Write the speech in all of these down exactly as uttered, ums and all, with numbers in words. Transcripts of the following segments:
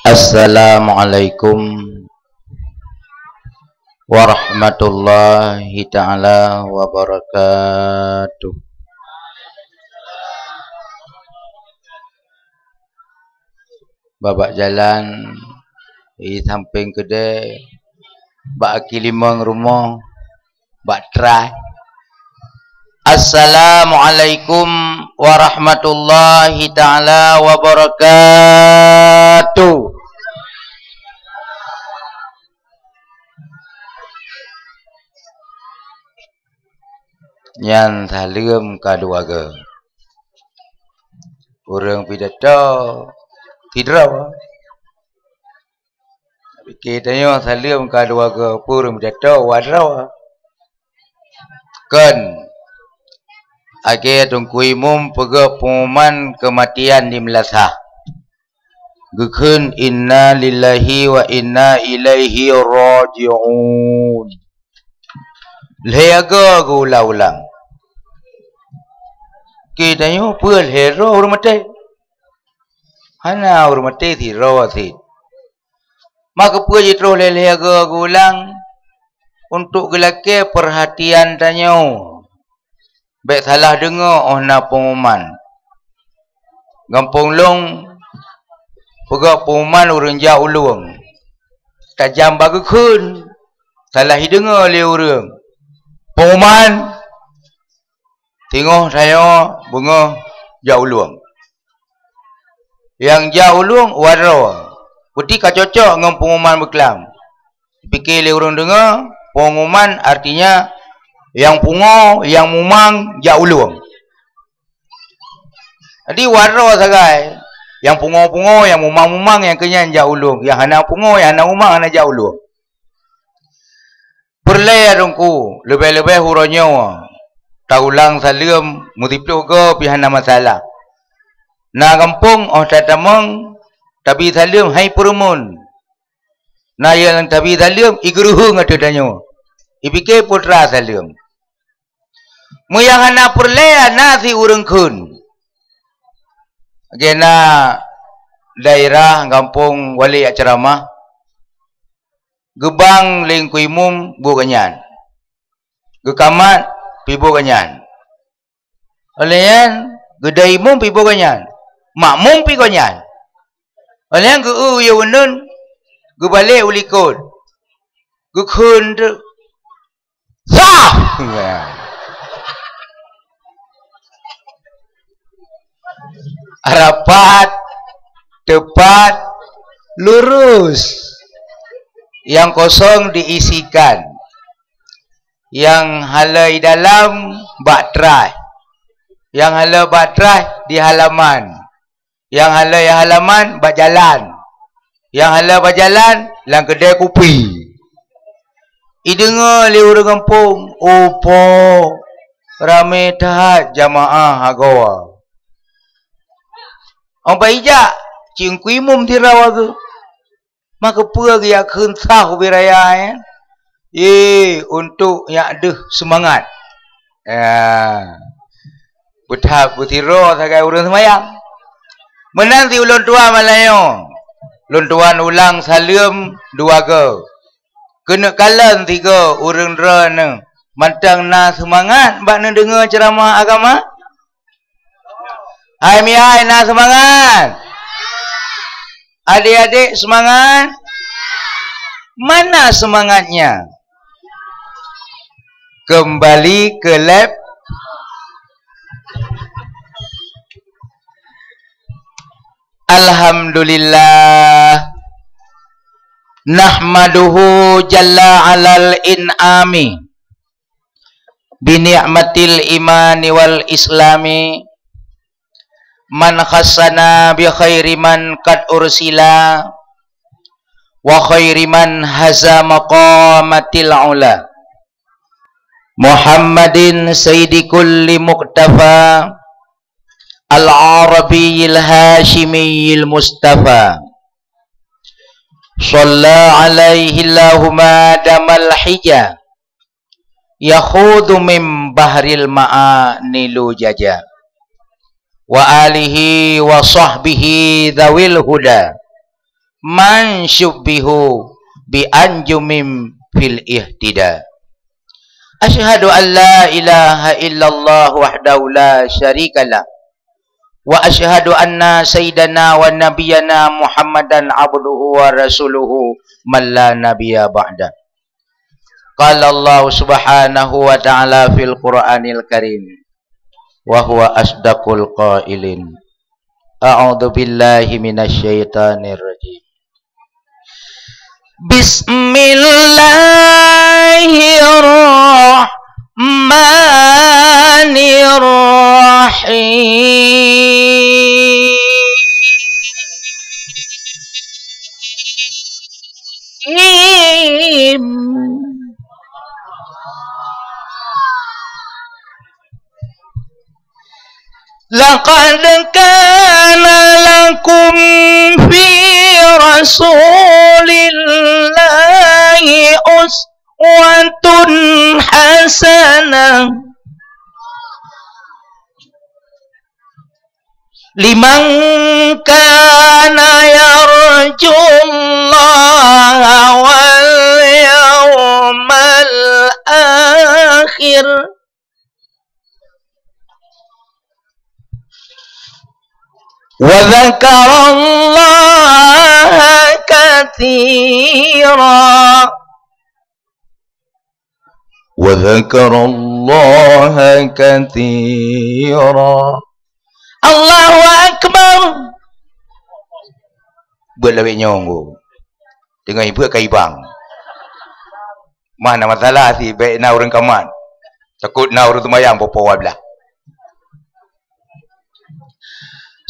Assalamualaikum warahmatullahi taala wabarakatuh. Babak jalan, di sampéng keudè, bak aki limong rumoh, bak trai. Assalamualaikum warahmatullahi taala wabarakatuh. Nyan saleuem ka dua goe. Ureuëng pidato sidroe. Pike tanyoe saleuem ka dua goe, peue ureuëng pidato wadroe. Kon, lagée Teungku Imum peugah pengumuman keumatian di meulasah. Geukheun, "Inna lillahi wa inna ilaihi raji'un." Lhée goe geuulang-ulang. Geutanyoe peue lhée droe ureuëng maté? Hana, ureuëng maté sidroe cit. Maka peue jitroh lhée-lhée goe geuulang? Untuk geulakée peurhatian tanyoe. Bék salah deungoe óh na pengumuman. Gampông lôn peugah pengumuman ureuëng jak u lueng. Tajam bak geukheun, salah jideungoe lé ureuëng. Pengumuman, singoh tanyoe beungoh jak u lueng. Nyang jak u lueng wadroe, peuti ka cocok ngon pengumuman beuklam. Pike lé ureuëng deungoe, pengumuman artinya nyang pungoe, nyang mumang jak u lueng. Jadi wadroe sagai, nyang pungoe-pungoe, nyang mumang-mumang, nyang keunyan jak u lueng, nyang hana pungoe, nyang hana mumang hana jak u lueng. Peureulée ya Teungku, leubeh-leubeh uroe nyoe, taulang saleuem meusiploh goe pih hana masalah. Na gampông óh tatamong, tabi saleuem hai peureumeun. Na nyang tabi saleuem, igeureuheueng ateueh tanyoe. Ipike putra saleuem. Meunyo hana peureulée na si ureuëng kheun. Lagée na daerah gampông wali jak ceuramah, geubang lé Teungku Imum buet gobnyan. Geukamat pih buet gobnyan. Óh lheueh nyan geudai imum pih buet gobnyan. Makmum pih gobnyan. Óh lheueh nyan geu-eu u yue uneun, geubalek u likot. Geukheun teuk. Sah! Rapat, teupat, lurus. Nyang kosong diisikan. Nyang haleue dalam bak traih. Nyang haleue bak traih di halaman. Nyang haleue halaman bak jalan. Nyang haleue bak jalan lam keudè kupi. Ideungoe lé ureuëng gampông, "Oh po, ramé that jamaah agoe." Óh bak ijak, cingkui mum di rawa geuh. Maka peue geujak kheun sah ubé raya, eh? Ye, untuk nyak deuh seumangat. Ya. Beuthat beutiro sagai ureuëng seumayang. Meunan si ulôn tuan malam nyoe. Lôn tuan ulang saleuem dua goe. Keuneuk kalon sigoe ureuëng droeneuh mantong na seumangat bak neudeungoe ceuramah agama. Hai miyai, na seumangat? Adik-adik seumangat? Mana seumangatnya? Kembali ke lab. Alhamdulillah. Nahmaduhu jalla alal in'ami. Bi ni'matil imani wal islami, man khassana bi khairi man qad ursila, wa khairi man haza maqamatil ula. Muhammadin sayyidi kulli muqtafa, al-arabiyil hasyimiyil mustafa. Shalla alaihi Allahumma damal hija, yakhudu min bahril ma'ani lujaja. wa alihi wa sahbihi dzawil huda, man syubbihu bi anjumim fil ihtida. Asyhadu an la ilaha illallah wahdahu la syarikalah, wa asyhadu anna sayyidana wa nabiyyana Muhammadan abduhu wa rasuluhu man la nabiyya ba'da. Qala Allah subhanahu wa ta'ala fil Qur'anil Karim, wa huwa asdaqul qailin. A'udzu billahi minasy syaithanir rajim. Bismillahirrahmanirrahim. Laqad kana lakum fi Rasulillahi uswatun hasanah liman kana yarjullaha wal yawmal akhir wa dzakarallaha katsira. Wa dzakarallaha katsira. Allahu Akbar. Buet lawét nyong go. Teungoh ibuet ka ibang. Mah na masalah si bèk na ureueng kamat. Takot na ureueng seumayang popo wablah.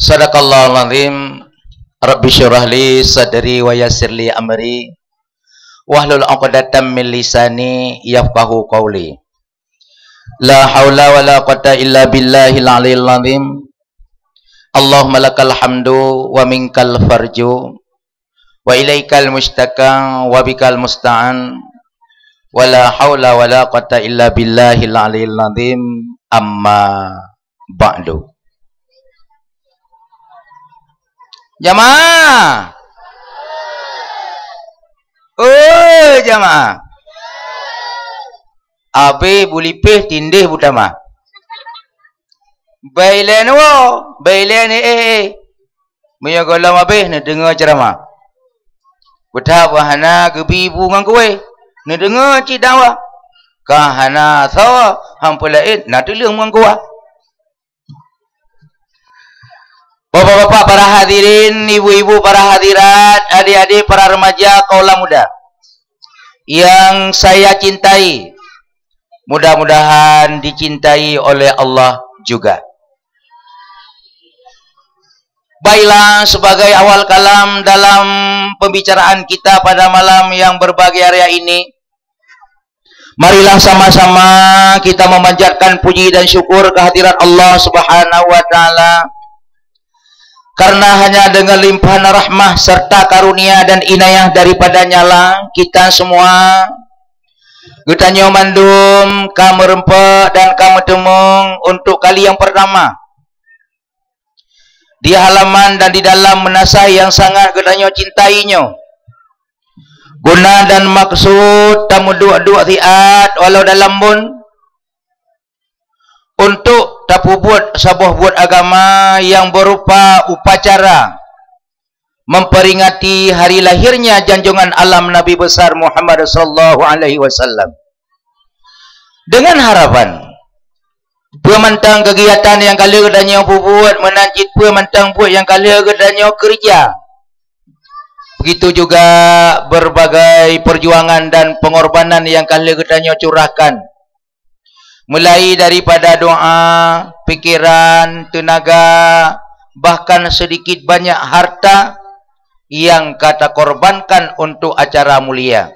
Sadaqallahul azim. Rabbi syrah li sadri wa yassir li amri. Wahlul 'uqdatam min lisani yafqahu qauli. La haula wala quwwata illa billahil aliyil azim. Allahumma lakal hamdu wa minkal farju wa ilaikal mustaka wa bikal musta'an. Wala haula wala quwwata illa billahil aliyil azim. Amma ba'du. Jamaah. Oh, jamaah. Abéh bulipéh tindéh butama. Bai lé nyoe, bai lé ni, eh, eh. Meunyoe gohlom abéh neudeungoe ceuramah. Beuthat hana geubi bu ngon kuwéh, neudeungoe cit dakwah. Ka hana soe, han peulaén na tuleueng ngon kuah. Bapak-bapak para hadirin, ibu-ibu para hadirat, adik-adik para remaja, kaula muda yang saya cintai, mudah-mudahan dicintai oleh Allah juga. Baiklah, sebagai awal kalam dalam pembicaraan kita pada malam yang berbahagia raya ini, marilah sama-sama kita memanjatkan puji dan syukur kehadirat Allah Subhanahu wa Ta'ala, karena hanya dengan limpahan rahmah serta karunia dan inayah daripada-Nya lah kita semua, geutanyoe mandum ka meureumpok dan ka meuteumong untuk kali yang pertama di halaman dan di dalam meunasah yang sangat geutanyoe cintai nyoe. Guna dan maksud tameuduek-duek siat walau dalam buet untuk tapeubuet saboh buet agama yang berupa upacara memperingati hari lahirnya junjungan alam Nabi besar Muhammad sallallahu alaihi wasallam. Dengan harapan, peue mantong kegiatan nyang ka lheueh geutanyoe peubuet, meunan cit peue mantong buet nyang ka lheueh geutanyoe keureuja, begitu juga berbagai perjuangan dan pengorbanan nyang ka lheueh geutanyoe curahkan, mulai daripada doa, pikiran, tenaga, bahkan sedikit banyak harta nyang ka takorbankan untuk acara mulia.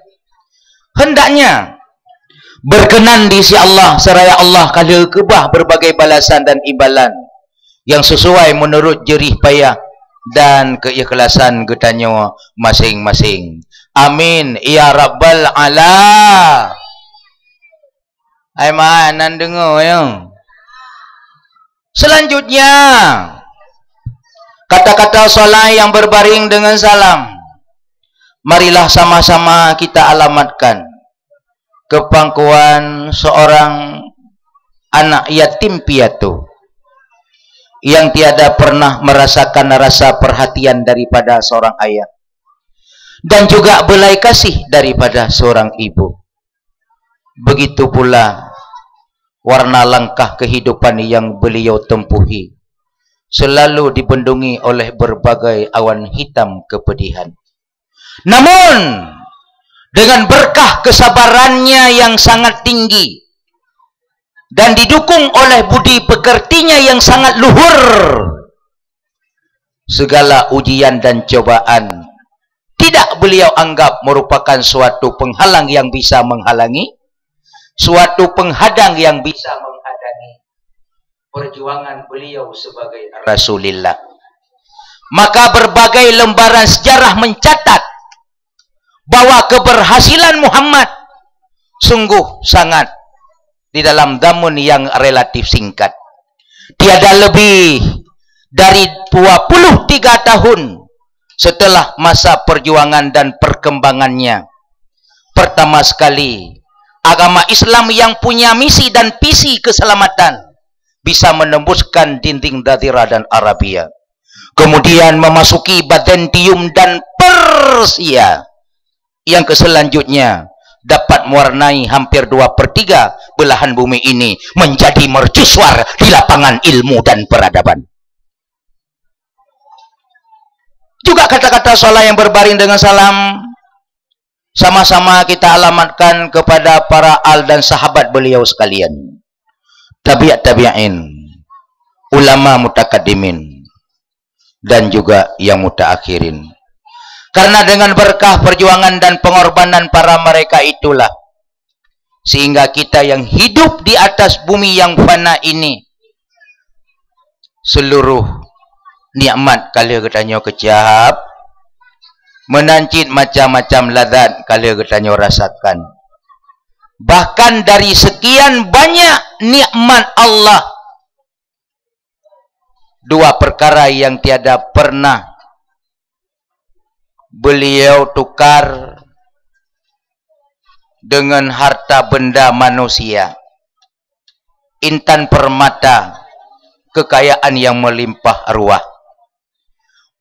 Hendaknya berkenan di sisi Allah, seraya Allah ka lheueh keubah berbagai balasan dan imbalan nyang sesuai menurut jerih payah dan keikhlasan geutanyoe masing-masing. Amin ya rabbal ala. Hai ma, nan deungoe nyoe. Selanjutnya, kata-kata salat yang berbaring dengan salam. Marilah sama-sama kita alamatkan kepangkuan seorang anak yatim piatu yang tiada pernah merasakan rasa perhatian daripada seorang ayah dan juga belas kasih daripada seorang ibu. Begitu pula warna langkah kehidupan yang beliau tempuhi selalu dibendungi oleh berbagai awan hitam kepedihan. Namun, dengan berkah kesabarannya yang sangat tinggi dan didukung oleh budi pekertinya yang sangat luhur, segala ujian dan cobaan tidak beliau anggap merupakan suatu penghalang yang bisa menghalangi, suatu penghadang yang bisa menghadangi perjuangan beliau sebagai Rasulullah. Maka berbagai lembaran sejarah mencatat bahwa keberhasilan Muhammad sungguh sangat di dalam zaman yang relatif singkat. Tiada lebih dari dua puluh tiga tahun setelah masa perjuangan dan perkembangannya, pertama sekali, agama Islam yang punya misi dan visi keselamatan bisa menembuskan dinding Jazirah dan Arabia, kemudian memasuki Bizantium dan Persia, yang keselanjutnya dapat mewarnai hampir dua per tiga belahan bumi ini menjadi mercusuar di lapangan ilmu dan peradaban. Juga kata-kata salat yang berbaring dengan salam sama-sama kita alamatkan kepada para al dan sahabat beliau sekalian, tabi'ut tabi'in, ulama mutakaddimin, dan juga yang mutaakhirin. Karena dengan berkah perjuangan dan pengorbanan para mereka itulah, sehingga kita yang hidup di atas bumi yang fana ini, seluruh nikmat ka lheueh geutanyoe keucap, meunan cit macam-macam lazat ka lheueh geutanyoe rasakan. Bahkan dari sekian banyak nikmat Allah, dua perkara yang tiada pernah beliau tukar dengan harta benda manusia, intan permata, kekayaan yang melimpah ruah.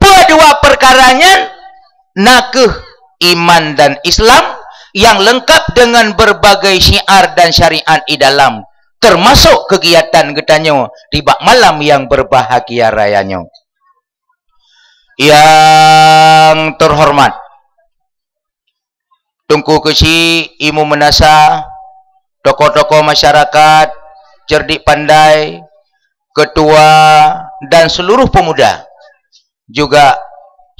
Peue dua perkara nyan? Na kheueh iman dan Islam yang lengkap dengan berbagai syiar dan syariat di dalam, termasuk kegiatan geutanyoe di bak malam yang berbahagia raya nyoe. Yang terhormat Teungku Keuchik, Imeum Meunasah, tokoh-tokoh masyarakat, cerdik pandai, ketua, dan seluruh pemuda, juga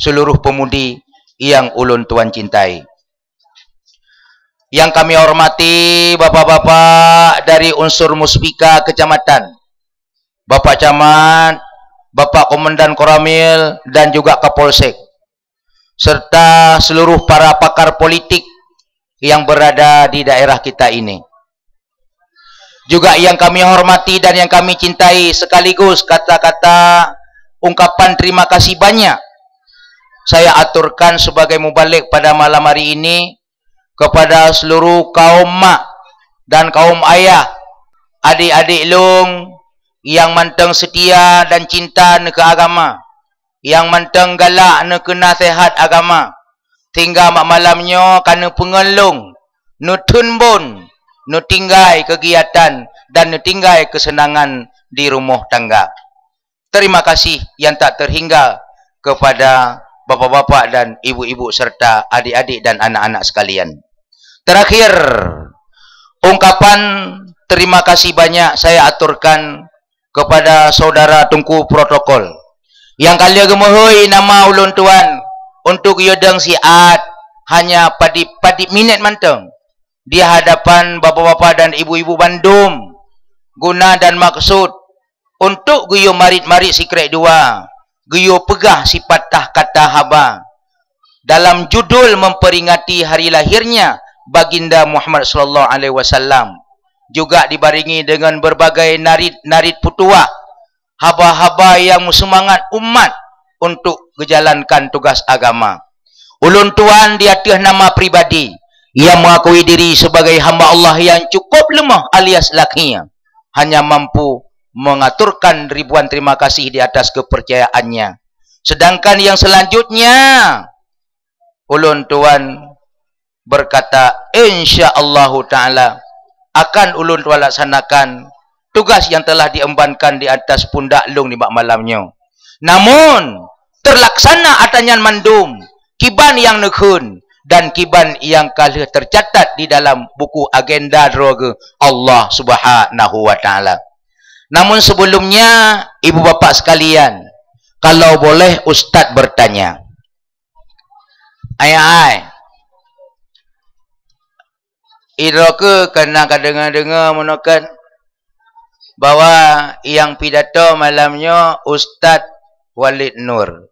seluruh pemudi yang ulôn tuan cintai. Yang kami hormati bapak-bapak dari unsur Muspika Kecamatan, Bapak Camat, Bapak Komandan Koramil, dan juga Kapolsek, serta seluruh para pakar politik yang berada di daerah kita ini. Juga yang kami hormati dan yang kami cintai, sekaligus kata-kata ungkapan terima kasih banyak saya aturkan sebagai mubalig pada malam hari ini kepada seluruh kaum mak dan kaum ayah, adik-adik lôn nyang mantong seutia dan cinta neu keu agama, nyang mantong galak neu keu naseuhat agama, sehingga bak malam nyoe ka neupeungon lôn, neutheun bon, neutinggai keugiatan dan neutinggai keuseunangan di rumoh tangga. Terima kasih yang tak terhingga kepada bapak-bapak dan ibu-ibu serta adik-adik dan anak-anak sekalian. Terakhir, ungkapan terima kasih banyak saya aturkan kepada saudara Teungku Protokol nyang ka lheueh geumeuhôi nama ulôn tuan untuk yue dong siat hanya padib-padib minét mantong di hadapan bapak-bapak dan ibu-ibu bandum, guna dan maksud untuk geuyue marit-marit sikrék dua, geuyue peugah sipatah kata haba dalam judul memperingati hari lahirnya Baginda Muhammad sallallahu alaihi wasallam, juga dibarengi dengan berbagai narit-narit peutuwah haba-haba nyang meuseumangat umat untuk geujalankan tugas agama. Ulôn tuan di ateueh nama pribadi nyang mengakui diri sebagai hamba Allah nyang cukup lemah alias lakhia, hanya mampu mengaturkan ribuan terima kasih di atas kepercayaannya. Sedangkan yang selanjutnya, ulôn tuan berkata, "Insya Allahu Ta'ala akan ulôn tuan laksanakan tugas yang telah diembankan di atas pundak lôn nibak malam nyoe. Namun, terlaksana ata nyan mandum kiban nyang neukheun dan kiban nyang ka lheueh tercatat di dalam buku agenda droe geuh Allah Subhanahu wa Ta'ala. Namun sebelumnya, ibu bapak sekalian, kalau boleh ustaz bertanya." Ai, ai. Idroe keu kana ka deungoe-deungoe meunoe kan bahwa nyang pidato malam nyoe Ustaz Walid Nur.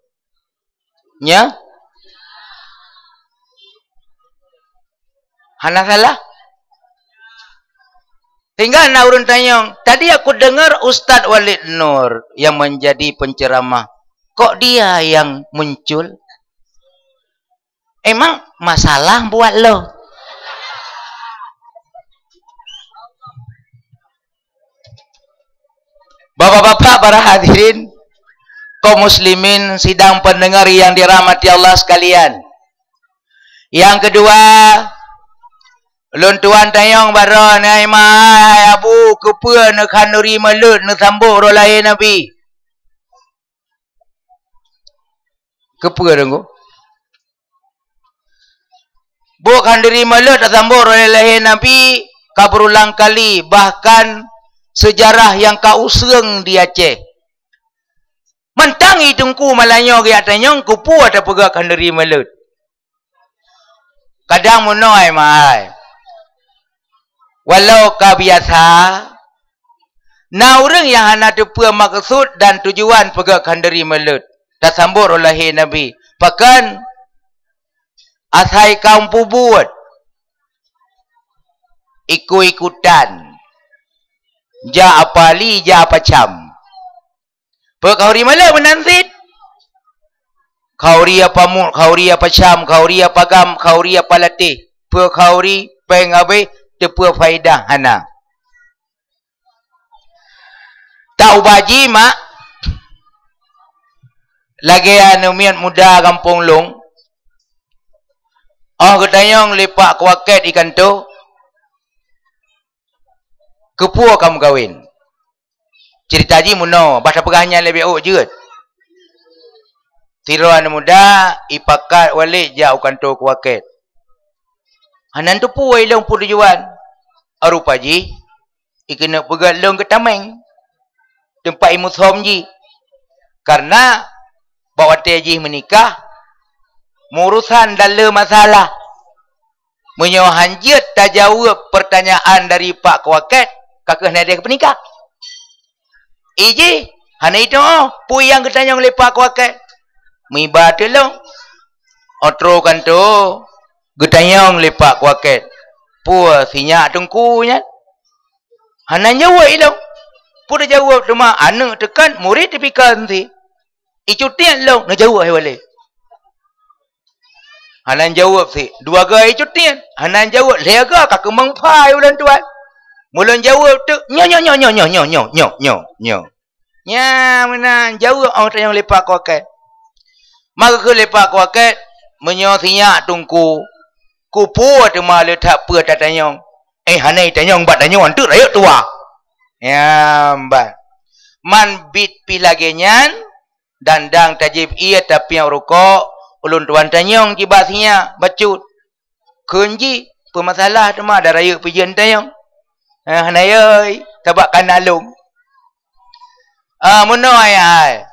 Nya? Hana salah? Tinggal na ureuëng tanyong, "Tadi aku dengar Ustaz Walid Nur yang menjadi penceramah. Kok dia yang muncul? Emang masalah buat lo?" Bapak-bapak, para hadirin, kaum muslimin, sidang pendengar yang dirahmati Allah sekalian. Yang kedua, lôn tuan tanyong baroe nyoe, "Hai ma, hai abu, keupeue neukhanduri meuleut neusambot uroe lahé Nabi?" Keupeue deungoe? Buet khanduri meuleut tasambot uroe lahé Nabi ka berulang kali, bahkan sejarah nyang ka useueng di Aceh. Mantong i teungku malam nyoe geujak tanyong keupeue tapeugah khanduri meuleut. Kadang meunoe, ai ma, ai. Walau ka biasa, na ureuëng nyang hana teupeue maksud dan tujuan peugah khanduri meuleut tasambot uroe lahé Nabi. Pakon? Asai kaum peubuet ikut-ikutan, jak apa li, jak apa cam. Peue khanduri meuleut meunan cit? Khanduri apa mut, khanduri apa cam, khanduri apa gam, khanduri apa latéh. Peue khanduri, péng habéh, teupeue faedah hana. Tak uba jih, mak. Lagée aneuk miet muda gampông lôn. Oh geutanyong lé Pak Kuakét i kantô, "Keupeue ka meukawen?" Ceurita jih meunoe, bah tapeugah nyan leubeh ôk jeuet. Sidroe aneuk muda ipakat Walid jak u kantô Kuakét. Hana teupeue ilôn peue tujuan. Rupa jih ikeuneuk peugét lôn keu tameng teumpat imusom jih. Karena bak watée jih meunikah, meurusan dan le masalah. Meunyoe hanjeuet tajaweueb peurtanyaan dari Pak Kuakét, ka kheueh na ideh keu peunikah. I jih hana itu'oh peue nyang geutanyong lé Pak Kuakét. Meuiba teulông. Ôh troh kantô geutanyong lé Pak Kuakét, "Peue sinyak teungku nyan?" Hana jaweueb ilông. Peue tajaweueb teuma aneuk teukan murit teupikon si. "Icut tiet lông," neujaweueb hai Walid. Hana jaweueb si. Dua ga icut tiet. Hana jaweueb. Lhée ga ka keumang phai ulôn tuan. Meulôn jaweueb teuk, "Nyoe, nyoe, nyoe." Nya meunan jaweueb ôh tanyong lé Pak Kuakét. Maka keu lé Pak Kuakét, "Meunyoe sinyak teungku, keupeue teuma le that peue tatanyong? Eh, hana itanyong bak tanyoe anteuk rayeuk tuha." Nyang ban. Man bit pih lagée nyan, dan dang tajieb ié tapiôh rukok, ulôn tuan tanyong jih bak sinyak bacut. Kheun jih, "Peue masalah teuma dan rayeuk pijeuen tanyong?" "Eh, hana yoi, sabab kana lông." Ah, meunoe ai.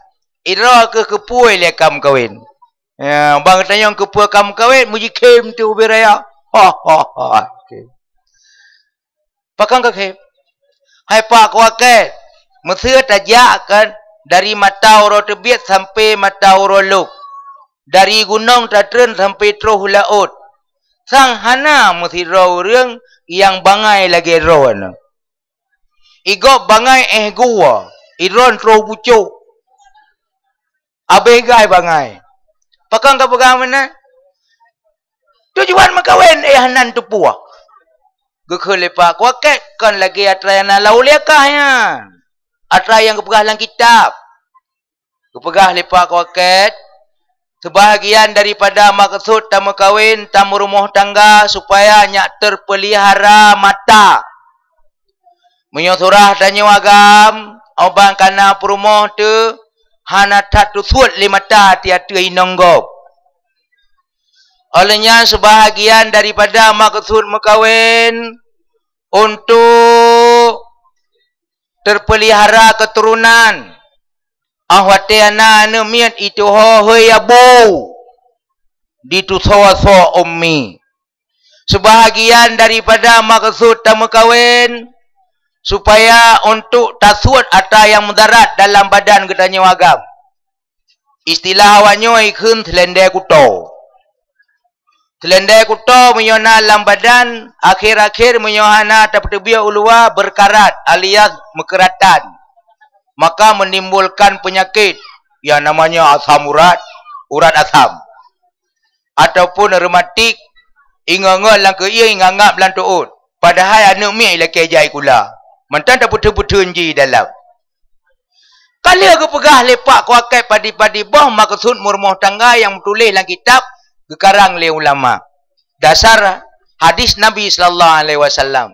Idroe keuh keupeue lé ka meukawen. Ya, bang tanyong keupeue ka meukawen, meujikhém teuh ubé raya. Ha, ha, ha. Okey. Pakon ka khém? Hai Pak Kuakét, meusé tajak kan dari mata uroe teubiet sampai mata uroe lôb. Dari gunong tatreun sampai troh laôt. Sang hana meusidroe ureuëng nyang bangai lagée droeneuh. Igob bangai éh gua. Idroen troh bucok. Abéh gai bangai. Pakon ka peugah meunan? Tujuan meukawen eh hana teupuah. Geukheun lé Pak Kuakét kon lagée atra nyang na lam ulee kah nyan. Atra nyang geupeugah lam kitab. Geupeugah lé Pak Kuakét, seubahgian daripada maksud tameukawen, tameurumoh tangga supaya nyak teupeulihara mata. Meunyoe surah tanyoe agam, óh ban ka na peurumoh teuh, hana that teusuet lé mata ateueh inong gob. Óh lheueh nyan seubahgian daripada maksud meukawen untuk teupeulihara keuturonan. Óh watée na aneuëk miet ituho hôi abu ditusoe-soe ummi. Seubahgian daripada maksud tameukawen supaya untuk tasuet atra nyang mudarat dalam badan geutanyoe agam. Istilah awaknyoe ikheun seulendée kuto. Seulendée kuto meunyoe na lam badan, akhir-akhir meunyoe hana tapeuteubiet u luwa berkarat alias meukeuratan, maka menimbulkan penyakit yang namanya asam urat, urat asam, ataupun rematik, ingat-ingat lam keuieng, ingat-ingat lam tuot. Padahai aneuëk miet ilakée jai kula. Mantong tapeutheun-peutheun ji dalam. Ka lheueh geupeugah lé Pak Kuakét padi-padi boh maksud meurumoh tangga nyang meutuléh lam kitab geukarang lé ulama. Dasar hadis Nabi sallallahu alaihi wasallam.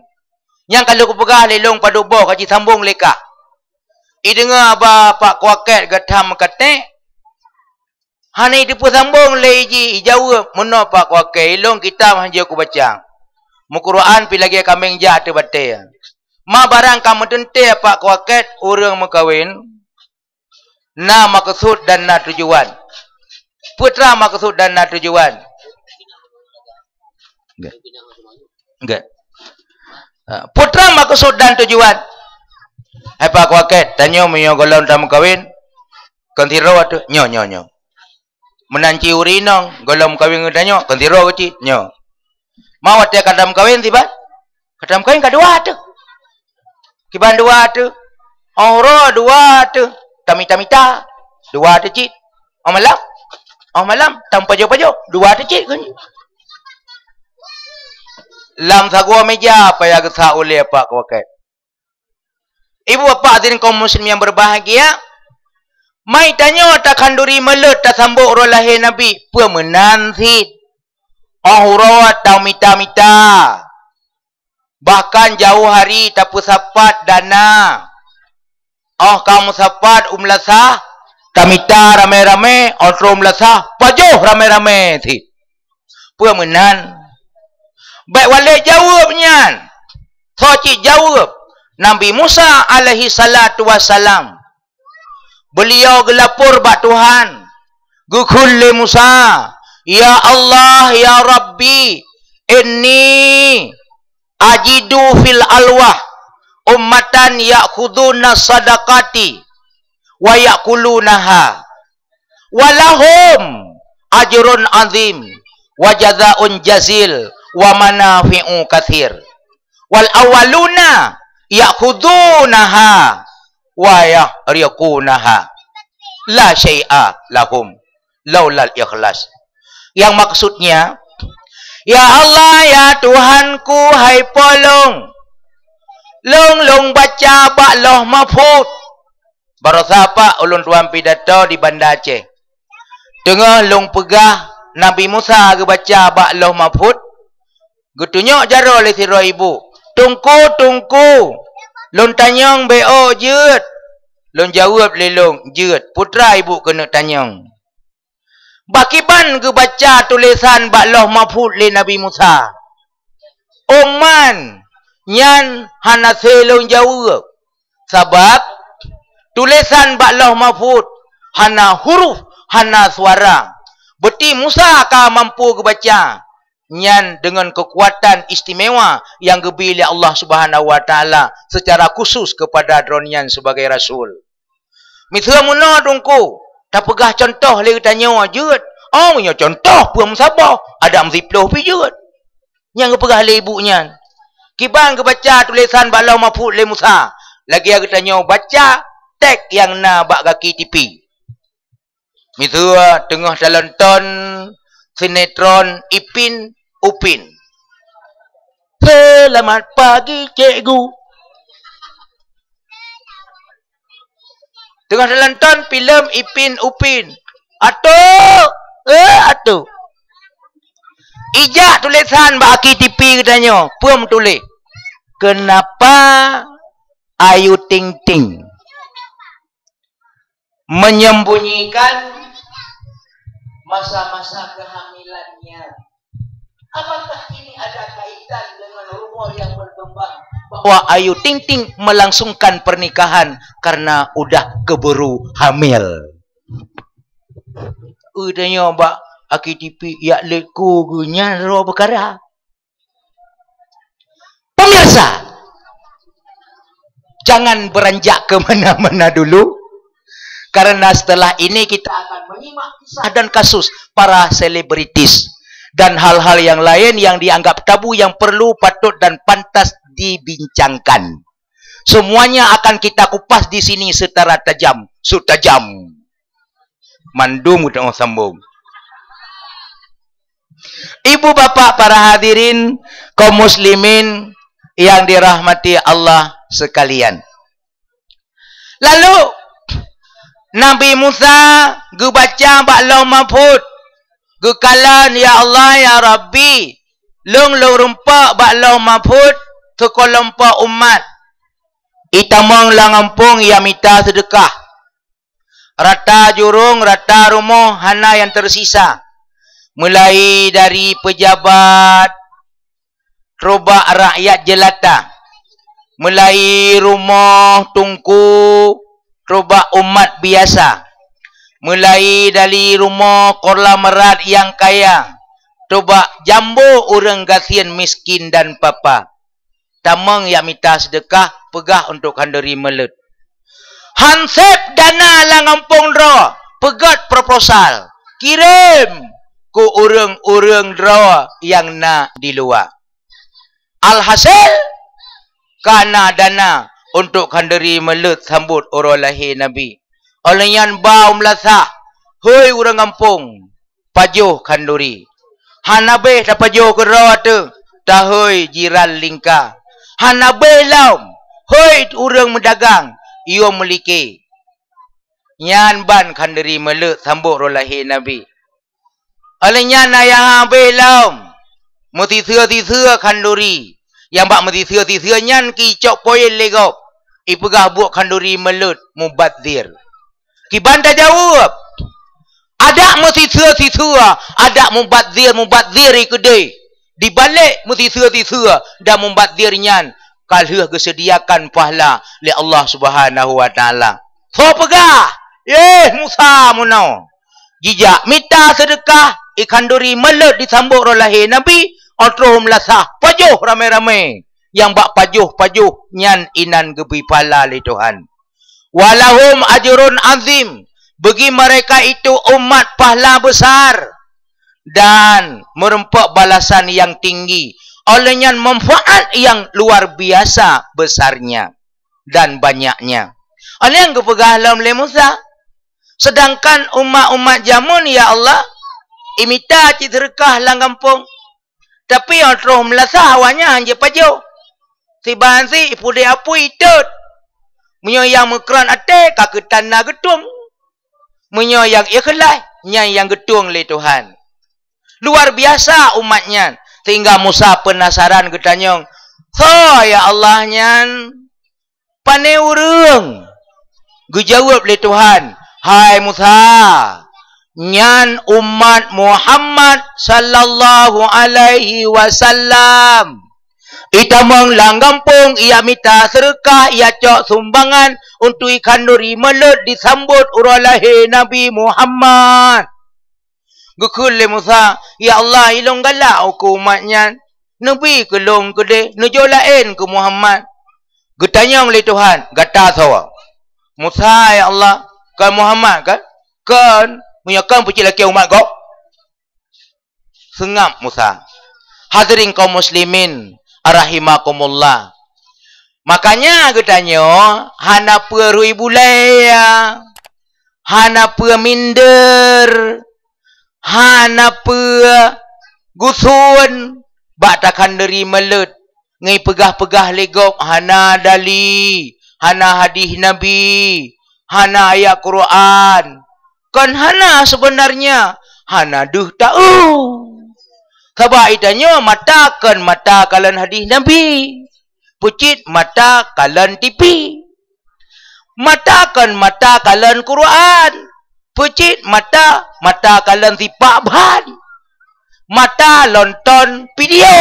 Nyang ka lheueh geupeugah lé lôn padub boh ka jisambong lé kah. Ideungoe haba Pak Kuakét geutham meukaték, hana jiteupeu sambong lé iji, ijaweueb, "Meunoe Pak Kuakét, ilôn kitab hana jeuet kubaca. Meuquran pih lagée kaméng jak ateueh batée. Ma barang ka meuteuntée Pak Kuakét ureuëng meukawen, na maksud dan na tujuan." Peue teuma maksud dan na tujuan? Enggak. Enggak. Ha, peue teuma maksud dan tujuan? Hai Pak Kuakét, tanyoe meunyoe gohlom tameukawen, kon sidroe teuh. Nyoe, nyoe, nyoe. Meunan cit ureuëng inong, gohlom meukawen ngon tanyoe, kon sidroe cit. Nyoe. Ma watée ka tameukawen siban? Ka tameukawen ka dua teuh. Kiban dua teuh? Óh uroe dua teuh. Tamita-mita. Dua teuh cit. Óh malam? Óh malam. Tapajoh-pajoh. Dua teuh cit kon. Lam sagoe meja payah geusa ulée Pak Kuakét. Ibu bapak hadirin kaum muslim yang berbahagia, mai tanyoe takhanduri meuleuet tasambok uroe lahé Nabi, peue meunan cit. Óh uroe tamita-mita, bahkan jauh hari tapeusapat dana. Óh ka meusapat u meulasah, tamita ramé-ramé, óh trok u meulasah, pajoh ramé-ramé cit. Peue meunan? Bék walek jaweueb nyan. Soe cit jaweueb? Nabi Musa alaihi salatu wassalam. Beuliau geulapor bak Tuhan. Geukheun lé Musa, "Ya Allah, ya Rabbi, inni ajidu fil alwah ummatan ya'khuduna sadaqati wa ya'kulunaha. Wa lahum ajrun azim, wa jazaun jazil, wa manafi'u katsir. Wal awwaluna ya'khudunaha wa yahriqunaha. La syai'a lahum laulal ikhlas." Yang maksudnya, "Ya Allah, ya Tuhanku, hai Po lôn, lôn, lôn baca bak Lauh Mahfuz." Barosa Pak ulôn tuan pidato di Banda Aceh. Teungoh lôn peugah Nabi Musa geubaca bak Lauh Mahfuz, geutunyok jaroe lé sidroe ibu, "Teungku, Teungku, lôn tanyong bék jeuet." Lôn jaweueb lé lôn, "Jeuet." Peue teuma ibu keuneuk tanyong? Bakiban geubaca tulésan bak Lauh Mahfuz lé Nabi Musa? Óh man nyan hana se lôn jaweueb, sabab tulésan bak Lauh Mahfuz hana huruf, hana suara. Beuti Musa ka mampu geubaca nyan deungon keukuatan istimewa nyang geubi lé Allah Subhanahu wa Taala seucara khusus keupada droe nyan sibagai rasul. Miseue meunoe Teungku, tapeugah cuntoh lé geutanyoe jeuet. Oh, meunyoe cuntoh peue meusaboh, adak meusiploh pih jeuet. Nyang geupeugah lé ibu nyan, kiban geubaca tulésan bak Lauh Mahfuz lé Musa, lagée geutanyoe baca teks nyang na bak gaki tipi. Miseue teungoh talonton sinetron Ipin Upin. Selamat pagi, cikgu. Teungoh talonton filem Ipin Upin. Atu! Eh, atu! Ijak tulésan bak aki tipi geutanyoe. Peue meutuléh? Kenapa Ayu Ting Ting menyembunyikan masa-masa kehamilannya? Apakah ini ada kaitan dengan rumor yang berkembang bahwa Ayu Ting Ting melangsungkan pernikahan karena udah keburu hamil? Utanyoe bak aki tipi, yak leko geuh nyan droe peukara. Pemirsa, jangan beranjak ke mana-mana dulu, karena setelah ini kita akan menyimak kisah dan kasus para selebritis dan hal-hal yang lain yang dianggap tabu, yang perlu, patut, dan pantas dibincangkan. Semuanya akan kita kupas di sini secara tajam, setajam. Mandum geutanyoe sambung. Ibu bapak para hadirin, kaum muslimin yang dirahmati Allah sekalian. Lalu, Nabi Musa geubaca bak Lauh Mahfud, geukalon, "Ya Allah, ya Rabbi, lôn lôn rumpok bak Lauh Mahfud sikeulompoe umat. Itamong lam gampông nyang mita seudeukah. Rata jurông, rata rumoh, hana nyang teusisa. Mulai dari pejabat, trok bak rakyat jelata. Mulai rumoh teungku, trok bak umat biasa. Mulai dari rumoh konglomerat nyang kaya, trok bak jambo ureuëng gasien, miskin, dan papa. Tamong nyang mita seudeukah, peugah untuk khanduri meuleuet. Han sép dana lam gampông droe, peugét proposal, kirém keu ureuëng-ureuëng droe nyang na di luwa." Alhasil, ka na dana untuk khanduri meuleuet sambot uroe lahé Nabi. Óh lheueh nyan ba u meulasah, "Hôi ureuëng gampông, pajoh khanduri." Hana béh tapajoh keudroe teuh, tahôi jiran lingka. Hana béh lom, "Hôi ureuëng meudagang, yue meulike." Nyan ban khanduri meuleuet sambot uroe lahé Nabi. Óh lheueh nyan na nyang habéh lom, meusiseue-siseue khanduri. Nyang bak meusiseue-siseue nyan kicok poin lé gob, ipeugah buet khanduri meuleuet, mubazir. Kiban tajaweueb, adak meusiseue-siseue, adak mubazir-mubazir ikeudeh. Dibalek meusiseue-siseue dan mubazir nyan ka lheueh geuseudiakan pahala lé Allah Subhanahu wa Taala. Soe peugah, "Yeh Musa meunoe." Jijak mita seudeukah, ikhanduri meuleuet disambot uroe lahé Nabi, óh troh meulasah pajoh ramé-ramé. Nyang bak pajoh-pajoh nyan inan geubri pahala lé Tuhan. "Walahum ajrun azim," bagi mereka itu umat pahala besar dan meureumpok balasan nyang tinggi, óh lheueh nyan manfaat nyang luar biasa besarnya dan banyaknya. Óh lheueh nyan geupeugah lom lé Musa, "Sedangkan umat-umat jameun, ya Allah, imita cit seudeukah lam gampông, tapi óh troh meulasah awaknyan han jipajoh. Siban si ipudek apui itot. Meunyoe nyang meukron até ka keutan na geutueng. Meunyoe nyang ikhlaih, nyan nyang geutueng lé Tuhan." Luar biasa umat nyan, sehingga Musa peunasaran geutanyong, "Soe ya Allah nyan? Pané ureuëng?" Geujaweueb lé Tuhan, "Hai Musa, nyan umat Muhammad sallallahu alaihi wasallam. Itamong lam gampông, ia mita seudeukah, ia cok sumbangan untuk ikhanduri meuleuet disambot uroe lahé Nabi Muhammad." Geukheun lé Musa, "Ya Allah, ilôn galak u keu umat nyan. Neubi keu lôn keudeh, neujok laén keu Muhammad." Geutanyong lé Tuhan, "Gata soe?" "Musa, ya Allah." "Kon Muhammad kan?" "Kon." "Meunyoe kon, peucit lakée umat gob." Seungab Musa. Hadirin kaum muslimin rahimakumullah. Makanya geutanyoe hana peue rui bulée, hana peue minder, hana peue guson bak takhanduri meuleut, ngi peugah-peugah lé gob hana dali, hana hadih Nabi, hana ayat Quran. Kon hana seubeunarnya, hana deuh taeu. Sabab itanyoe mata kon mata kalon hadih Nabi, peucit mata kalon tipi. Mata kon mata kalon Quran, peucit mata, mata kalon sipak ban. Mata lonton video.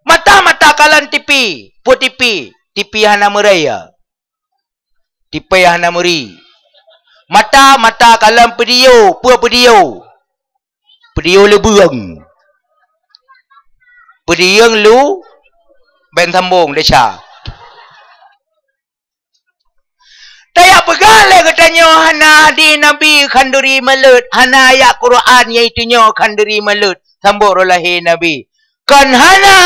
Mata-mata kalon tipi, peue tipi, tipi hana meuraya. Tipi hana meuri. Mata-mata kalon video, peue video? Video leubeueng. Video lu ben sambong desya. Tajak peugah lé geutanyoe hana hadih Nabi khanduri meuleut, hana ayat Quran yaitu nyoe khanduri meuleut, sambot roh lahé Nabi. Kon hana,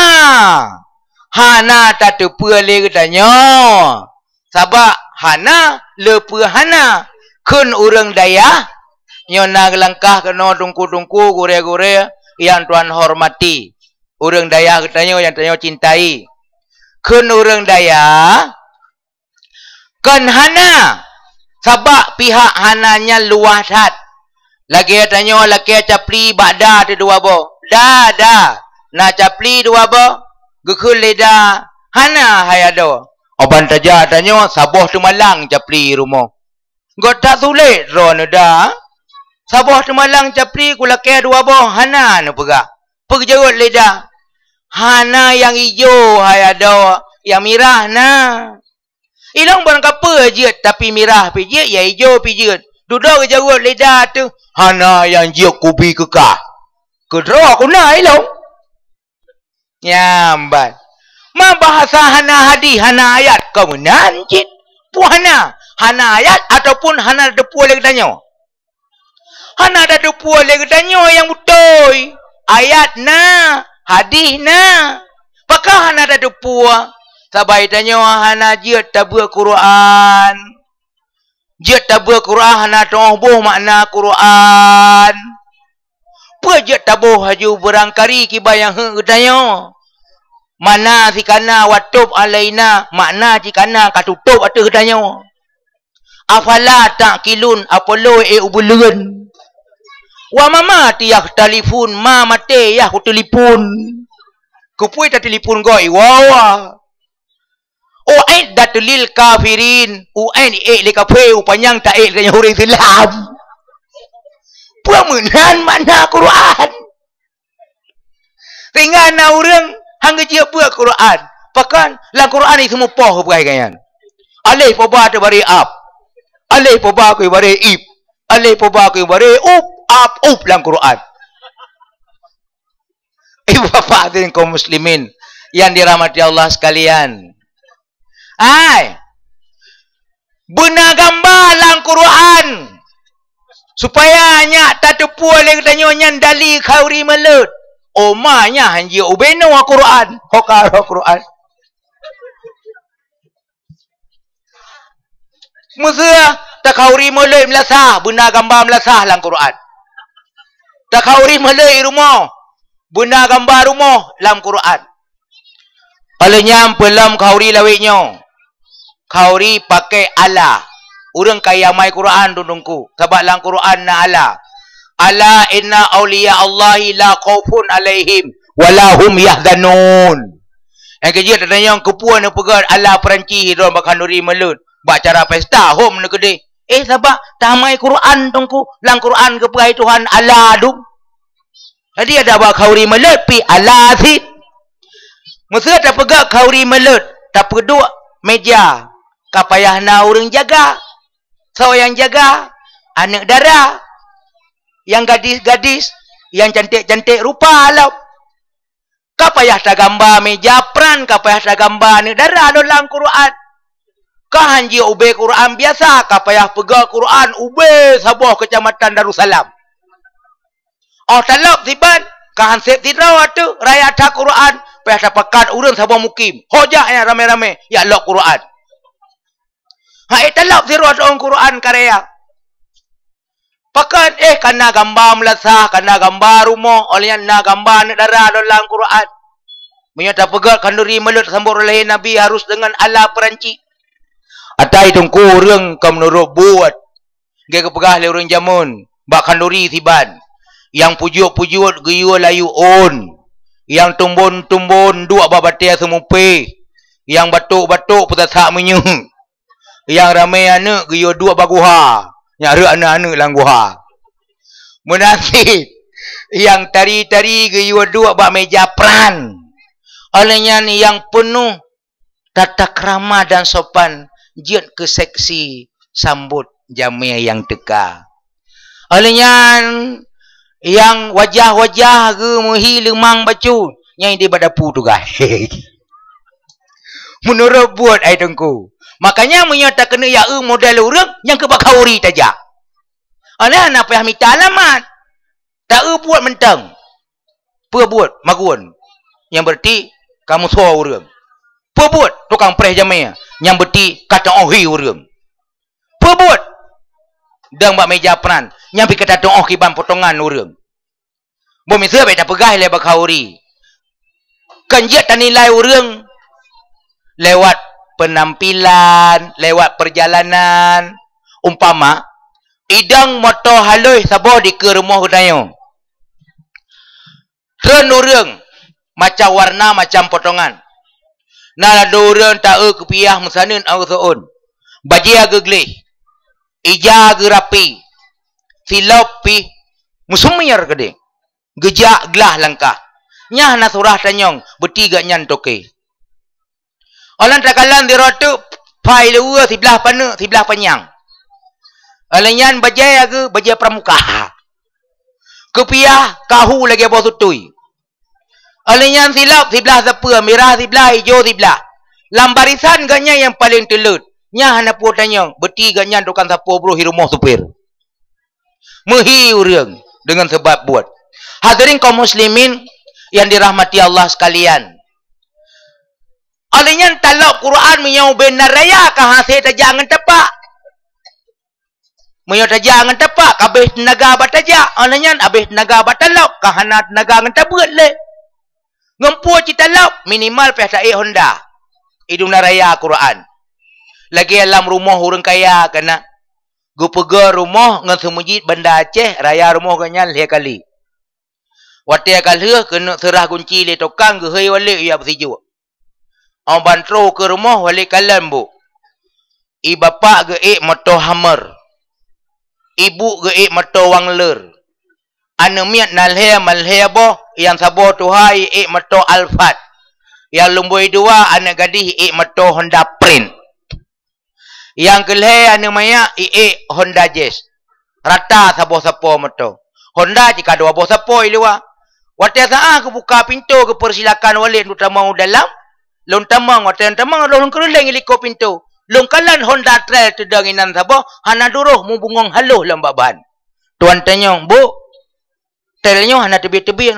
hana tateupeue lé geutanyoe. Sabab hana, leupeu hana. Kheun ureuëng dayah, nyoe na geulangkah keunoe teungku-teungku, gurée-gurée nyang tuan hormati. Ureuëng dayah geutanyoe nyang tanyoe cintai. Kheun ureuëng dayah, kon hana, sabab pihak hana nyan luwah that. Lagée tanyoe lakée capli bak da teuh dua boh. Da, da, na capli dua boh, geukheun lé da, hana hai adoe. Oban taja tanyoe saboh teumalang capli rumoh. Gota sulet droeneuh da. Saboh teumalang capli kulakée dua boh hana neupeugah. Peugah jaweueb lé da, hana nyang ijo hai adoe, nyang mirah na. Ilong barangkapeue jeuet, tapi mirah pih jeuet, ya ijo pih jeuet. Dudoe geujaweueb lé da teuh, hana nyang jeuet kubi keukah. Keudroe ku na ilong. Nyambat. Ma bahasa hana hadih, hana ayat, keu meunan cit. Peue hana? Hana ayat ataupun hana tateupeue lé geutanyoe? Hana tateupeue lé geutanyoe nyang beutôi. Ayat na, hadih na. Pakon hana tateupeue? Sabai tanyoe hana jeuet tabeuet Quran. Jeuet tabeuet Quran hana teungoh boh makna Quran. Peue jeuet taboh laju beurangkari kiban nyang heuet geutanyoe? Mana sikana watub alaina, makna sikana ka tutôb ateueh geutanyoe. Afala ta'qilun, apolo ék ubeuleuen. Wa ma mati yah talifun, ma maté yah kuteulipun. Keupeue tatelipun goe iwa-wa? Uiddat lil kafirin, uid ék lé kafé, upanyang taék lé ureuëng Islam. Peue meunan makna Quran? Sehingga na ureuëng hana geujeuet beuet Quran. Pakon lam Quran iseumeue poh peugah nyan. Alif po ba teuh baré ab. Alif po ba keu baré ib. Alif po ba keu baré up, ab, up lam Quran. Ibu bapak hadirin kaum muslimin yang dirahmati Allah sekalian. Hai, beuna gamba lam Quran. Supaya nyak tateupeue lé geutanyoe nyan dali khauri meuleut. Oma nyan hanjeuet ubenoe Quran. Ho ka roh Quran. Meuseuh takhauri meuleut meulasah, beuna gamba meulasah lam Quran. Takhauri meuleut rumoh, beuna gamba rumoh lam Quran. Oleh nyan peulom khauri lawét nyoe. Khauri pakai ala. Ureuëng kaya mai Quran dudungku. Sabab lam Quran na ala. Ala inna auliya Allahi la khaufun alaihim wa la hum yahzanun. Nyang keujeuet tatanyong keupeue neupeugah ala Perancis droe bak khanduri meuleut bak cara pesta hom neukeudeh. Eh, sabab tamai Quran teungku, lam Quran geupeugah Tuhan ala dum. Jadi ada bak khauri meuleut pi ala sit. Meuseuh tapeugah khauri meuleut, tapeuduek meja, ka payah na ureuëng jaga. Soe nyang jaga? Aneuëk dara, nyang gadis-gadis, nyang cantik-cantik rupa lom. Ka payah tagamba meja pran, ka payah tagamba aneuëk dara lom lam Quran. Ka hanjeuet ubé Quran biasa, ka payah peugah Quran ubé saboh keucamatan Darussalam. Oh talop siban, ka han sép sidroe teuh raya that Quran, payah tapakat ureuëng saboh mukim. Ho jak nyang ramé-ramé jak lok Quran. Hai talab sidroe teuôn Quran karya. Pakon eh ka na gamba meulasah, ka na gamba rumoh, óh lheueh nyan na gamba aneuëk dara lom lam Quran. Meunyoe tapeugét khanduri meuleuet sambot uroe lahé Nabi harus deungon ala peuranci. Atai teungku ureuëng ka meunurot buet. Geupeugah lé ureuëng jameun bak khanduri siban, nyang pujôk-pujôk geuyue layue ôn, nyang tumbon-tumbon duek bak batée seumupéh, nyang batok-batok peusasak minyeuk, nyang ramé aneuëk geuyue duek bak guha, nyang rhot aneuëk-aneuëk lam guha. Meunan cit nyang tari-tari geuyue duek bak méja pran. Óh lheueh nyan nyang peunoh tata krama dan sopan jeuet keu seksi sambot jamé nyang teuka. Óh lheueh nyan nyang wajah-wajah geumeuhi leumang bacut nyang di bak dapu tugaih. Meunurot buet ai teungku. Makanya meunyoe takeuneuk jak eu model ureuëng nyang keu bak khanduri tajak. Óh lheueh nyan na payah mita alamat. Ta eu buet mantong. Peue buet magun? Nyang beureuti ka meusoe ureuëng. Peue buet tukang preh jamé? Nyang beureuti ka teuohi ureuëng. Peue buet dong bak méja pran? Nyang pih ka tatuoh kiban potongan ureuëng. Boh miseue bék tapeugah lé bak khanduri. Kan jeuet tanilai ureuëng lewat peunampilan, lewat peurjalanan. Umpama, idong moto halôh saboh dikeue rumoh geutanyoe. Treun ureuëng macam warna, macam potongan. Na ladôm ureuëng ta eu keupiah meusaneut aweueh seuôn, bajée geugleh, ija geurapi, silop pih meusumier keudeh, geujak glah langkah. Nyan hana surah tanyong, beureuti geuhnyan toke. Óh lheueh takalon sidroe teuk phai luweue siblah paneuk siblah panyang. Óh lheueh nyan bajée lagée bajée pramuka. Keupiah kahu lagée boh sutui. Óh lheueh nyan silop siblah sapeue, mirah siblah, ijo siblah. Lam barisan geuhnyan nyang paleng teuleuet. Nyan hana peue tanyong, beureuti geuhnyan tukang sapoe broh i rumoh supir. Meuhi ureuëng deungon sabab buet. Hadirin kaum muslimin yang dirahmati Allah sekalian. Óh lheueh nyan talop Quran meunyoe ubé nan raya ka hase tajak ngon tapak. Meunyoe tajak ngon tapak ka abéh teunaga bak tajak, óh lheueh nyan abéh teunaga bak talop ka hana teunaga ngon tabeuet lé. Ngon peue cit talop minimal payah taék honda. Idum nan raya Quran. Lagée lam rumoh ureuëng kaya kana. Geupeugöt rumoh ngon seumeujid Banda Aceh, raya rumoh geuhnyan lhée kali. Watée ka lheueh keuneuk seurah gunci lé tokang geuhôi walék ya beusijuek. Óh ban troh keu rumoh walék kalon bu. I bapak geuék moto Hummer. Ibu geuék moto Wrangler. Aneuëk miet na lhée malhée boh, nyang saboh tuha iék moto Alphard. Nyang lumboi dua aneuëk gadih iék moto Honda Print. Nyang keulhée aneuëk manyak iék Honda Jazz. Rata saboh sapoe moto. Honda jika dua boh sapoe i luwa. Watée saát geubuka pintoe geupeursilakan walék untuk tamong u dalam, lôn tamong watée lôn tamong lôn keureuléng i likôt pintoe. Lôn kalon Honda Trail teudong inan saboh hana duroh meubungong haloh lom bak ban. Tuan tanyong, "Bu, Trail nyoe hana teubiet-teubiet?"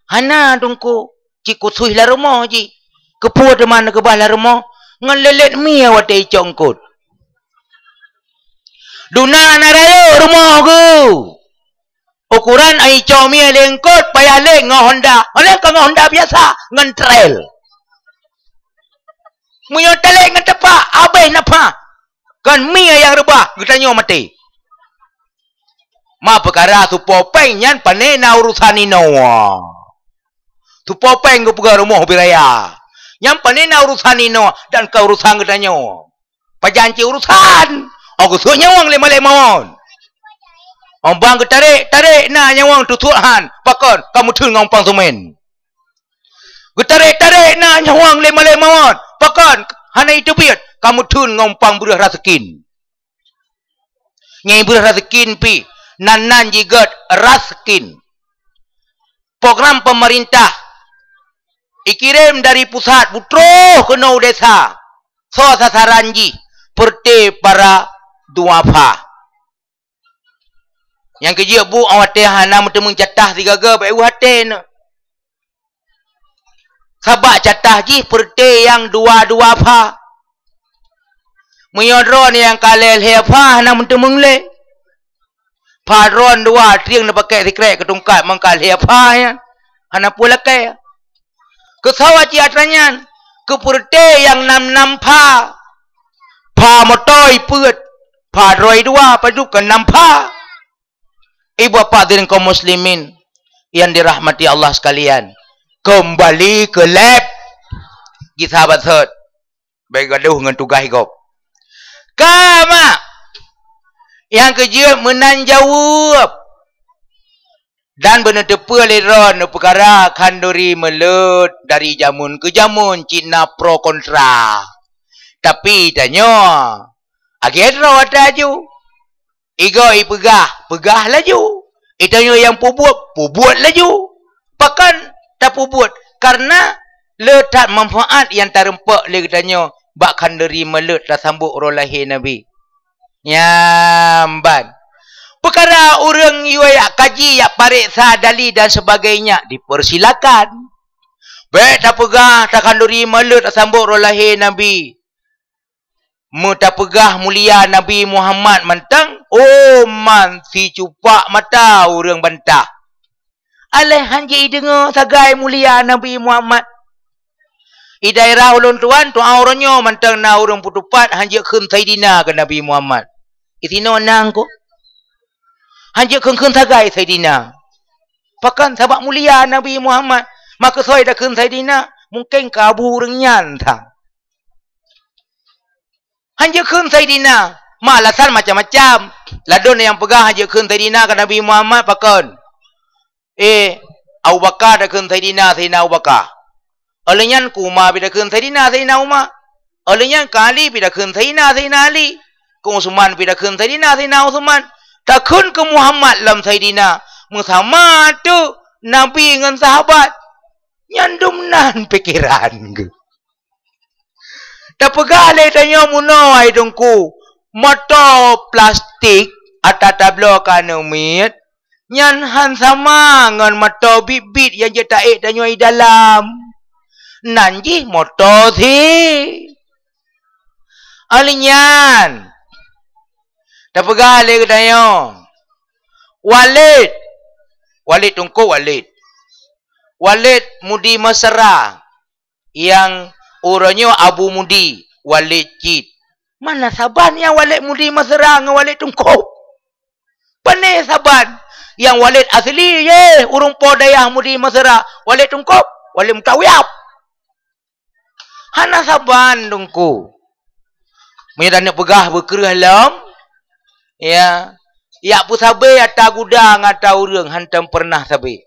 "Hana, Teungku, cit khusos lam rumoh jih." "Keupeue teuma neukeubah lam rumoh?" "Ngon lélét mie watée icok eungkôt." "Duna na rayeuk rumoh geuh. Ukuran icok mie lé eungkôt payah lé ngon Honda." "Oleh ka ngon Honda biasa, ngon Trail." Meunyoe talét ngon tapak, abéh nafah. Kon mie nyang reubah, geutanyoe maté. Ma peukara supopeng nyan pané na urusan inoe. Supopeng geupeugah rumoh ubé raya. Nyan pané na urusan inoe dan ka urusan geutanyoe. Pajan cit urusan? Oh, geuseuek nyawöng lé malée mawöt. Oh, bang geutarek-tarek na nyawöng teusuek han, pakon ka meutheun ngon umpang seumén. Geutarek-tarek na nyawöng lé malée mawöt, pakon hana iteubiet ka meutheun ngon umpang breueh raseukin. Nyang breueh raseukin pih nan-nan jigöt raseukin. Program pemerintah ikirém dari pusat butroh keunoe u desa. Soe sasaran jih? Peureute para duafa. Nyang keujeuet bu watée hana meuteumeung catah sigaga bak u até na. Sabab catah jih peureuté nyang dua-dua pha. Meunyoe droeneuh nyang ka lhèe-lhèe pha hana meuteumeung lé. Pha droeneuh dua trieng neupaké sikrek keu tungkat mangka lhèe pha nyan. Hana peue lakèe. Keu sawa cit atra nyan, keu peureuté nyang nam-nam pha. Pha moto ipeuet, pha droe dua padub keu nam pha. Ibu bapak hadirin kaum muslimin yang dirahmati Allah sekalian, kembali ke lab. Ji sahabat sot, bèk gadoh ngon tugaih gob. Ka mak, nyang keujeuet meunan jaweueb. Dan beuneuteupeu lé droeneuh peukara khanduri meuleut dari jameun keu jameun cit na pro kontra. Tapi tanyoe, lagèe droe atra ju. Igoe ipeugah, peugah laju. Itanyoe nyang peubuet, peubuet laju. Pakon tapeubuet? Kareuna le that manfaat nyang tareumpok lé geutanyoe bak khanduri meuleut tasambot uroe lahé Nabi. Nyan ban. Peukara ureueng yue jak kaji, jak pareksa dali dan sebagainya, dipersilakan. Bèk tapeugah takhanduri meuleut tasambot uroe lahé Nabi. Meutapeugah mulia Nabi Muhammad mantong, oh man sicupak mata ureueng bantah. Aléh hanjeuet ideungoe sagai mulia Nabi Muhammad. I daerah ulôn tuan, tuan uroe nyoe mantong na ureueng peutupat hanjeuet kheun Saidina keu Nabi Muhammad. Isinoe nang ko. Hanjeuet kheun-kheun sagai Saidina. Pakon? Sabab mulia Nabi Muhammad. Meukeusoi takheun Saidina, mungken ka abu ureueng nyan sang. Hanjeuet kheun Saidina, ma alasan macam-macam. Ladôm nyang peugah hanjeuet kheun Saidina keu Nabi Muhammad pakon? Eh, Abu Bakar takheun Saidina, Saidina Abu Bakar. Óh lheueh nyan keu Umar pih takheun Saidina, Saidina Umar. Óh lheueh nyan keu Ali pih takheun Saidina, Saidina Ali. Keu Utsman pih takheun Saidina, Saidina Utsman. Takheun keu Muhammad lom Saidina, meusama teuk Nabi ngon sahabat. Nyan dum nan pikeran geuh. Tapeugah lé tanyoe meunoe, hai Teungku, moto plastik ata tabloe keu aneuk miet, nyan han sama ngon moto biet-biet nyang jeuet taék tanyoe i dalam. Nan jih moto sih. Óh lheueh nyan, tapeugah lé geutanyoe, Walid, Walid Teungku Walid, Walid Mudi Mesra, nyang uroe nyoe Abu Mudi, Walid cit. Mana saban nyang Walid Mudi Mesra ngon Walid Teungku? Pane saban nyang Walid asli, yeh, ureueng po dayah Mudi Mesra, Walid Teungku, Walid Mutawiyab. Hana saban Teungku. Meunyoe taneuk peugah beukreueh lom, ya, yak peusabe ata gudang ata ureueng hantom peureunah sabe.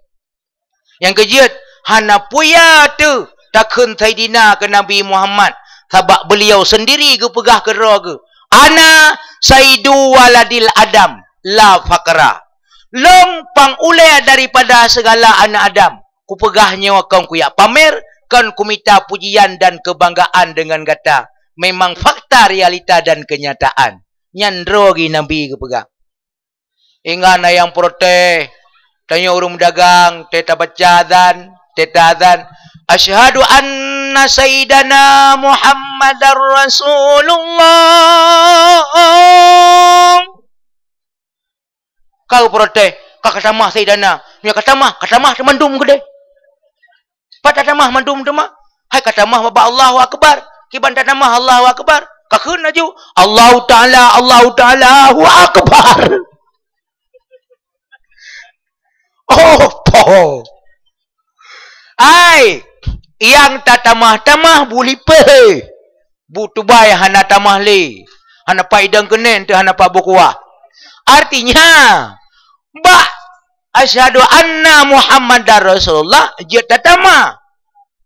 Nyang keujeuet, hana peue ya teuh takheun Saidina keu Nabi Muhammad, sabab beuliau seundiri geupeugah keudroe geuh, "Ana sayyidu waladil Adam, la fakhra." Lôn pang ulèe daripada sigala aneuk Adam. Kupeugah nyoe kon kuyak pamer, kon kumita pujian dan keubanggaan deungon gata. Memang fakta, realita dan keunyataan. Nyan droe geuh Nabi geupeugah. Ingat na nyang protes. Tanyoe ureueng meudagang, teuh tabaca azan, teuh taazan, "Asyhadu anna sayyidana Muhammadar Rasulullah." Ka geuprotes, "Ka, ka tamah sayyidana." Meunyoe ka tamah, ka tamah teumandum keudeh. Pat tatamah mandum teuma? Hai ka tamah babah Allahu Akbar. Kiban tatamah Allahu Akbar, ka kheun laju, "Allahu Ta'ala, Allahu Ta'ala, Allahu Akbar." Oh, poh. Ai, nyang tatamah-tamah bu lipéh. Bu tubai hana tamah lé, hana pat idong keuneng teuh, hana pat bu kuah. Artinya, bak asyhadu anna Muhammadar Rasulullah jeuet tatamah.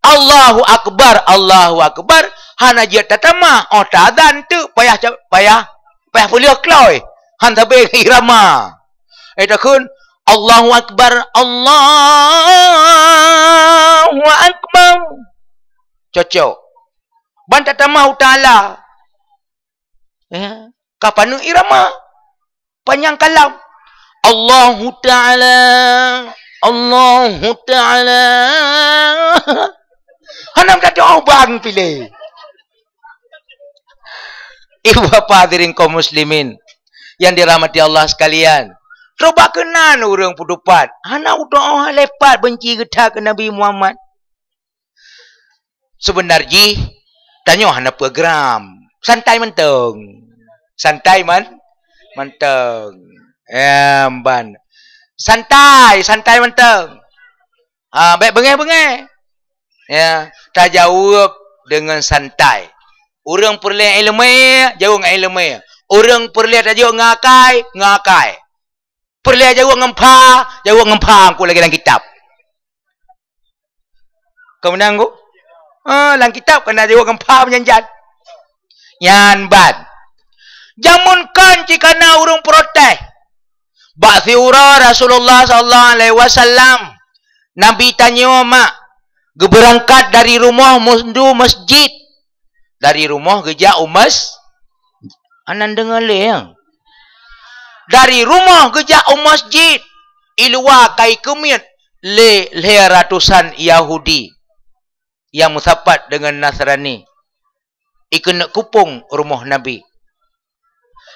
Allahu Akbar, Allahu Akbar, hana jeuet tatamah. Oh, taazan teuk payah ca-, payah, payah peuleueh kloi. Han sabe irama. Eh, takheun, "Allahu Akbar, Allahu Akbar." Cocok. Ban tatamah u Ta'ala. Ya, ka paneuk irama. Panyang kalam. Allahu Ta'ala, Allahu Ta'ala. Hana meudoa bang piléh. Ibu bapa hadirin kaum muslimin yang dirahmati Allah sekalian. Coba keunan ureuëng peutupat. Hana udoa lepat benci geuta keu Nabi Muhammad. Sebenar jih, tanyoe hana program. Santai mantong. Santai man-, mantong. Em, ban. Santai, santai mantong. Ha, bék beungéh-beungéh. Ya, tajaweueb deungon santai. Ureuëng peureulée iéleumé, jaweueb ngon iéleumé. Ureuëng peureulée tajaweueb ngon akai, ngon akai. Peureulée jaweueb ngon pha, jaweueb ngon pha, engko lagée lam kitab. Ka meunan, Guru? Ah, lam kitab ka na jaweueb ngon pha meunyan jan. Nyan ban. Jameun kon cit ka na ureuëng protes. Bak siuroe Rasulullah sallallahu alaihi wasallam, Nabi tanyoe mak geubeurangkat dari rumoh meundu masjid. Dari rumoh geujak u mas-, anan deungoe lé, ya. Dari rumoh geujak u masjid, i luwa ka ikeumiet lé lhée ratusan Yahudi nyang meusapat deungon Nasrani. Ikeuneuk kupông rumoh Nabi.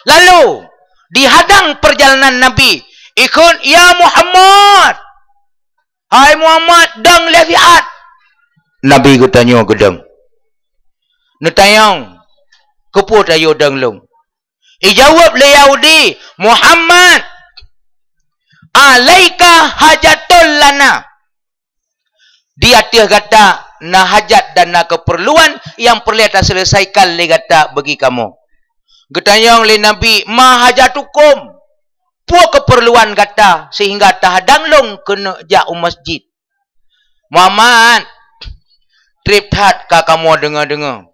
Lalu, dihadang peurjalanan Nabi, ikheun, "Ya Muhammad! Hai Muhammad, dong lé siat!" Nabi geutanyoe geudong. Neutanyong, "Keupeue tayue dong lôn?" Ijaweueb lé Yahudi, "Muhammad, alaika hajatun lana." Di ateueh gata na hajat dan na keupeurluan nyang peureulée taseuleusaikon lé gata bagi kamoe. Geutanyong lé Nabi, "Ma hajatukum?" Peue keupeurluan gata sehingga tahadang lôn keuneuk jak u masjid? "Muhammad, treb that ka kamoe deungoe-deungoe.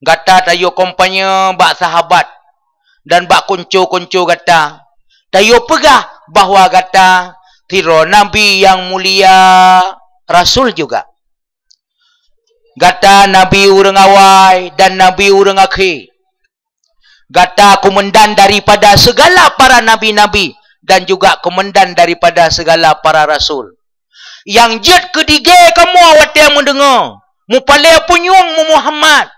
Gata tayue kampanye bak sahabat dan bak kunco-kunco gata. Tayue peugah bahwa gata sidroe nabi nyang mulia, rasul juga. Gata nabi ureuëng awai dan nabi ureuëng akhé. Gata keumeundan daripada segala para nabi-nabi dan juga keumeundan daripada segala para rasul. Nyang jeuet keu digée kamoe watée meudeungoe, mupalée punyueng mu Muhammad.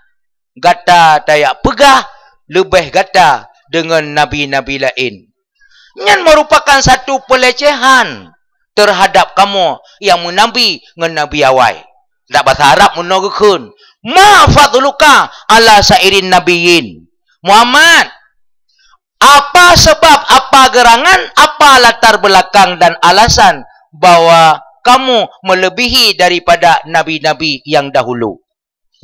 Gata tajak peugah leubeh gata deungon nabi-nabi laén. Nyan meurupakan satu peulecehan teuhadab kamoe nyang meunabi ngon nabi awai." Dak basa Arab meunoe geukheun, "Ma fadluka ala sairin nabiyyin?" Muhammad, apa sebab, apa gerangan, apa latar belakang dan alasan bahwa kamu melebihi daripada nabi-nabi yang dahulu?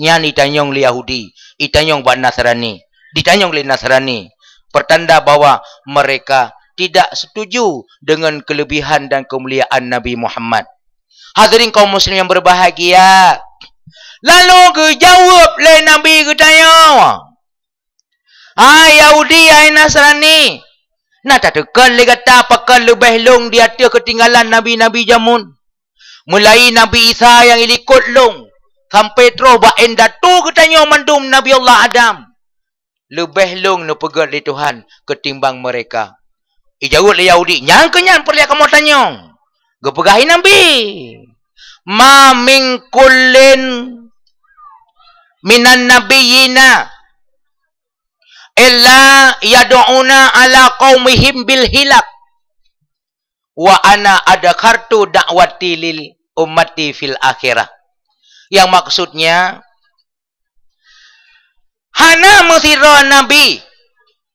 Nyan itanyong lé Yahudi, itanyong bak Nasrani, ditanyong lé Nasrani, pertanda bahwa mereka tidak setuju dengan kelebihan dan kemuliaan Nabi Muhammad. Hadirin kaum muslim yang berbahagia, lalu geujaweueb lé Nabi geutanyoe, "Hai Yahudi, hai Nasrani, na tateukon lé gata pakon leubeh lôn di ateueh keutinggalan nabi-nabi jameun? Mulai Nabi Isa nyang ilikot lôn, sampai troh bak indatu geutanyoe mandum Nabi Allah Adam, leubeh lôn neupeugét lé Tuhan keutimbang mereka." Ijaweueb lé Yahudi, "Nyang keu nyan peureulée kamoe tanyong." Geupeugah lé Nabi, "Ma min kullin minan nabiyyina illa yad'una ala qaumihim bil hilak, wa ana adkhartu da'wati lil ummati fil akhirah." Yang maksudnya, hana meusidroe nabi,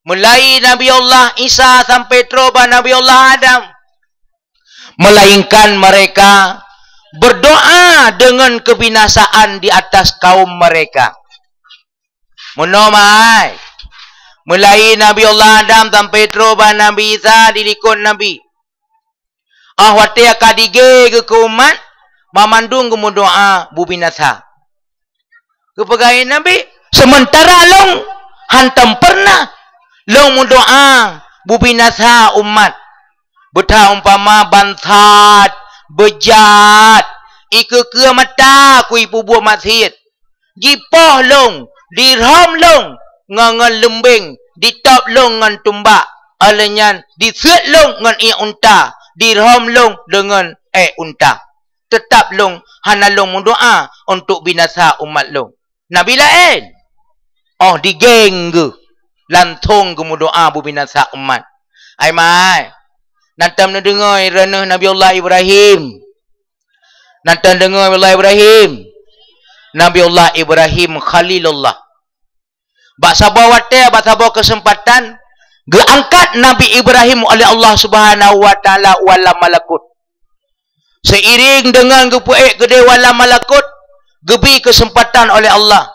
mulai Nabi Allah Isa sampai troh bak Nabi Allah Adam, melainkan mereka berdoa dengan kebinasaan di atas kaum mereka. Meunoe mai, mulai Nabi Allah Adam sampai troh bak Nabi Isa dilikot Nabi. Ah watée ka digée geuh keu umat, mamandum geumeudoa bubinasa. Geupeugah lé Nabi, "Seumeuntara lôn hantom peureunah lôn meudoa bubinasa umat. Beuta umpama bansat, beujat, ikeue-keue mata kui peubuet maksiet. Jipoh lôn, dirhom lôn ngon, ngon leumbeng, ditôb lôn ngon tumbak, óh lheueh nyan diseuet lôn ngon ié unta, dirhom lôn deungon ék unta." Teutap lôn hana lôn meudoá untuk binasa umat lôn. Nabi laén, óh digeng geuh, langsông geumeudoá beubinasa umat. Ai mai, na tom neudeungoe droeneuh Nabiullah Ibrahim. Na tom neudeungoe Nabiullah Ibrahim. Nabiullah Ibrahim Khalilullah. Bak saboh watée, bak saboh keuseumpatan, geuangkat Nabi Ibrahim oleh Allah Subhanahu wa Taala u alam malakut. Seiring deungon geupeuék keudeh u alam malakut, geubri keuseumpatan oleh Allah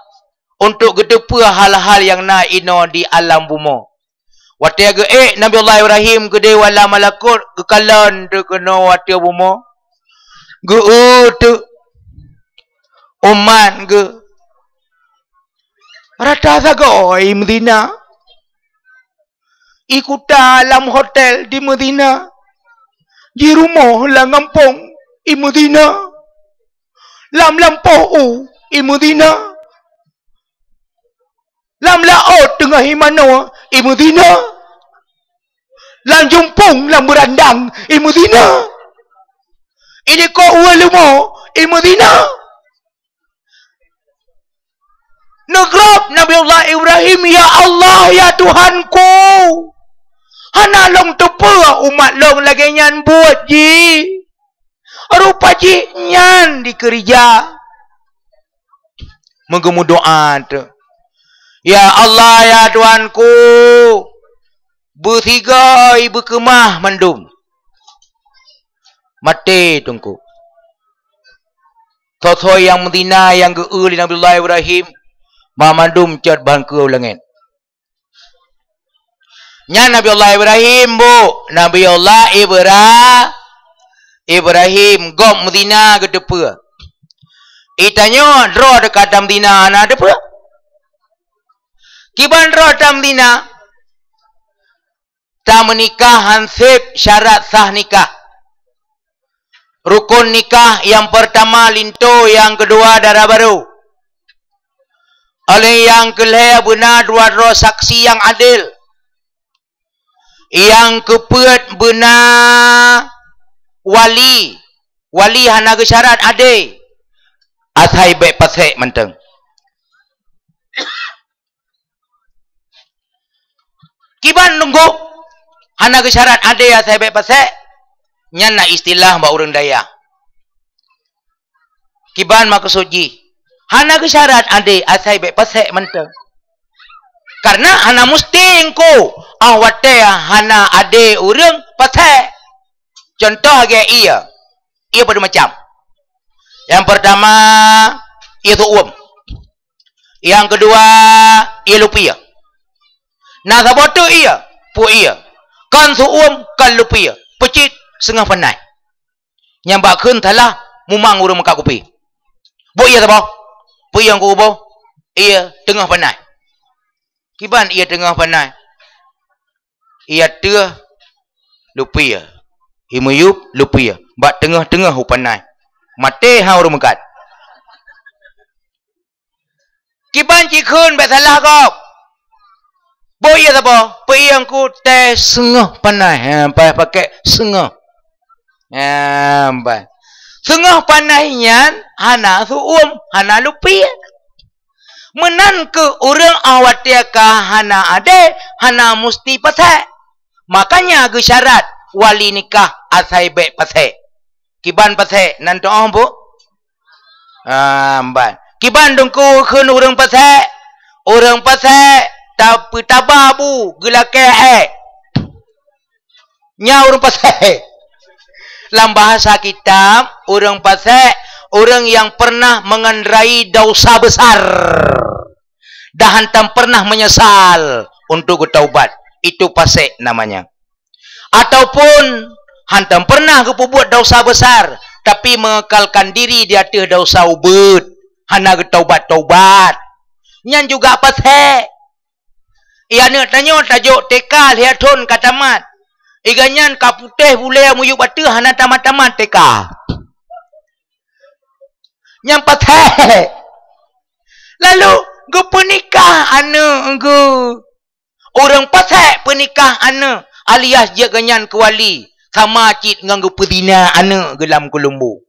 untuk geuteupeue hal-hal nyang na inoe di alam bumoe. Watée geuék Nabiullah Ibrahim keudeh u alam malakut, geukalon teuk keunoe ateueh bumoe, geu-eu teuk umat geuh, rata sagoe i Madinah. I kuta lam hotel di Madinah, jirumoh lam gampông i Madinah, lam lampôh u i Madinah, lam laôt teungoh i manoe i Madinah, lam jumpung lam beurandang i Madinah, i likot ueh leumo i Madinah. Neugrob Nabiullah Ibrahim, "Ya Allah, ya Tuhanku, hana lôn teupeue umat lôn lagée nyan buet jih. Rupa jih nyan dikeurija." Meugeumeudoá teuk, "Ya Allah, ya Tuhanku, beusigoe beukeumah mandum." Maté teungku. Soe-soe nyang meuzina nyang geu-eu lé Nabiullah Ibrahim, banmandum cot ban keue u langét. Nyan Nabiullah Ibrahim, bu, Nabiullah Ibra-, Ibrahim gob meuzina geuteupeue. Itanyoe droe teuka tameuzina hana teupeue. Kiban droe tameuzina? Tameunikah han sép syarat sah nikah. Rukon nikah nyang peurtama linto, nyang keudua dara barô. Óh lheueh nyang keu lhée beuna dua droe saksi nyang adél. Nyang keupeuet beuna wali. Wali hana geusyarat adé, asai bék pasék mantong. Kiban teungku hana geusyarat adé asai bék pasék, nyan na istilah bak ureuëng dayah. Kiban meukeusut jih, hana geusyarat adé asai bék pasék mantong. Kareuna hana musti teungku óh watée hana adé ureuëng pasék. Cuntoh lagée ié, ié padum macam. Nyang peurtama, ié su'uem. Nyang keudua, ié lupié. Na saboh teuk ié, peue ié. Kon su'uem, kon lupié. Peucit seungoh panai. Nyang bak kheun salah mumang ureuëng meukat kupi. Bôh ié saboh, peue ié nyang kuboh, ié teungoh panai. Kiban ié teungoh panai? Ié ateueh lupié, ié miyueb lupié, bak teungoh-teungoh u panai. Maté ha ureuëng meukat. Kiban cit kheun bék salah gob. Bôh ié saboh, peue ié teungku, teh seungoh panai. Ha, pakai seungoh. Ha, bah. Seungoh panai nyan hana su'uem, hana lupié. Meunan keuh ureuëng óh watée ka hana adé, hana musti pasék. Makanya geusyarat wali nikah asai bék pasék. Kiban pasék nan teuoh, bu? Ah, mbai. Kiban teungku kheun ureuëng pasék? Ureuëng pasék tapeutaba bu geulakée ék. Nyan ureuëng pasék. Lam bahasa kitab, ureuëng pasék, ureuëng yang pernah mengendarai dosa besar dan hantom pernah menyesal untuk geutaubat. Itu pasék namanya. Ataupun hantom pernah geupeubuet dosa besar, tapi mengekalkan diri di ateueh dosa ubeuet, hana geutaubat-taubat. Nyan juga pasék. Ié aneuëk tanyoe tajok T K lhée thon ka tamat. Ié gobnyan ka putéh bulée miyueb ateueh hana tamat-tamat T K. Nyan pasék. Lalu geupeunikah aneuëk geuh. Ureuëng pasék peunikah aneuëk alias jeuet gobnyan keu wali, sama cit ngon geupeuzina aneuëk geuh lam keulumbu.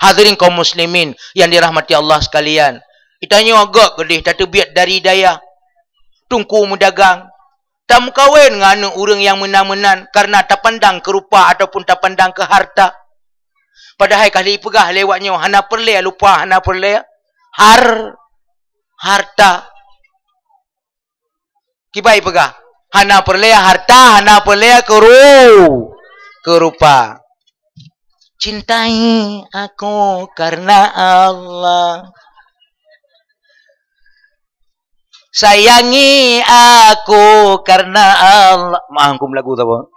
Hadirin kaum muslimin yang dirahmati Allah sekalian, tanyoe göt keudeh tateubiet dari dayah, teungku meudagang, tameukawen ngon aneuk ureuëng nyang meunan-meunan karena tapandang keu rupa ataupun tapandang keu harta. Padahai ka lheueh peugah lewat nyoe, hana peureulée lupa, hana peureulée har-, harta. Kiban peugah, hana peureulée harta, hana peureulée keuru-, keu rupa. Cintai aku karena Allah. Sayangi aku karena Allah. Maaf, aku melagu saboh.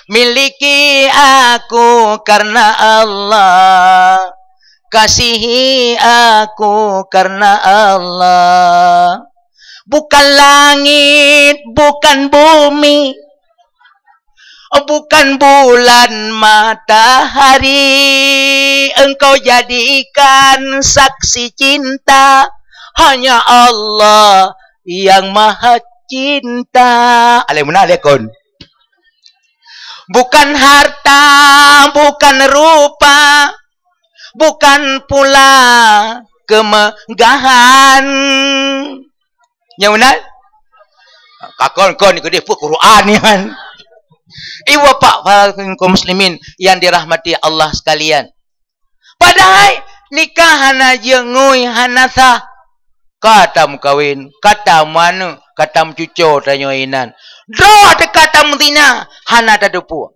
Miliki aku karena Allah. Kasihi aku karena Allah. Bukan langit, bukan bumi, bukan bulan, matahari, engkau jadikan saksi cinta. Hanya Allah yang Maha Cinta. Alai meunan lé kon. Bukan harta, bukan rupa, bukan pula kemegahan. Nyang meunan? Ka kon-kon keudeh peue Quran nyan. Ibu bapak para kaum muslimin yang dirahmati Allah sekalian. Padahai nikah hana jeuet ngui, hana sah. Ka tameukawen, ka tameuaneuk, ka tameucuco tanyoe inan. Droe teuka tameuzina, hana tateupeue.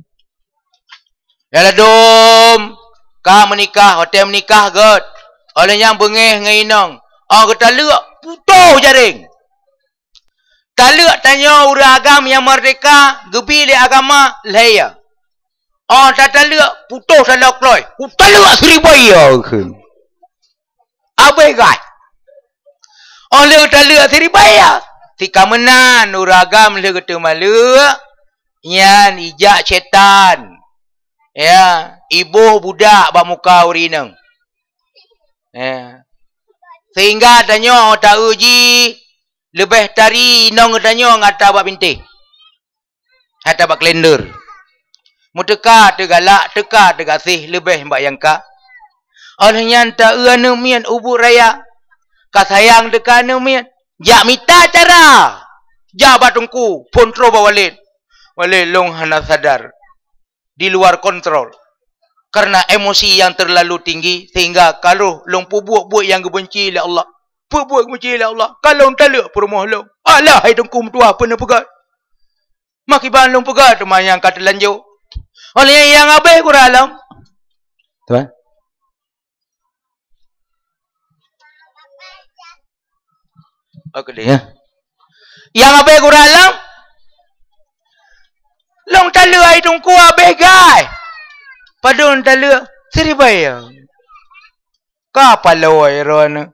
Ya ladom, ka meunikah, watée meunikah göt. Óh lheueh nyan beungéh ngon inong. Óh geutaleuek, putôh jaréng. Taleuek tanyoe ureuëng agam nyang meurdeka geubi lé agama lhée ya. Óh tataleuek putôh taloe kloe, kutaleuek siribaya kheun. Abéh gai. Óh lheueh taleuek siribaya, sika meunan ureuëng agam lheueh geuteumaleuek, nyan ijak syaitan. Ya, iboh budak bak muka ureuëng inong. Ya. Sehingga tanyoe ta-eu jih leubeh tari inong geutanyoe ngon ata bak bintéh. Ata bak kalender. Meuteuka teugalak, teuka teugaséh leubeh bak nyang ka. Óh lheueh nyan ta-eu aneuk miet u buet raya. Ka sayang teuka aneuk miet. Jak mita cara. Jak bak teungku, phon troh bak walét. Walét, lôn hana sadar. Di luar kontrol. Karena emosi yang terlalu tinggi, sehingga ka lheueh lôn peubuet buet nyang geubenci lé Allah. Peubuet geubenci lé Allah. Ka lôn taleuek peurumoh lôn. Alah, hai teungku meutuah, peue neupeugah? Makiban lôn peugah teuma nyang ka teulanjô. Óh lheueh nyan nyang abéh gura lom. Tuan. Oke deh ya. Nyang abéh gura lom. Lôn taleuek hai teungku abéh gai. Padum taleuek siribaya. Ka paloi droeneuh.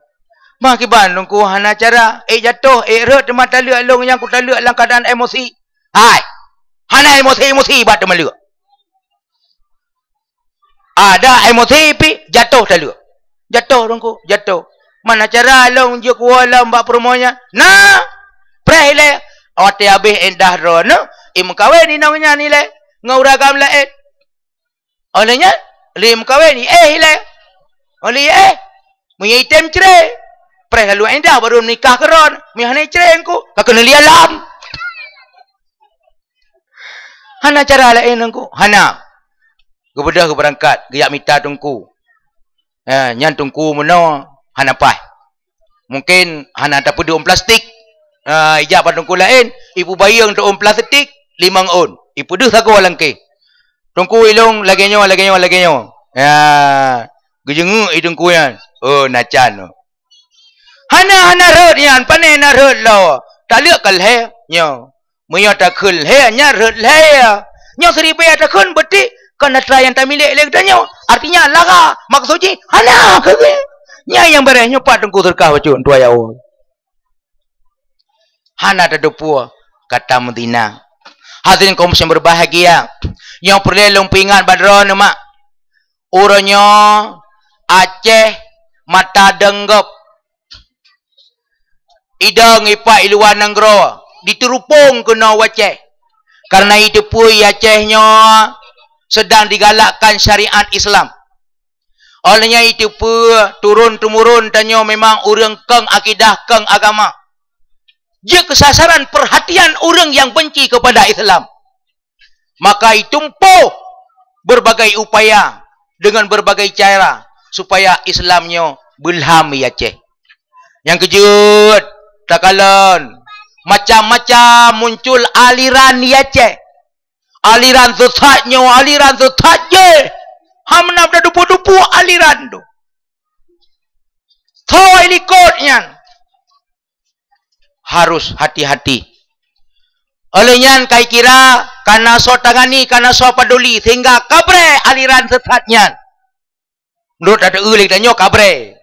Makiban teungku hana cara, ék jatoh, ék rhot teuma taleuek lôn nyang kutaleuek lam keuadaan emosi. Hai. Hana emosi-emosi bak teumaleuek. Ada emosi pih jatoh taleuek. Jatoh teungku, jatoh. Mana cara lôn jeuet kuwoe lom bak peurumoh nyan? Na! Preh ilée. Watée abéh indah droeneuh, imeukawen inong nyan ilée ngon ureuëng agam laén. Óh lheueh nyan, lheueh meukawen, iéh ilée. Óh lheueh iéh, meunyoe item cre, preh lalue indah baru meunikah keudroe, meunyoe hana icre engku, ka keuneuk lia lam. Hana cara laén engku, hana. Geubeudôh geubeurangkat, geujak mita teungku. Eh, nyan teungku meunoe hana paih. Mungken hana tapeudeuh ôn plastik. Ah, ijak bak teungku laén, ipeubayeueng teuôn plastik limong ôn, ipeudeuh sagoe lam keh. Teungku ilôn lagée nyoe, lagée nyoe, lagée nyoe. Ya, geujeungeuk i teungku nyan. Oh, na can. Hana, hana rhot nyan, pane na rhot lom. Taleuek ka lhée nyoe. Meunyoe takheun lhée, nyan rhot lhée. Nyoe siribée takheun beuti, kon atra nyang tamilék lé geutanyoe. Artinya lara, maksud jih hana keu geuh. Nyan nyang bareh nyoe pat teungku seudeukah bacut tuha ya Allah. Hana tateupeue kata meuzina. Hadirin kaum muslim berbahagia, nyang peureulée lôn peuingat bak droeneuh mak. Uroe nyoe Aceh mata deunggop. Idong ipak i luwa nanggroe, diteurupông keunoe u Aceh. Kareuna iteupeue i Aceh nyoe seudang digalakkan syariat Islam. Óh lheueh nyan iteupeue turun-temurun tanyoe memang ureuëng keng akidah, keng agama. Jeuet keu sasaran perhatian ureuëng nyang benci kepada Islam. Maka itumpoh berbagai upaya dengan berbagai cara supaya Islam nyoe beulham i Aceh. Nyang keujeuet, takalon, macam-macam muncul aliran i Aceh. Aliran sesat nyoe, aliran sesat jih. Hana dupu-dupu aliran tu. Soe likot nyan harus hati-hati. Oleh nyan kai kira kana soe tangani, kana soe paduli sehingga kabré aliran sesat nyan. Meunurot tateue lé tanyoe kabré,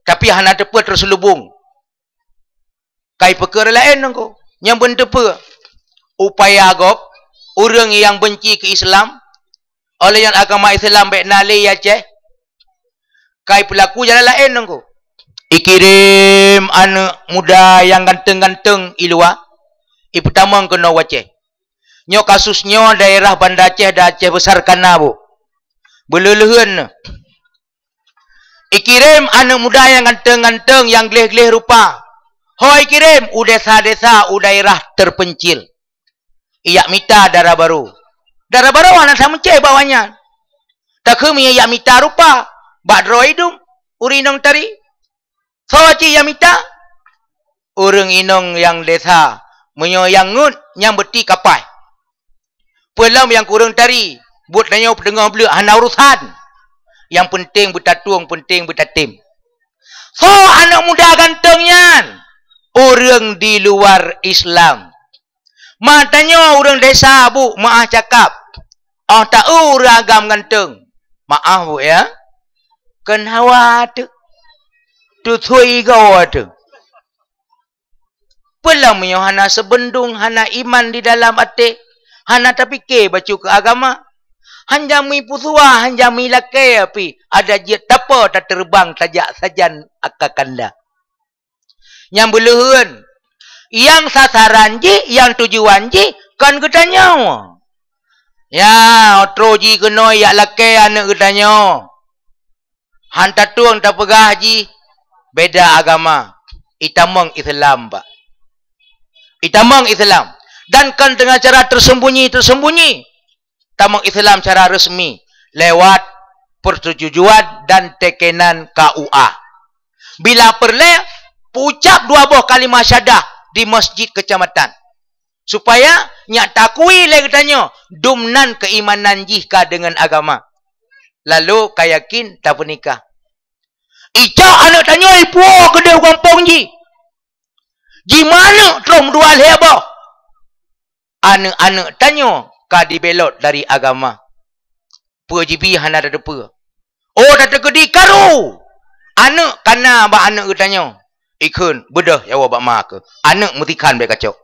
tapi hana teupeu teuseulubong. Kai peukara laén nangko nyang beuteupeue. Upaya gob ureuëng nyang benci keu Islam, oleh nyan agama Islam bék na lé i Aceh, kai peulaku jalan laén nangko. Ikirém aneuëk muda nyang ganteng-ganteng i luwa, ipeutamong keunoe u Aceh. Nyoe kasus nyoe daerah Banda Aceh dan Aceh Besar kana bu. Beuleuleuen. Ikirém aneuëk muda nyang ganteng-ganteng, nyang gleh-gleh rupa. Ho ikirém u desa-desa, u daerah terpencil. Ijak mita dara barô. Dara barô hana sameucé bak awaknyan. Takheun meunyoe ijak mita rupa, bak droe idum, ureuëng inong tari. Soe cit ijak mita? Ureuëng inong nyang desa, meunyoe nyang ngut, nyang beuti kapai. Peulom nyang kureueng tari, buet tanyoe peuteungoh bleuek hana urusan. Nyang peunteng beutatueng, peunteng beutatem. Soe aneuëk muda ganteng nyan? Ureuëng di luar Islam. Ma tanyoe ureuëng desa bu, meuah cakap. Oh ta-eu ureuëng agam ganteng. Maaf bu ya. Keunawa teuh. Tuthui goe teuh. Peulom meunyoe hana seubendung, hana iman di dalam até, hana tapike bacut keu agama. Hanjami peusuwa, hanjami lakée pih, adak jeuet tapo tateureubang tajak sajan aka kanda. Nyang beuleuheuen, nyang sasaran jih, nyang tujuan jih kon geutanyoe. Ya, utroe jih keunoe ijak lakée aneuëk geutanyoe. Han tatueng tapeugah jih beda agama, itamong Islam, Pak. Itamong Islam. Dan kon dengan cara tersembunyi-tersembunyi. Tamong Islam cara resmi lewat persetujuan dan tekenan K U A. Bila peureulée, peuucap dua boh kalimah syahadah di masjid kecamatan. Supaya nyak takui lé geutanyoe dum nan keuimanan jih ka deungon agama. Lalu ka yakin tapeunikah. Icok aneuëk tanyoe ipuwoe keudeh u gampông jih. Jimaneuk troh meudua lhée boh. Aneuëk-aneuëk tanyoe ka dibelot dari agama. Peue jibi hana tateupeue. Oh, tateukeudi karu! Aneuëk kana bak aneuëk geutanyoe. Ikheun beudôh nyawa bak ma keuh. Aneuëk meutikhan bék kacok.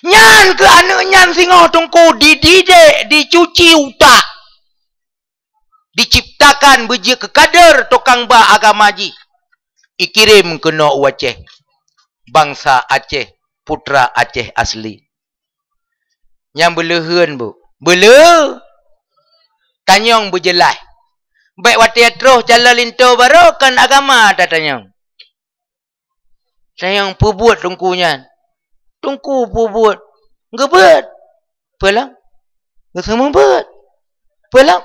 Nyan keuh aneuëk nyan singoh teungku dididik, dicuci utak. Diciptakan beujeuet keu kader tukang ba agama jih. Ikirém keunoe u Aceh. Bansa Aceh, putra Aceh asli. Nyang beuleuheuen bu. Beuleu. Tanyong beujeulaih. Bék watée troh calon linto barô kon agama tatanyong. Sayang peubuet teungku nyan. Teungku peubuet. Geubeuet. Peulom. Geuseumeubeuet. Peulom.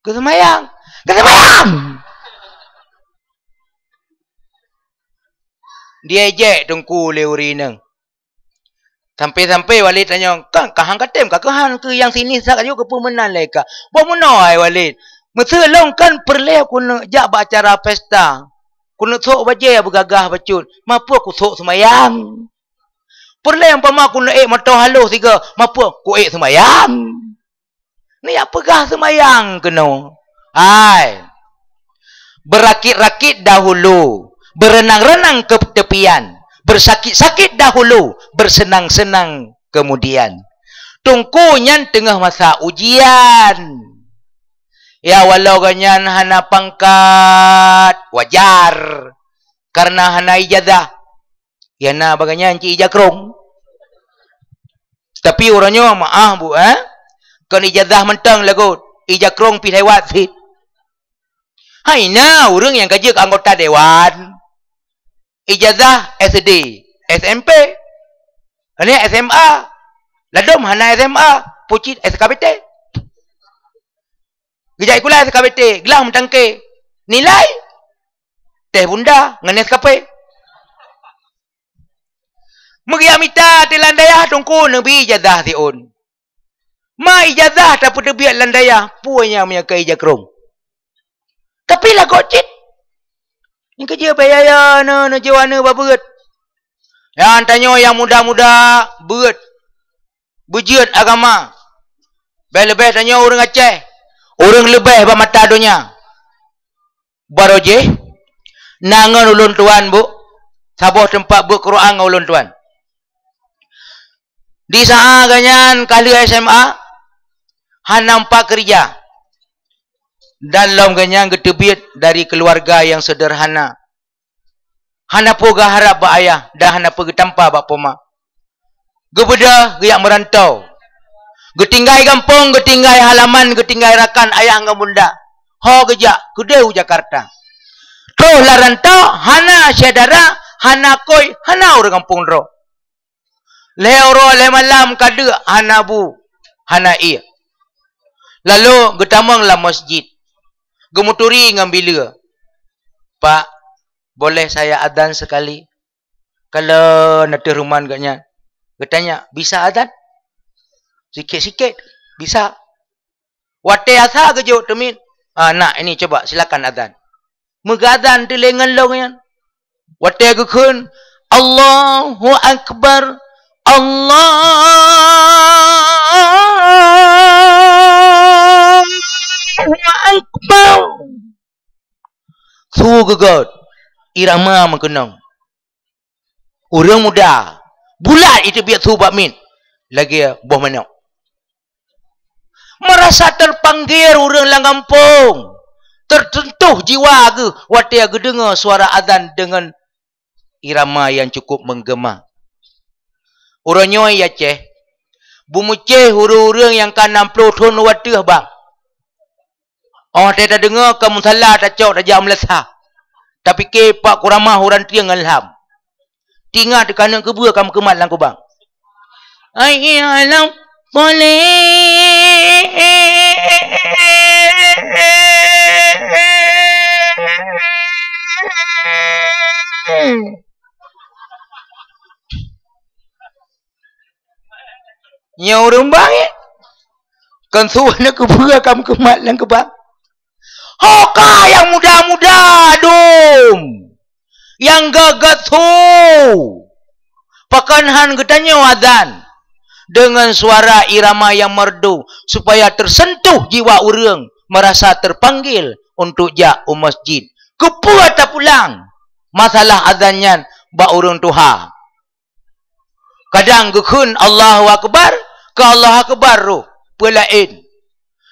Geuseumayang. Geuseumayang. Diejek teungku lé ureuëng inong. Sampai-sampai Walid tanyong, "Kan kahang katem ka keuhan keu nyang sini sa kayue keupeue meunan lé ka?" "Boh meunoe hai Walid. Meuseu lôn kan peureulée keuneuk jak bak acara pesta. Keuneuk sok bajée beugagah bacut. Mapeue kusok seumayang. Peureulée umpama keuneuk ék moto haloh sigoe, mapeue kuék seumayang." Neujak peugah seumayang keunoe. Hai. Berakit-rakit dahulu, berenang-renang ke tepian, bersakit-sakit dahulu, bersenang-senang kemudian. Teungku nyan teungoh masa ujian. Ya, walau gobnyan hana pangkat, wajar. Karena hana ijazah. Ya na bagai nyan cit ija krong. Tapi uroe nyoe maah bu, eh? Kon ijazah mantong lagot, ija krong pih lewat cit. Hai na ureuëng nyang ka jeuet anggota dewan. Ijazah S D, S M P, hana S M A. Ladom hana S M A, pucit S K B T. Geujak sikula S K B T, glah meutangke. Nilai? Teh bunda ngon S K P. Meugiak mita teulan dayah teungku neubi ijazah siôn. Ma ijazah tapeuteubiet lam dayah, peue nyang meunyoe keu ija krong. Tapi lagot cit. Nyang keujeuet baya-ya na, na jiwa na babeuet. Nyang tanyoe nyang muda-muda beuet. Beujeuet agama. Bèk leubeh tanyoe ureuëng Aceh. Ureuëng leubeh bak mata donya. Baroe jih, na ngon ulôn tuan, Bu, saboh teumpat beuet Quran ngon ulôn tuan. Di saat geuhnyan ka lheueh S M A, hana meupat keurija. Dan lom geuhnyan geuteubiet dari keuluwarga nyang seudeurhana. Hana peue geuharab bak ayah dan hana peue geutampa bak poma. Geubeudôh geujak meurantau. Geutinggai gampông, geutinggai halaman, geutinggai rakan ayah ngon bunda. Ho geujak keudeh u Jakarta. Troh lam rantau, hana syedara, hana kôi, hana ureuëng gampông droe. Lhée uroe lhée malam ka deuk hana bu, hana ié. Lalu geutamong lam masjid. Geumuturi ngon bileue, "Pak, boleh saya azan sekali?" Kalon ateueh ruman geuhnyan. Geutanya, "Bisa azan?" "Sikit-sikit." "Bisa." Watée asa geujok teumiet, "Ah, nak, ini coba, silakan azan." Meugeuazan teuh lé ngon lôn nyan. Watée geukheun, "Allahu Akbar, Allahu Akbar." Su geugét, irama meukeunong. Ureuëng muda, bulat jiteubiet su bak miet lagée boh manok. Meurasa teupanggil ureuëng lam gampông, teuseuntoh jiwa geuh watée geudeungoe suara azan deungon irama nyang cukup meugeuma. Uroe nyoe i Aceh, beumeucéh ureuëng-ureuëng nyang ka nam ploh thon u ateueh bang. Óh watée tadeungoe ka musala tacok tajak meulasa, tapike pak kuramah urantieng ngon lham. Tingat teuka neuk keubeue ka meukeumah lam kubang. Ai alam boleh. Nyoe ureuëng bang, eh? Kon su neuk keubeue ka meukeumah lam kubang. Ho ka nyang muda-muda dum, nyang gét-gét su, pakon han geutanyoe azan deungon suara irama nyang merdu, supaya teuseuntoh jiwa ureuëng meurasa teupanggil untuk jak u masjid. Keupeue tapulang masalah azan nyan bak ureuëng tuha? Kadang geukheun Allahu Akbar, keu Allahu Akbar roh, peue laén.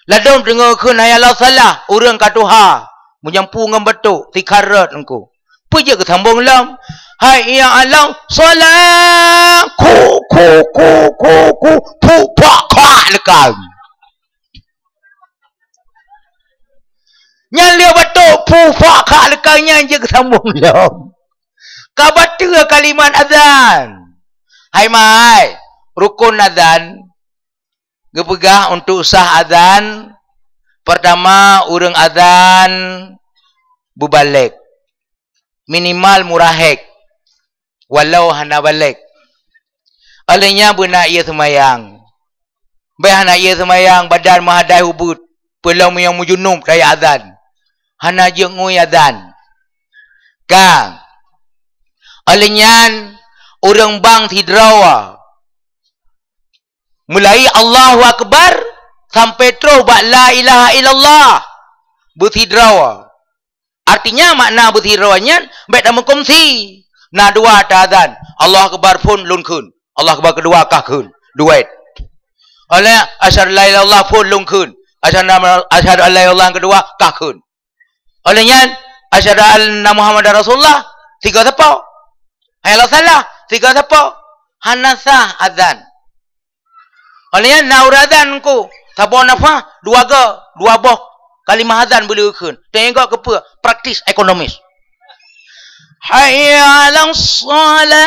Ladom teungoh geukheun hayya 'alas shalah, ureuëng ka tuha, meujampu ngon batok, sikharot engku. Peue jeuet geusambong lom, "Hayya 'alas shalah, ku, ku, ku, ku, ku, pu, pak, kak, leukang." Nyan lé batok, pu, pak, kak, leukang nyan jeuet geusambong lom. Ka bateue kalimat azan. Hai mai, rukon azan geupeugah untuk sah azan, pertama, ureuëng azan beubalek, minimal murahek, walau hana balek. Óh lheueh nyan beuna ié seumayang. Bék hana ié seumayang, badan meuhadai ubeut, peulom nyang meujunub tajak azan. Hana jeuet ngui azan. Ka. Óh lheueh nyan, ureuëng bang sidroe, mulai Allahu Akbar sampai troh bak la ilaha illallah, beusidroe. Artinya, makna beusidroe nyan bék tameukongsi. Na dua ta azan, Allahu Akbar phon lôn kheun, Allahu Akbar keudua kah kheun, duet. Óh lheueh asyhadu an la ilaha illallah phon lôn kheun, asyhadu an, asyhadu an la ilaha illallah nyang keudua kah kheun. Óh lheueh nyan, asyhadu anna Muhammadar Rasulullah, sigoe sapo. Hayya 'alas shalah, sigoe sapo. Hana sah azan. Óh lheueh nyan na ureuëng azan engku, saboh nafah dua go, dua boh Kalimah azan beuleueh kheun. Teungoh keupeue? Praktis ekonomis. Hayya 'alas shalah.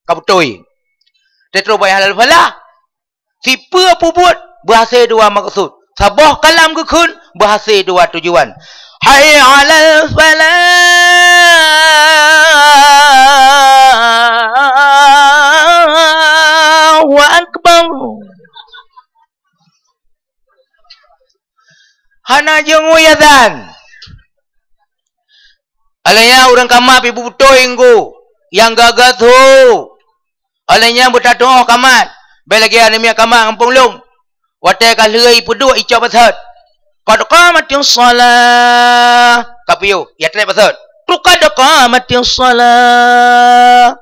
Ka beutôi. Teutroh bak hayya 'alal falah. Sipeue peubuet beuhasé dua maksud. Saboh kalam geukheun beuhasé dua tujuan. Hayya 'alal falah. Allahu akbar. Hana jingui azan. Alanya ureuëng kamat pih beutôi nggu nyang gaga tho. Alanya beutatuoh kamat. Bèk lagèe aneuk miet kamat gampông lôn. Watèe ka lheueh ipeuduek icok basot. Qad qamatis shalah. Ka piôh, ya trép basot. Tu qad qamatis shalah.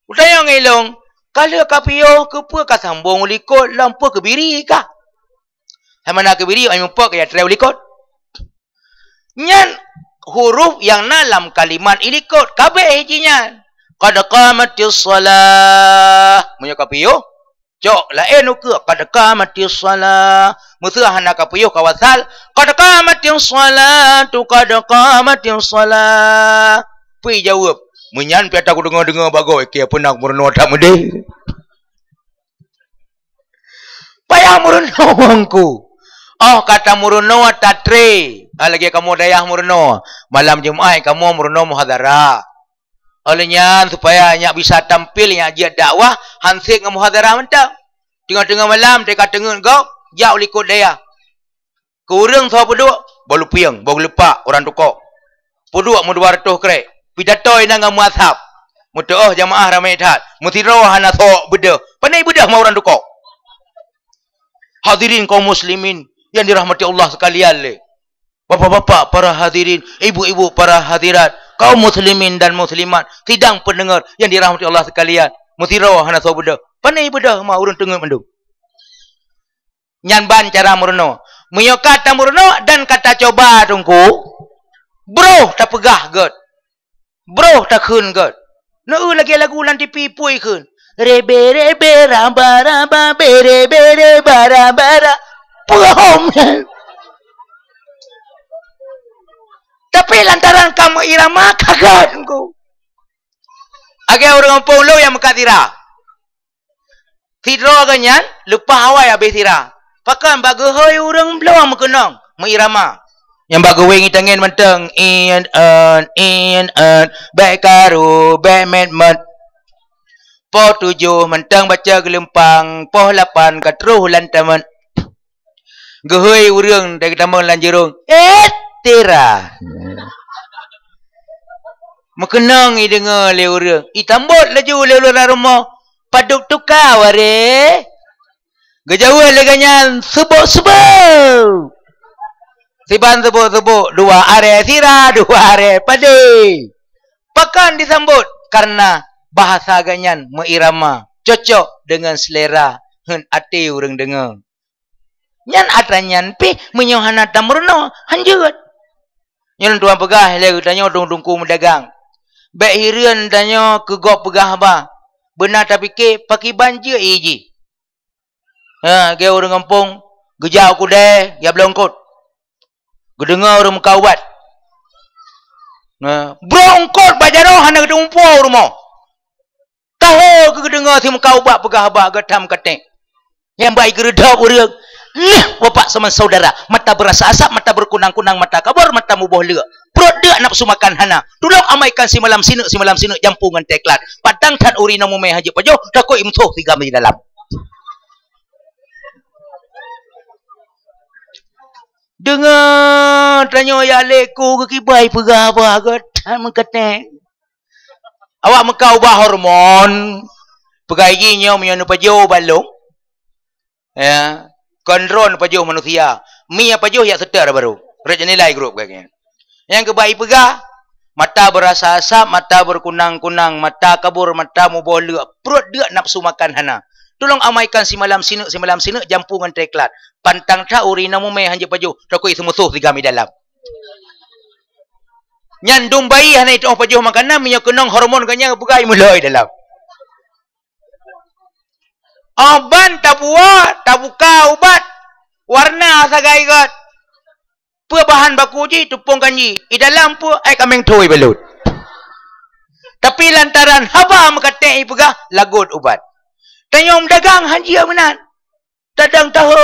Utanyong ilong, ka lheueh ka piôh keupeue ka sambong u likot lom peue keubiri kah? Hai mana keubiri, ai mupok ya trép u likot. Nyan huruf nyang na lam kalimat ilikot, kabeh jih nyan. Qad qamatis shalah. Meunyoe ka piôh, cok laén ukeue, qad qamatis shalah. Meuseu hana ka piôh ka wasal, qad qamatis shalatu, qad qamatis shalah. Peue jaweueb? Meunyan pih ata kudeungoe-deungoe bagoe, keu peue na meurunoe that meudeh. Payah meurunoe Teungku. Oh, ka tameurunoe tatré. Ah, lagèe kamoe dayah meurunoe. Malam Jumat kamoe meurunoe muhadharah. Oleh nyan, supaya nyak bisa tampil nyak jeuet dakwah, han sép ngon muhadharah mantong. Teungoh-teungoh malam, teuka teungeut gob, jak u likot dayah. Keu ureuëng soe peuduek, boh lupieng, boh geuleupak, ureuëng tukok. Peuduek meudua reutôh krek. Pidato inan ngon meuasab. Meuteuoh jamaah ramé that. Meusidroe hana sok beudôh. Pane beudôh ma ureuëng tukok. Hadirin kaum muslimin yang dirahmati Allah sekalian lé. Bapak-bapak para hadirin, ibu-ibu para hadirat, kaum muslimin dan muslimat, sidang pendengar yang dirahmati Allah sekalian. Meusidroe hana sok beudôh. Pane beudôh ma ureuëng teungeut mandum. Nyan ban cara meurunoe. Meunyoe ka tameurunoe dan ka tacoba Teungku, broh tapeugah gét. Broh takheun gét. Neu lagèe lagu lam tipi pui kheun. Rebe-rebe raba-raba, bere-bere bara-bara. Peuhom. Tapi lantaran ka meuirama ka gét Teungku. Lagèe ureuëng gampông lôn nyang meukat sira. Sidroe geuh nyan leupah awai abéh sira. Pakon bak geuhôi ureuëng bloe meukeunong meuirama. Nyang bak geuwéng itangen mantong, in, en, in, en, bèk karu, bèk mét-mét. Poh tujoh mantong baca geulumpang, poh lapan ka troh lam tamat. Geuhôi ureuëng dari tamong lam jurông, "Eh, tira!" Meukeunong ideungoe lé ureuëng, itambot laju lé ureuëng lam rumoh, "Padub tuka, wareh?" Geujaweueb lé geuh nyan, "Subok-subok!" Siban subok-subok, dua areh sira, dua areh padé. Pakon disambot? Karena bahasa geuh nyan meuirama, cocok deungon seulera ngon até ureuëng deungoe. Nyan atra nyan pih meunyoe hana tameurunoe, han jeuet. Nyoe lôn tuan peugah lé geutanyoe Teungku meudagang. Bèk hireuen tanyoe keu gob peugah haba. Beuna tapike pakriban jeuet ie jih. Ha, lagèe ureuëng gampông geujak u keudè, ya bloe eungkôt. Geudeungoe ureuëng meukat ubat. Ha, bloe eungkôt bak jaroe hana geuteumeupo u rumoh. Ka ho geudeungoe si meukat ubat peugah haba geutam katéng. Nyang bai geureudôk ureuëng, "Neh, Bapak sama saudara, mata berasa asap, mata berkunang-kunang, mata kabur, mata muboh leuk. Pruet deuk nafsu makan hana. Tulông amaikan simalam sineuk, simalam sineuk jampu ngon teh klat. Padang that uri na mumè hana jeuet pajoh, takot imeusoh siga di dalam." Deungoe tanyoe ya lé ku geukibai peugah haba geutam katéng. Awak meukat ubat hormon. Peugah jih nyoe meunyoe neupajoh ubat lôn. Ya, kon droe neupajoh manusia. Mi pajoh yak seutôt barô. Rot nilai grup kaki. Nyang keubai peugah, mata berasa asap, mata berkunang-kunang, mata kabur, mata muboh leuk, pruet deuk nafsu makan hana. Tulông amaikan simalam sineuk, simalam sineuk jampu ngon teh klat. Padang that uri na mumè hana jeuet pajoh, takot imeusoh siga di dalam. Nyan dum bayi hana jitu'oh pajoh makanan, meunyoe keunong hormon gobnyan geupeugah meulhôi dalam. Óh ban tabuka, tabuka ubat, warna sagai göt. Peue bahan baku jih? Teupông kanji. I dalam peue? Ai kaméng thô ibalut. Tapi lantaran haba meukaték ipeugah, lagot ubat. Tanyoe meudagang han jeuet meunan. Tadang taho,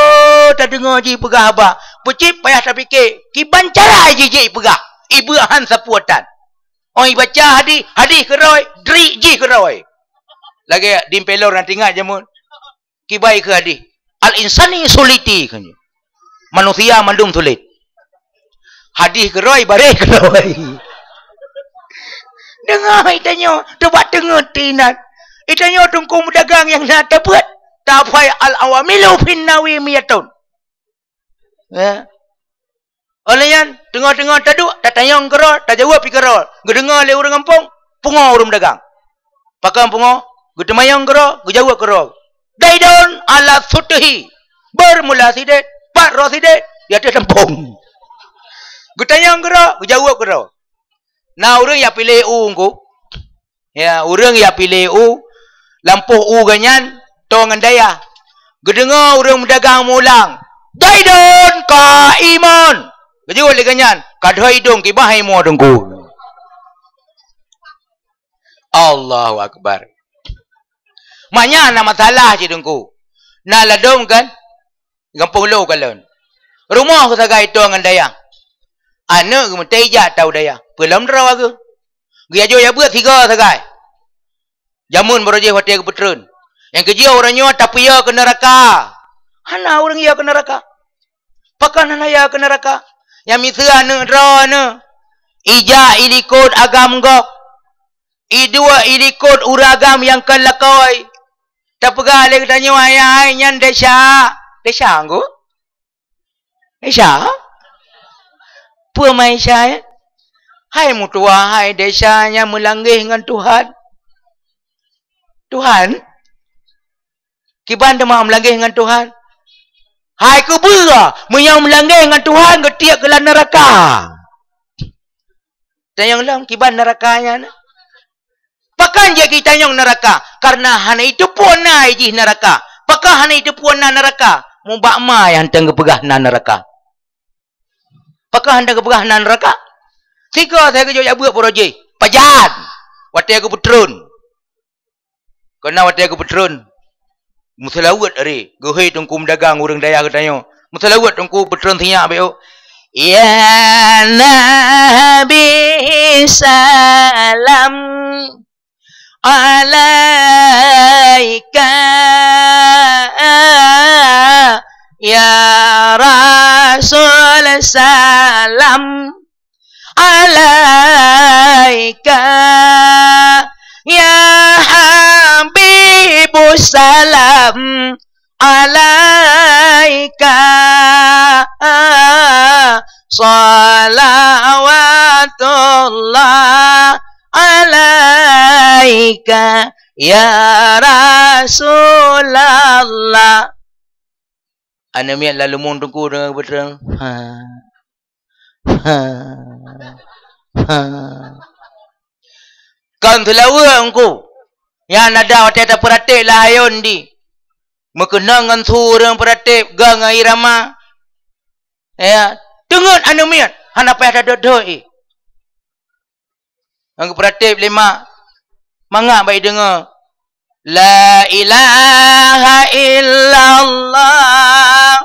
tadeungoe jipeugah haba. Peucit payah tapike, kiban cara jih jeuet ipeugah. Ibeuk han sapeue tan. Óh ibaca hadih, hadih keudroe, drik jih keudroe. Lagée di Empelor na teuingat jameun. Kiban keu hadih. Al-insani suliti, kheun. Manusia mandum sulit. Hadih keudroe, baréh keudroe. Deungoe itanyoe, teubat teungeut teuinat. Itanyoe teungku meudagang nyang na tabeuet. Tapai al-awamilu fin nawi miyatun. Ya. Óh lheueh nyan, teungoh-teungoh taduek, tatanyong keudroe, tajaweueb pih keudroe. Geudeungoe lé ureuëng gampông, pungoe ureuëng meudagang. Pakon pungoe? Geuteumanyong keudroe, geujaweueb keudroe. Zaidun ala sutuhi. Beurmula sideh, pat droe sideh, di ateueh tampông. Geutanyong keudroe, geujaweueb keudroe. Na ureuëng jak piléh u, Teungku. Ya, ureuëng jak piléh u, lampôh u gobnyan toe ngon dayah. Geudeungoe ureuëng meudagang meuulang, "Zaidun qaimun." Geujaweueb lé gobnyan, "Ka dhoe idong, kiban hai imoe, Teungku." Allahu Akbar. Maknanya na masalah cit, Teungku. Na ladôm kan? Gampông Lo kalon. Rumoh geuh sagai toe ngon dayah. Aneuëk geuh meutai jak tau dayah. Peulom droe geuh. Geuyajoe yabeuet sigoe sagai. Jameun barojih watée geupeutreun. Nyang keujeuet uroe nyoe tapeuyö keu neuraka. Hana ureuëng yö keu neuraka. Pakon hana yö keu neuraka? Nyang miseue aneuëk droeneuh. Ijak ilikot agam gob. Iduek ilikot ureuëng agam nyang kon lakoe. Tapeugah lé geutanyoe ayah hai nyan desya. Desya, Teungku? Desya? Peue ma desya, ya? Hai meutuwah hai desya nyang meulangeh ngon Tuhan. Tuhan? Kiban teuma meulangeh ngon Tuhan? Hai keubeue, meunyoe meulangeh ngon Tuhan geutiek keu lam neuraka. Tanyong lom kiban neuraka nyan. Pakon jeuet jitanyong neuraka? Kareuna hana jiteupeue na jih neuraka. Pakon hana jiteupeue na neuraka? Mubak ma nyang hana geupeugah na neuraka. Pakon hana geupeugah na neuraka? Sigoe sagai geujok jak beuet barojih. Pajan. Watée geupeutreun. Keunan watée geupeutreun, meuseulaweuet aré, geuhôi teungku meudagang ureuëng dayah geutanyoe. Meuseulaweuet teungku peutreun sinyak beu. Ya Nabi salam alaika, ya Rasul salam alaika, ya Habibu salam alaika, salawatullah alaika, ya Rasulullah. Aneuëk miet lalumong teungku deungon beutreun. Ha. Ha. Ha. Kon seulaweuet Teungku. Nyan adak watée tapeuratéb lam hayon di. Meukeunong ngon su ureuëng peuratéb, gong ngon irama. Ya, teungeut aneuëk miet, hana payah tadot-dot, eh. Nyang geupeuratéb lé mak, mangat bak ideungoe, "La ilaha illallah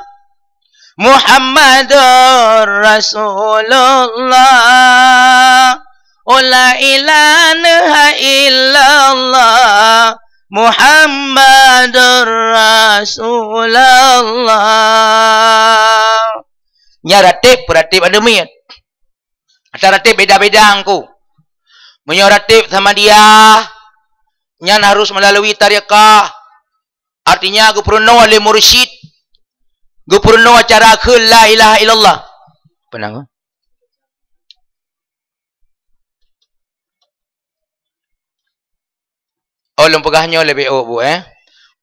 Muhammadur Rasulullah. Oh, la ilaha illallah Muhammadur Rasulullah." Nyan ratéb, peuratéb aneuëk miet. Ata ratéb beda-beda Teungku. Meunyoe ratéb Samadiyah, nyan harus meulalu tariqah. Artinya, geupeurunoe lé mursyid, geupeurunoe cara kheun la ilaha illallah. Peunang. Oh, lôn peugah nyoe leubeh ôk bu, eh.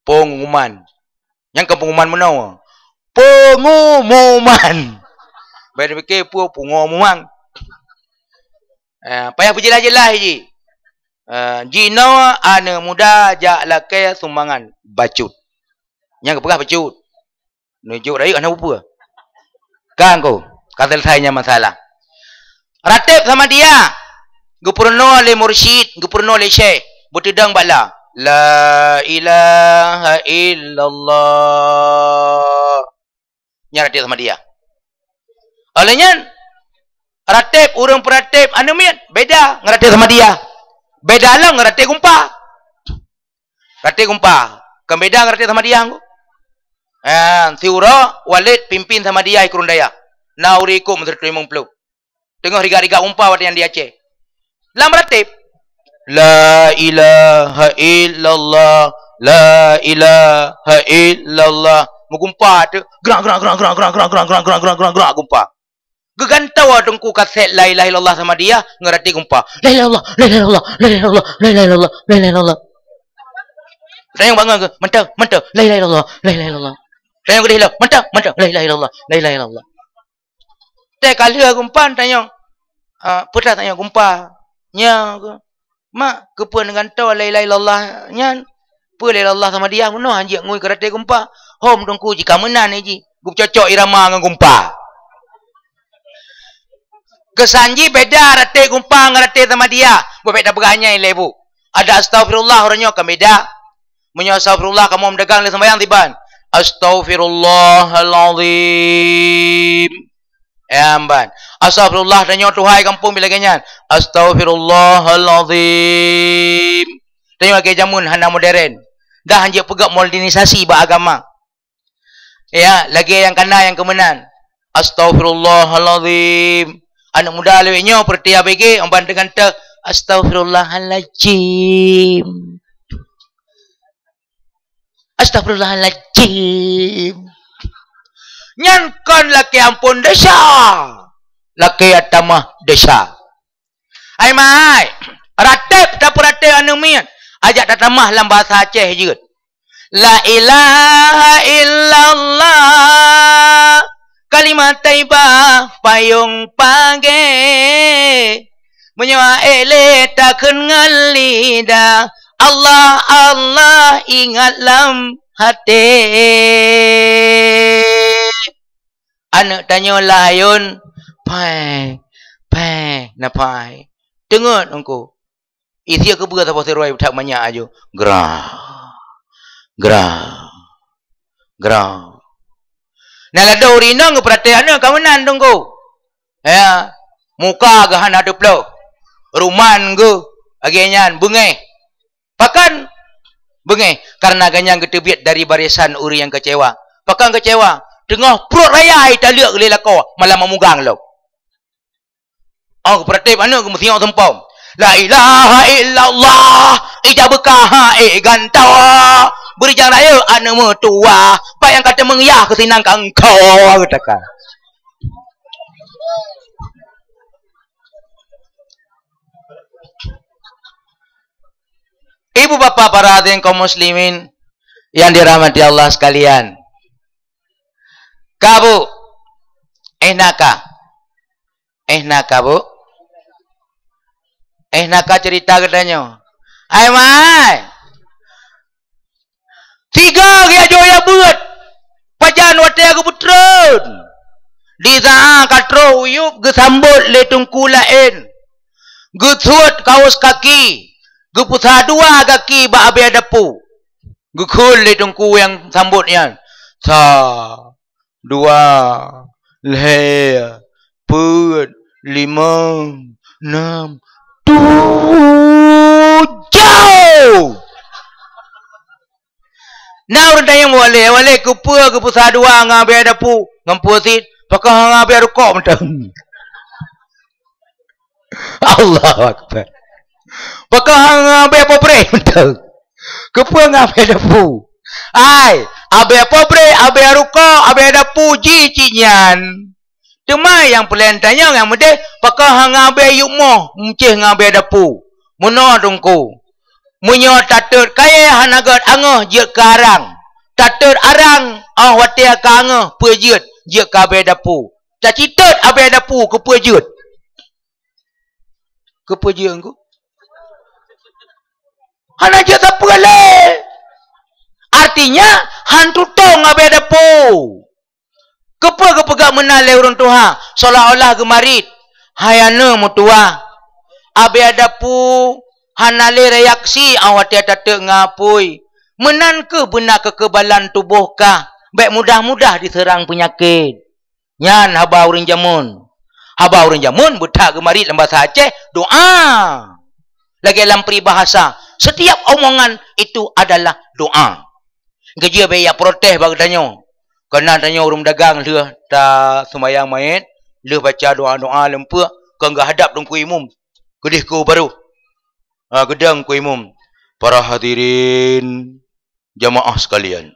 Pengumuman. Nyang keu pengumuman meunoe. Pengumuman. Bai pike peue pungo mumang. Eh, payah peujeulaih-jeulaih jih. Eh, jinoe aneuk muda jak lakée sumbangan bacut. Nyang geupeugah bacut. Neujok rayeuk hana peue-peue. Ka engko, ka selesai nyan masalah. Rateb Samadiyah, geupeurunoe lé mursyid, geupeurunoe lé syekh, beuteudong bak la. La ilaha illallah. Nyan rateb Samadiyah. Oleh nyan, rateb ureuëng peurateb aneuk miet beda ngon rateb Samadiyah. Beda lom ngon rateb gumpa. Rateb gumpa, kon beda ngon rateb Samadiyah. Eh, siuroe Walid pimpin Samadiyah i Krueng Dayah. Na ureuëng ikot meuseureutôh limong ploh. Teungoh riga-riga gumpa watée nyan di Aceh. Lam rateb, "La ilaha illallah, la ilaha illallah." Meugumpa tu, grang, grang, grang, grang, gumpa. Geugantoe Teungku kasét La ilaha illallah Samadiyah ngon rateb gumpa. "La ilaha illallah, la ilaha illallah, la ilaha illallah, la ilaha illallah, la ilaha illallah." Tanyong bangai ke, "Mantap, mantap, la ilaha illallah, la ilaha illallah." Tanyong keudeh lom, "Mantap, mantap, la ilaha illallah, la ilaha illallah." Teuka lheueh gumpa tanyong, ah, peue tanyong gumpa. Nyoe ke, "Mak, keupeue neugantoe la ilaha illallah nyan? Peue la ilaha illallah Samadiyah bunoe hanjeuet ngui keu rateb gumpa?" "Hom Teungku jih ka meunan jih, geucocok irama ngon gumpa." Keusan jih beda rateb gumpa ngon rateb Samadiyah. Bubek tapeugah nyan lé bu. Ada astaghfirullah uroe nyoe ka beda. Meunyoe astaghfirullah kamoe meudagang lé sembahyang tiban, "Astaghfirullahalazim." Ya, ban. "Astaghfirullah tanyoe tuhai kampung bila lagée nyan. Astaghfirullahalazim." Tanyoe lagée jameun hana modern. Dah hanjeuet peugah modernisasi bak agama. Ya, lagée nyang kana nyang keumeunan. "Astaghfirullahalazim." Aneuk muda lewat nyoe peureuti A B G, ban teugantoe, "Astaghfirullahalazim." Astaghfirullahalazim. Nyan kon lakée amphon desya. Lakée tamah desya. Hai mai, rateb tapeuratéb aneuk miet, ajak tatamah lam bahasa Aceh jeuet. La ilaha illallah, kalimat thaibah payong pagée. Meunyoe ék lé takheun ngon lidah, Allah, Allah ingat lam até. Aneuk tanyoe layôn, pai, pai, na pai. Teungeut Teungku. Isi keubeue saboh siroi that manyak aju. Gra. Gra. Gra. Nah, ladôm ureueng inong geupeuratéb aneuk ka meunan Teungku. Ya. Muka geuh hana teuploh. Ruman geuh lagée nyan beungéh. Pakon beungéh? Karena geuhnyan geuteubiet dari barisan ureueng nyang keucewa. Pakon keucewa? Teungoh pruet raya italeuek lé lakoe malam meumugang lom. Oh, geupeuratéb aneuk geumeusiok seumpom. La ilaha illallah, ija beukah ék gantoe. Beurijang rayeuk aneuk meutuwah, pat nyang ka teumeung yah keusinan ka engko geutaka. Ibu bapak para hadirin kaum muslimin yang dirahmati Allah sekalian. Ka, Bu? Eh, na ka? Eh, na ka, Bu? Eh, na ka cerita geutanyoe? Hai, mai! Tiga geuya jôh ya beuet. Pajan watée geupeutreun. Di saát ka troh u yup geusambot lé teungku laén. Geusuet kaos kaki. Geupeusa dua gaki bak abée dapu. Geukheun lé teungku nyang sambot nyan. Sa, dua, lhée, peuet, limong, nam, tujoh! Na ureueng tanyong bak walée, "Walée, keupeue geupeusa dua ngon abée dapu, ngon peue cit, pakon hana abée rukok mantong?" Allahu Akbar. Pakon hana abée pobreh mantong? Keupeue ngon abée dapu? Ai, abée pobreh, abée rukok, abée dapu jih cit nyan. Teuma nyang peureulée tanyong nyang meudeh, pakon hana abée yup moh, meucéh ngon abée dapu? Meunoe Teungku. Meunyoe tatot kayée hana gét angoh jeuet keu arang. Tatot arang, óh watée ka angoh peue jeuet, jeuet keu abée dapu. Tacitot abée dapu keu peue jeuet. Keupeue jeuet Teungku? Hana jeuet sapeue lé. Artinya, han tutong abée dapu. Keupeue geupeugah meunan lé ureuëng tuha, seolah-olah geumarit? Hai aneuëk meutuwah, abée dapu hana lé reaksi awai watée tateuk ngon apui. Meunan kheueh beuna keukebalan tuboh kah, bék mudah-mudah diseurang peunyakét. Nyan haba ureuëng jameun. Haba ureuëng jameun beuthat geumarit lam basa Aceh, doa. Lagée lam peribahasa, setiap omongan itu adalah doa. Geujeuet bék jak protes bak geutanyoe. Keunan tanyoe ureuëng dagang lheueh taseumayang manyét, lheueh baca doa-doa leumpeuek, kon geuhadab Teungku Imum. Keudeh keu baroh. Ha, geudong Teungku Imum. Para hadirin, jamaah sekalian.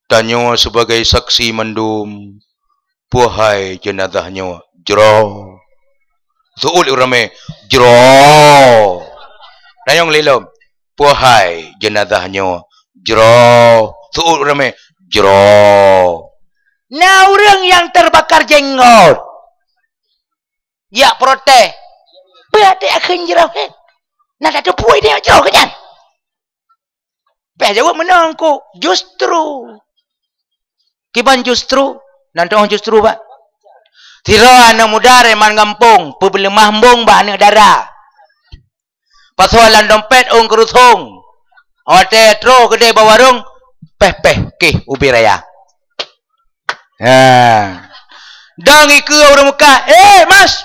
Tanyoe sebagai saksi mandum, puhai jenazah nyoe jroh. Seuôt lé ureuëng ramé, jroh. Tanyong lé lom, puhai jenazah nyoe jroh. Seuôt ureuëng ramé, jroh. Na ureuëng nyang terbakar jenggot, jak protes, peue até akheun jroh, eh? Na tateupeue dia jroh keu nyan. Pih jaweueb meunoe Teungku, justru. Kiban justru, nan teuh justru, Pak. Sidroe aneuëk muda reman gampông, peubeuleumah embong bak aneuëk dara. Pasoe lam dompet ôn keurusong. Watée troh keudeh bak warong, péh-péh kéh ubé raya. Ha. Dong ikeue ureuëng meukat, "Eh, Mas,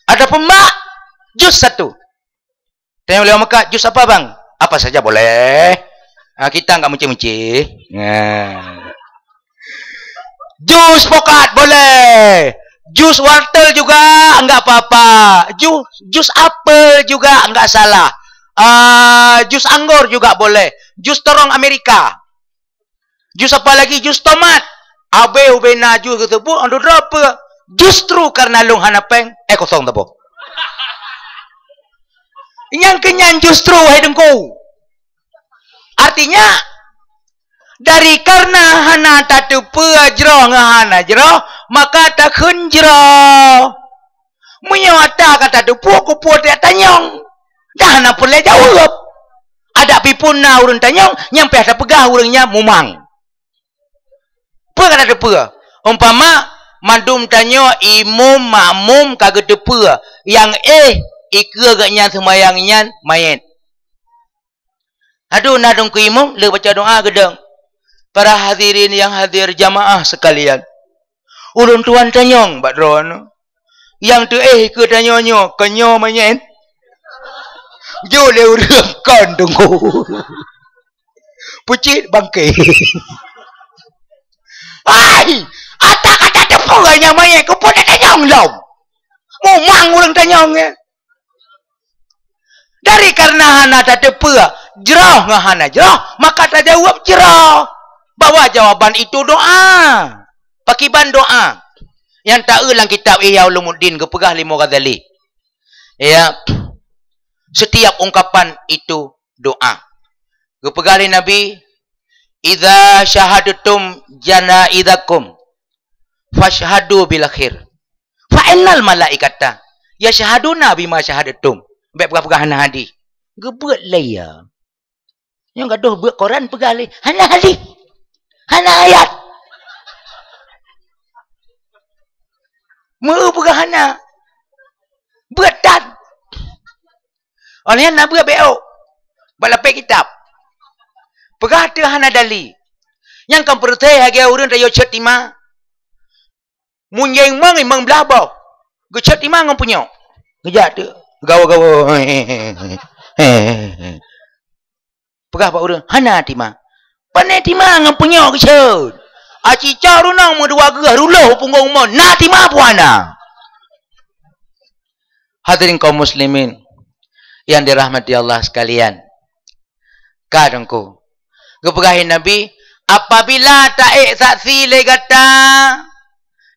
ada peumbak jus satu." Tanyong lé ureuëng meukat, "Jus apa, Bang?" "Apa saja boleh. Ah, kita enggak mencih-mencih." Nah. Jus pokat boleh. Jus wortel juga enggak apa-apa. Jus, jus apel juga enggak salah. Ah, jus anggur juga boleh. Jus terong Amerika. Jus apa lagi? Jus tomat. Abéh ubé na jus geuseubuet, aduh droe peue. Justru karena lôn hana péng, eh, kosong saboh. Nyang keu nyan justru, wahai Teungku. Artinya, dari karena hana tateupeue jroh ngon hana jroh, maka takheun jroh. Meunyoe ata ka tateupeue keupeue tanyong, dah hana peureulée jaweueb. Adak pih phon na ureuëng tanyong, nyang pih tapeugah ureuëng nyan mumang. Peue ka tateupeue? Umpama, mandum tanyoe imum makmum ka geuteupeue, nyang éh ikeue geuh nyan seumayang nyan manyét. Aduh, na Teungku Imum, lheueh baca doa geudong. Para hadirin yang hadir jamaah sekalian. Ulôn tuan tanyong bak droeneuh. Nyang teuéh keu tanyoe nyoe, keu nyoe manyét. Jok lé ureuëng kon Teungku. Peucit bangke. Hai, ata ka tateupeue nyang manyét, keupeue tatanyong lom? Mumang ureuëng tanyong, eh. Dari karena hana tateupeue jroh ngon hana jroh, maka tajaweueb jroh bahwa jawaban itu doa. Pakiban doa? Nyang taeu lam kitab Ihya Ulumuddin geupeugah lé Imam Ghazali. Ya, setiap ungkapan itu doa. Geupeugah lé Nabi, "Idza syahadtum janaizakum, fasyhadu bil khair. Fa innal malaikata yasyhaduna bima syahadtum." Bék peugah-peugah hana hadih. Geubeuet lé ya. Nyang gadoh beuet koran peugah lé, hana hadih. Hana ayat. Meu peugah hana. Beuet tan. Oleh nyan na beuet bék ôk. Bak lapék kitab. Peugah teuh hana dali. Nyang kon peureuté lagée ureuëng tayue cét tima. Munjeng mang limong blaih boh. Geucét tima ngon punyok. Geujak teuh. Gawa-gawa. Peugah bak ureuëng, hana tima. Pané tima ngon punyok geucét. Aci cok runong meudua geuh ruloh u punggong mon. Na tima puana. Hadirin kaum muslimin yang dirahmati Allah sekalian. Ka Teungku. Geupeugah lé Nabi, apabila taék saksi lé gata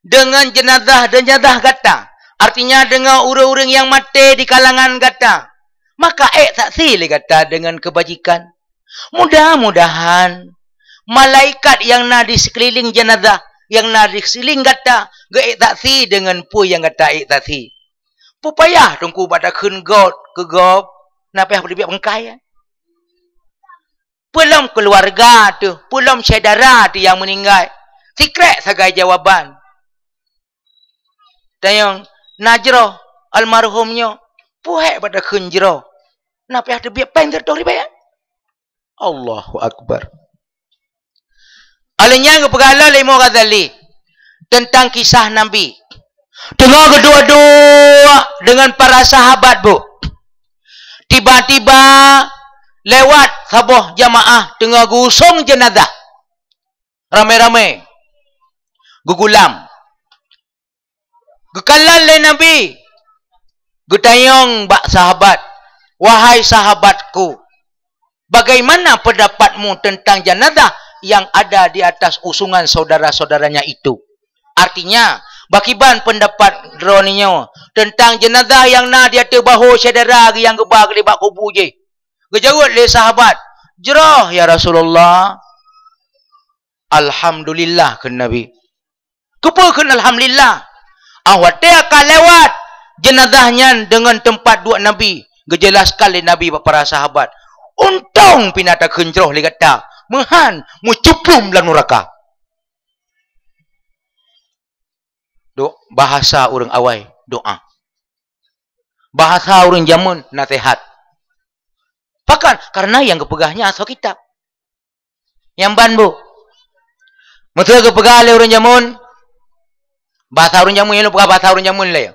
deungon jenazah-jenazah gata, artinya deungon ureuëng-ureuëng nyang maté di kalangan gata, maka ék saksi lé gata deungon keubajikan. Mudah-mudahan malaikat nyang na di sikeulileng jenazah, nyang na di sikeulileng gata, geuék saksi deungon peue nyang gata ék saksi. Peue payah Teungku bak takheun gob keu gob, na payah peuteubiet bangkai, ya. Peulom keuluwarga teuh, peulom syedara teuh nyang meuninggai. Sikrek sagai jawaban. Tanyong, na jroh almarhum nyoe, peue hek bak takheun jroh. Na payah teubiet péng sireutôh ribèe. Allahu Akbar. Alèh nyan geupeugah lom lé Imam Ghazali teuntang kisah Nabi. Teungoh geuduek-duek deungon para sahabat, Bu. Tiba-tiba lewat saboh jamaah teungoh geuusông jeunazah. Ramé-ramé. Geugulam. Geukalon lé Nabi, geutanyong bak sahabat, "Wahai sahabatku, bagaimana pendapatmu tentang jenazah yang ada di atas usungan saudara-saudaranya itu?" Artinya, pakriban pendapat droeneuh nyoe tentang jenazah nyang na di ateueh bahô syedara nyang geuba keu nibak kubu jih? Geujaweueb lé sahabat, "Jroh, ya Rasulullah." "Alhamdulillah," kheun Nabi. Keupeue kheun alhamdulillah? Ah, watèe ka lewat jeunazah nyan deungon teumpat duek Nabi, geujelaskan lé Nabi bak para sahabat, "Untông pih na takheun jroh lé gata, meuhan meucuplum lam nuraka." Doa, bahasa ureueng awai, doa. Bahasa ureueng jameun, naseuhat. Pakon? Karena nyang geupeugah nyan asoe kitab. Nyang ban, Bu. Meuseu geupeugah lé ureueng jameun, bahasa ureueng jameun, nyoe lôn peugah bahasa ureueng jameun lé.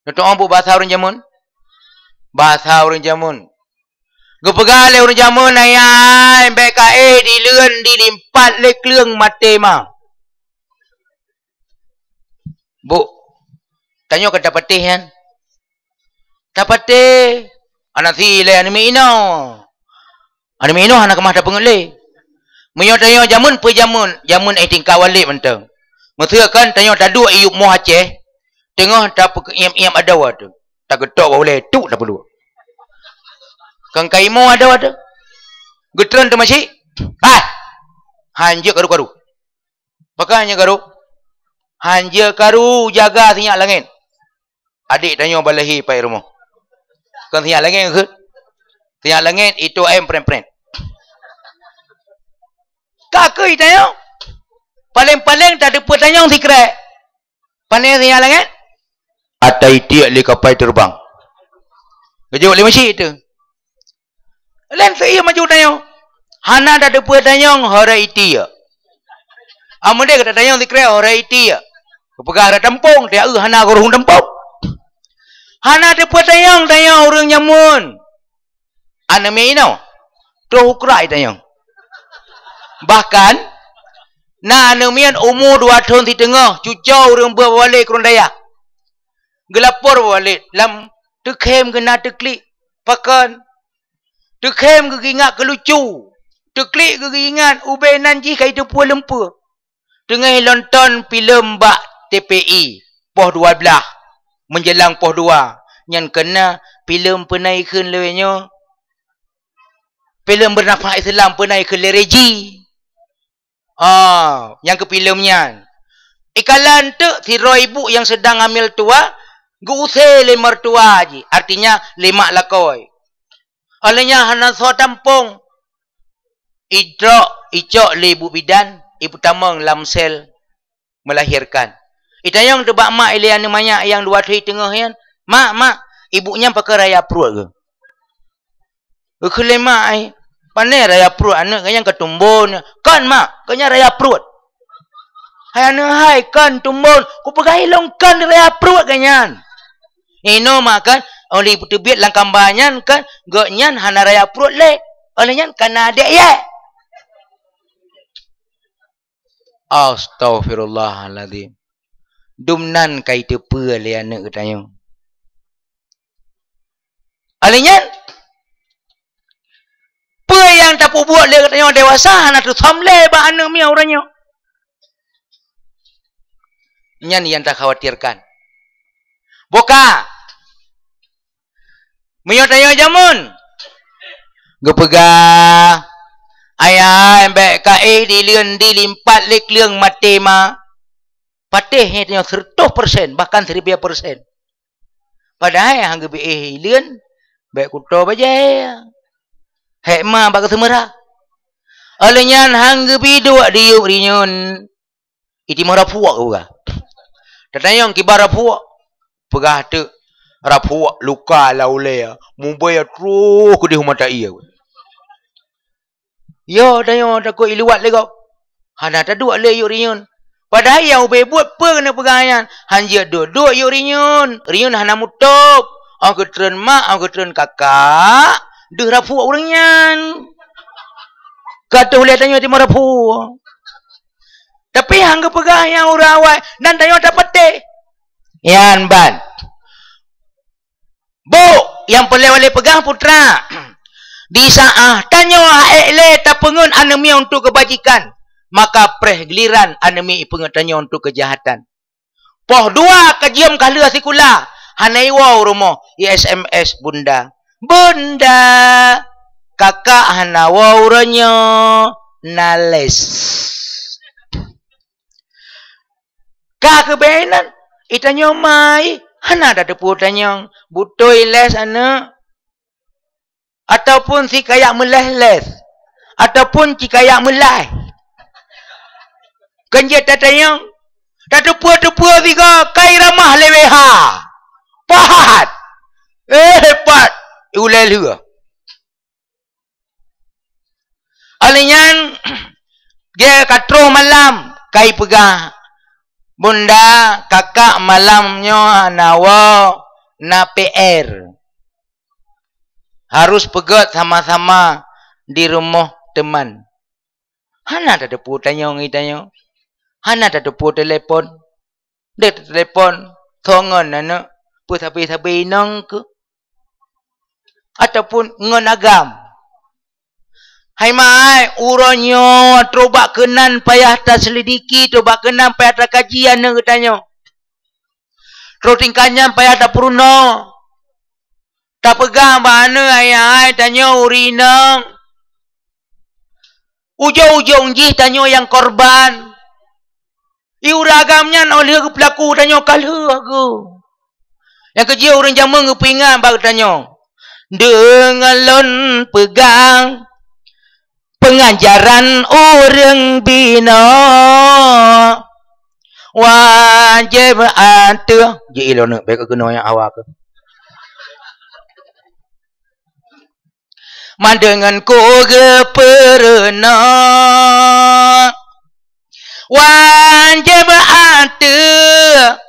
Neutu'oh, Bu, bahasa ureueng jameun? Bahasa ureueng jameun. Geupeugah lé ureueng jameun, "Ayah, bèk ka éh dileuen dilimpat lé kleueng maté ma." Bu, tanyoe ka tapatéh nyan. Tapatéh, hana si lé aneuk miet inoe. Aneuk miet inoe hana keumah tapeungeut lé. Meunyoe tanyoe jameun peue jameun, jameun éh tingkat Walid mantong. Meuseu kan tanyoe taduek i yup moh Aceh, teungoh tapeuiém-iém adoe teuh. Tageutok bak ulèe, tuk tapeuduek. Kan ka imoe adoe teuh. Geutreun teuh masjid. Hai! Hanjeuet karu-karu. Pakon hanjeuet karu? Hanjeuet karu jaga sinyak langét. Adék tanyoe ban lahé pai rumoh. Kon sinyak langét kheun. Sinyak langét itu ayam pren-pren. Ka keu tanyoe. Paléng-paléng tateupeue tanyong sikrek. Pane sinyak langét? Ata itiek lé kapai teureubang. Geujok lé masjid teuh. Lén seuiya maju tanyong. Hana tateupeue tanyong, hora itiek. Amun deh gata tanyong sikrek, hora itiek. Geupeugah hora tampông, tiak eu hana geuruhung tampông. Hana teupeue tanyong, tanyong ureueng jameun. Aneuk miet inoe, troh ukra itanyong. Bahkan, na aneuk miet umu dua thon siteungoh, cucoe ureueng beuet bak Walid keu ureueng dayah. Geulapor bak Walid, lam teukhém geuh na teuklik. Pakon? Teukhém geuh geuingat keu lucu. Teuklik geuh geuingat ubé nan jih ka jiteupeue leumpue. Teungoh ilonton filem bak T P I, poh dua blaih, meunjelang poh dua, nyan keuh na filem peue na ikheun lé nyoe. Filem beunafah Islam peue na ikheun lé Reji. Ah, nyang keu filem nyan. Ikalon teuk sidroe ibu nyang seudang hamil tuha, geu-use lé meurtua jih, artinya lé mak lakoe. Óh lheueh nyan hana soe tampông. Idrok, icok lé ibu bidan, ipeutamong lam sel melahirkan. Itanyong teuh bak mak ilée aneuk manyak nyang dua thon teungoh nyan, "Mak, mak, ibu nyan pakon raya pruet keuh?" Geukheun lé mak, "Ai, pane raya pruet, aneuk geuh nyan ka tumbon." "Kon, mak, geuh nyan raya pruet." "Hai aneuk hai, kon tumbon." "Kupeugah ilôn kon raya pruet geuh nyan." Inoe mak kan, óh lheueh ipeuteubiet lam kamba nyan kan, gobnyan hana raya pruet lé. Óh lheueh nyan ka na adék yèe. Astaghfirullahalazim. Dum nan ka iteupeue lé aneuk geutanyoe. Óh lheueh nyan, peue nyang tapeubuet lé geutanyoe dewasa hana teusöm lé bak aneuk miet uroe nyoe. Nyan nyang takhawatirkan. Boh ka. Meunyoe tanyoe jameun, geupeugah, "Ayah, bèk ka éh dileuen dilimpat lé kleueng maté ma." Patéh nyan tanyoe seureutôh persen, bahkan siribèe persen. Padahai han geubi éh ileuen, bèk kuto bajèe. Hék ma bak geuseumeura. Óh lheueh nyan han geubi duek di yub rinyun. Itimoh rapuek geupeugah. Tatanyong kiban rapuek. Peugah teuk rapuek luka lam ulèe, mubèe troh keudéh u mata ie. Yo, tanyoe takot iluwat lé gob. Hana taduek lé yub rinyun. Padahai nyang ubé buet peue keuneuk peugah nyan? Han jeuet duek-duek yub rinyun. Rinyun hana mutôb. Óh geutreun mak, óh geutreun kakak, deuh rapuek ureueng nyan. Ka toh lé tanyoe timoh rapuek. Tapi han geupeugah nyang uroe awai, dan tanyoe tapatéh. Nyan ban. Bôh, nyang peureulèe ulèe peugah putra, di saát tanyoe h'ék lé tapeungeut aneuk miet untuk keubajikan, maka preh giliran aneuk miet ipeungeut tanyoe untuk keujahatan. Poh dua ka jeuem ka lheueh sikula, hana iwoe u rumoh, i S M S bunda. "Bunda, kakak hana woe uroe nyoe, na les." Ka keuh bèk inan, i tanyoe ma, hana tateupeue tanyong, beutôi les aneuk, ataupun si kayak meuleh les, ataupun si kayak meulai. Kan jeuet tatanyong, tateupeue-teupeue sigoe ka iramah lé W H. Pahat! Eh, hebat! Ulèe lheueh. Óh lheueh nyan, gèt ka troh malam, ka ipeugah, "Bunda, kakak malam nyoe hana woe, na P R. Harus peugèt sama-sama di rumoh teman." Hana tateupeue tanyong i tanyoe. Hana tateupeue telepon. Deuh teutelepon, "Soe ngon aneuk, peue sabe-sabe inong keuh?" Ataupun ngon agam. Hai mai, uroe nyoe troh bak keunan payah taselidiki, troh bak keunan payah takaji aneuk geutanyoe. Troh tingkat nyan payah tapeurunoe. Tapeugah bak aneuk, "Ayah, ai, tanyoe ureueng inong." Ujong-ujong jih tanyoe nyang korban. I ureueng agam nyan óh lheueh geupeulaku tanyoe ka lheueh geuh. Nyang keujeuet ureueng jameun geupeuingat bak geutanyoe, deungon lôn peugah peungajaran ureueng binoe. Wajéb ateueh, ji ilôn bèk keunoe nyang awak. Mandeungon ku geupeurunoe, wajéb ateueh.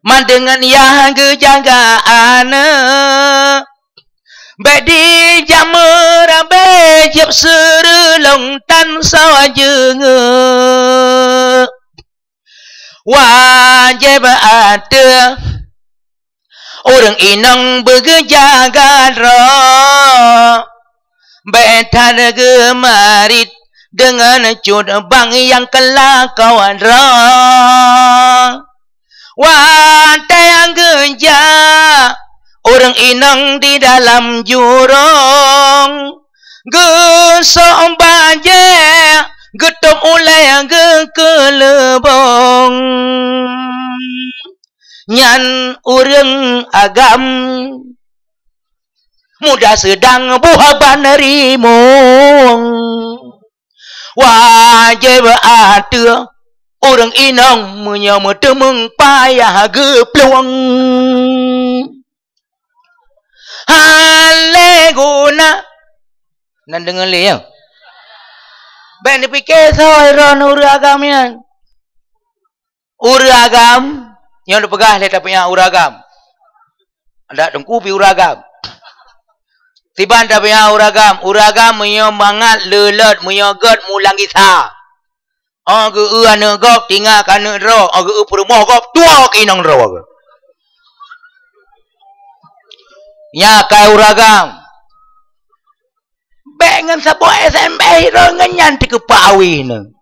Mandeungon yah geujaga aneuk, bèk dijak meurabé jieb seureulông tan soe jeungeuk. Wajéb ateueh ureueng inong beugeujaga droe, bèk that geumarit deungon cut bang nyang keulakoe droe. Watèe geujak ureueng inong di dalam jurông, geusok bajèe, geutôb ulèe geukeuleubông. Nyan ureueng agam muda seudang buah ban rimueng. Wajéb ateueh ureueng inong meunyoe meuteumeung payah geuplueng. Hana lé guna. Nan deungoe lé, ya. Bèk neupiké soe droen ureueng agam nyan. Ureueng agam, nyoe neupeugah lé tapiôh ureueng agam. Adak teungku pi ureueng agam. Siban tapiôh ureueng agam, ureueng agam meunyoe mangat leulot, meunyoe gèt mulang gisa. Óh geu-eu aneuk gob tinggai keu aneuk droe, óh geu-eu peurumoh gob tuwoe keu inong droe. Nyan kai ureueng agam. Bèk ngon saboh S M S droe ngon nyan teukeupah awé nyoe.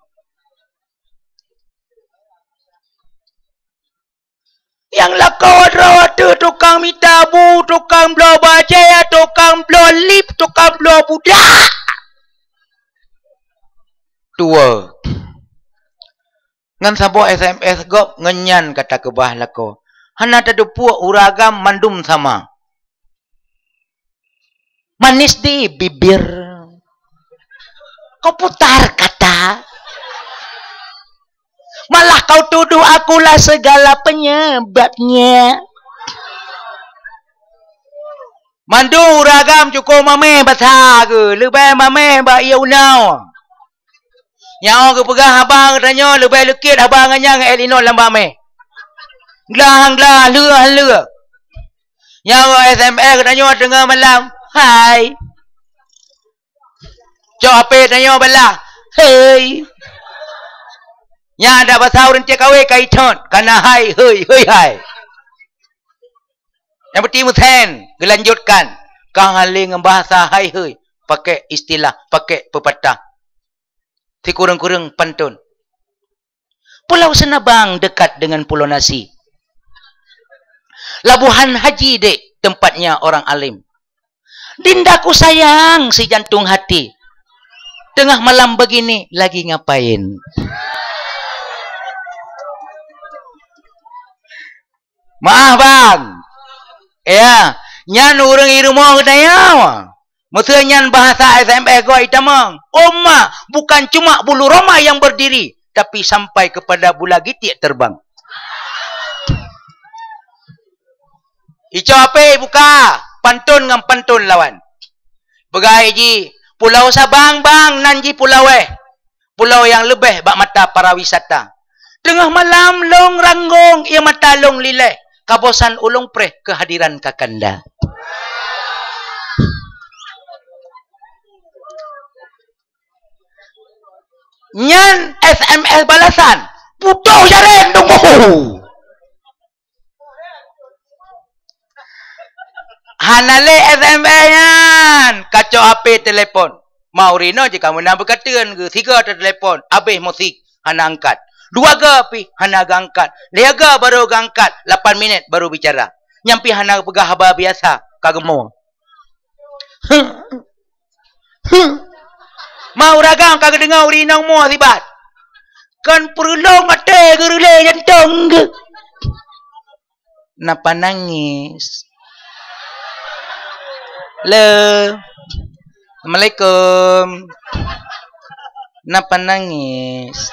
Nyang lakoe droe teuh tukang mita bu, tukang bloe bajèe, tukang bloe lip, tukang bloe budak. Tuwoe. Ngon saboh S M S gob ngon nyan ka takeubah lakoe. Hana tateupeue ureueng agam mandum sama. Manis di bibir. Kau putar kata. Malah kau tuduh akulah segala penyebabnya. Mandum ureueng agam cukôp mamèh basa geuh, leubèh mamèh bak ié unoe. Nyoe geupeugah haba geutanyoe leubèh leukét haba ngon nyang ék inong lam bak méh. Glah-glah, leuh-leuh. Nyoe S M S geutanyoe teungoh malam, "Hai." Cok H P tanyoe balah, "Hei." Nyan dak basa ureueng C K W ka ithot, kana hai, hei, hei, hai. Nyang peuti meusen, geulanjutkan. Ka halé ngon bahasa hai, hei, pakai istilah, pakai pepatah. Sikureueng-kureueng pantôn. Pulau Senabang dekat dengan Pulau Nasi. Labuhan Haji dek tempatnya orang alim. Dindaku sayang si jantung hati. Tengah malam begini lagi ngapain? Maaf bang. Ya, nyan ureueng i rumoh geutanyoe. Meuseu nyan bahasa S M S goe itamong. Oma, bukan cuma bulu roma yang berdiri, tapi sampai kepada bulu gitik terbang. Ico H P buka, pantôn ngon pantôn lawan. Peugah jih, Pulau Sabang bang nan jih pulau eh. Pulau nyang leubeh bak mata para wisata. Teungoh malam lôn ranggong, ié mata lôn lileh. Kabosan ulôn preh keuhadiran kakanda. Nyan S M S balasan. Putôh jaréng tunggu. Hana lé S M S nyan, kacok H P telepon. Maurino jih kamoe na beukateun geuh, sigoe teutelepon, abéh musik, hana angkat. Dua goe pih hana geuangkat. Lhée goe barô geuangkat, lapan minét barô bicara. Nyan pih hana peugah haba biasa, ka geumo. Huh. Huh. Ma ureueng agam ka geudeungoe ureueng inong mo sibat. Kon peureulong até geureulée jantong geuh. Napa nangis? Halo. Assalamualaikum. Napa nangis?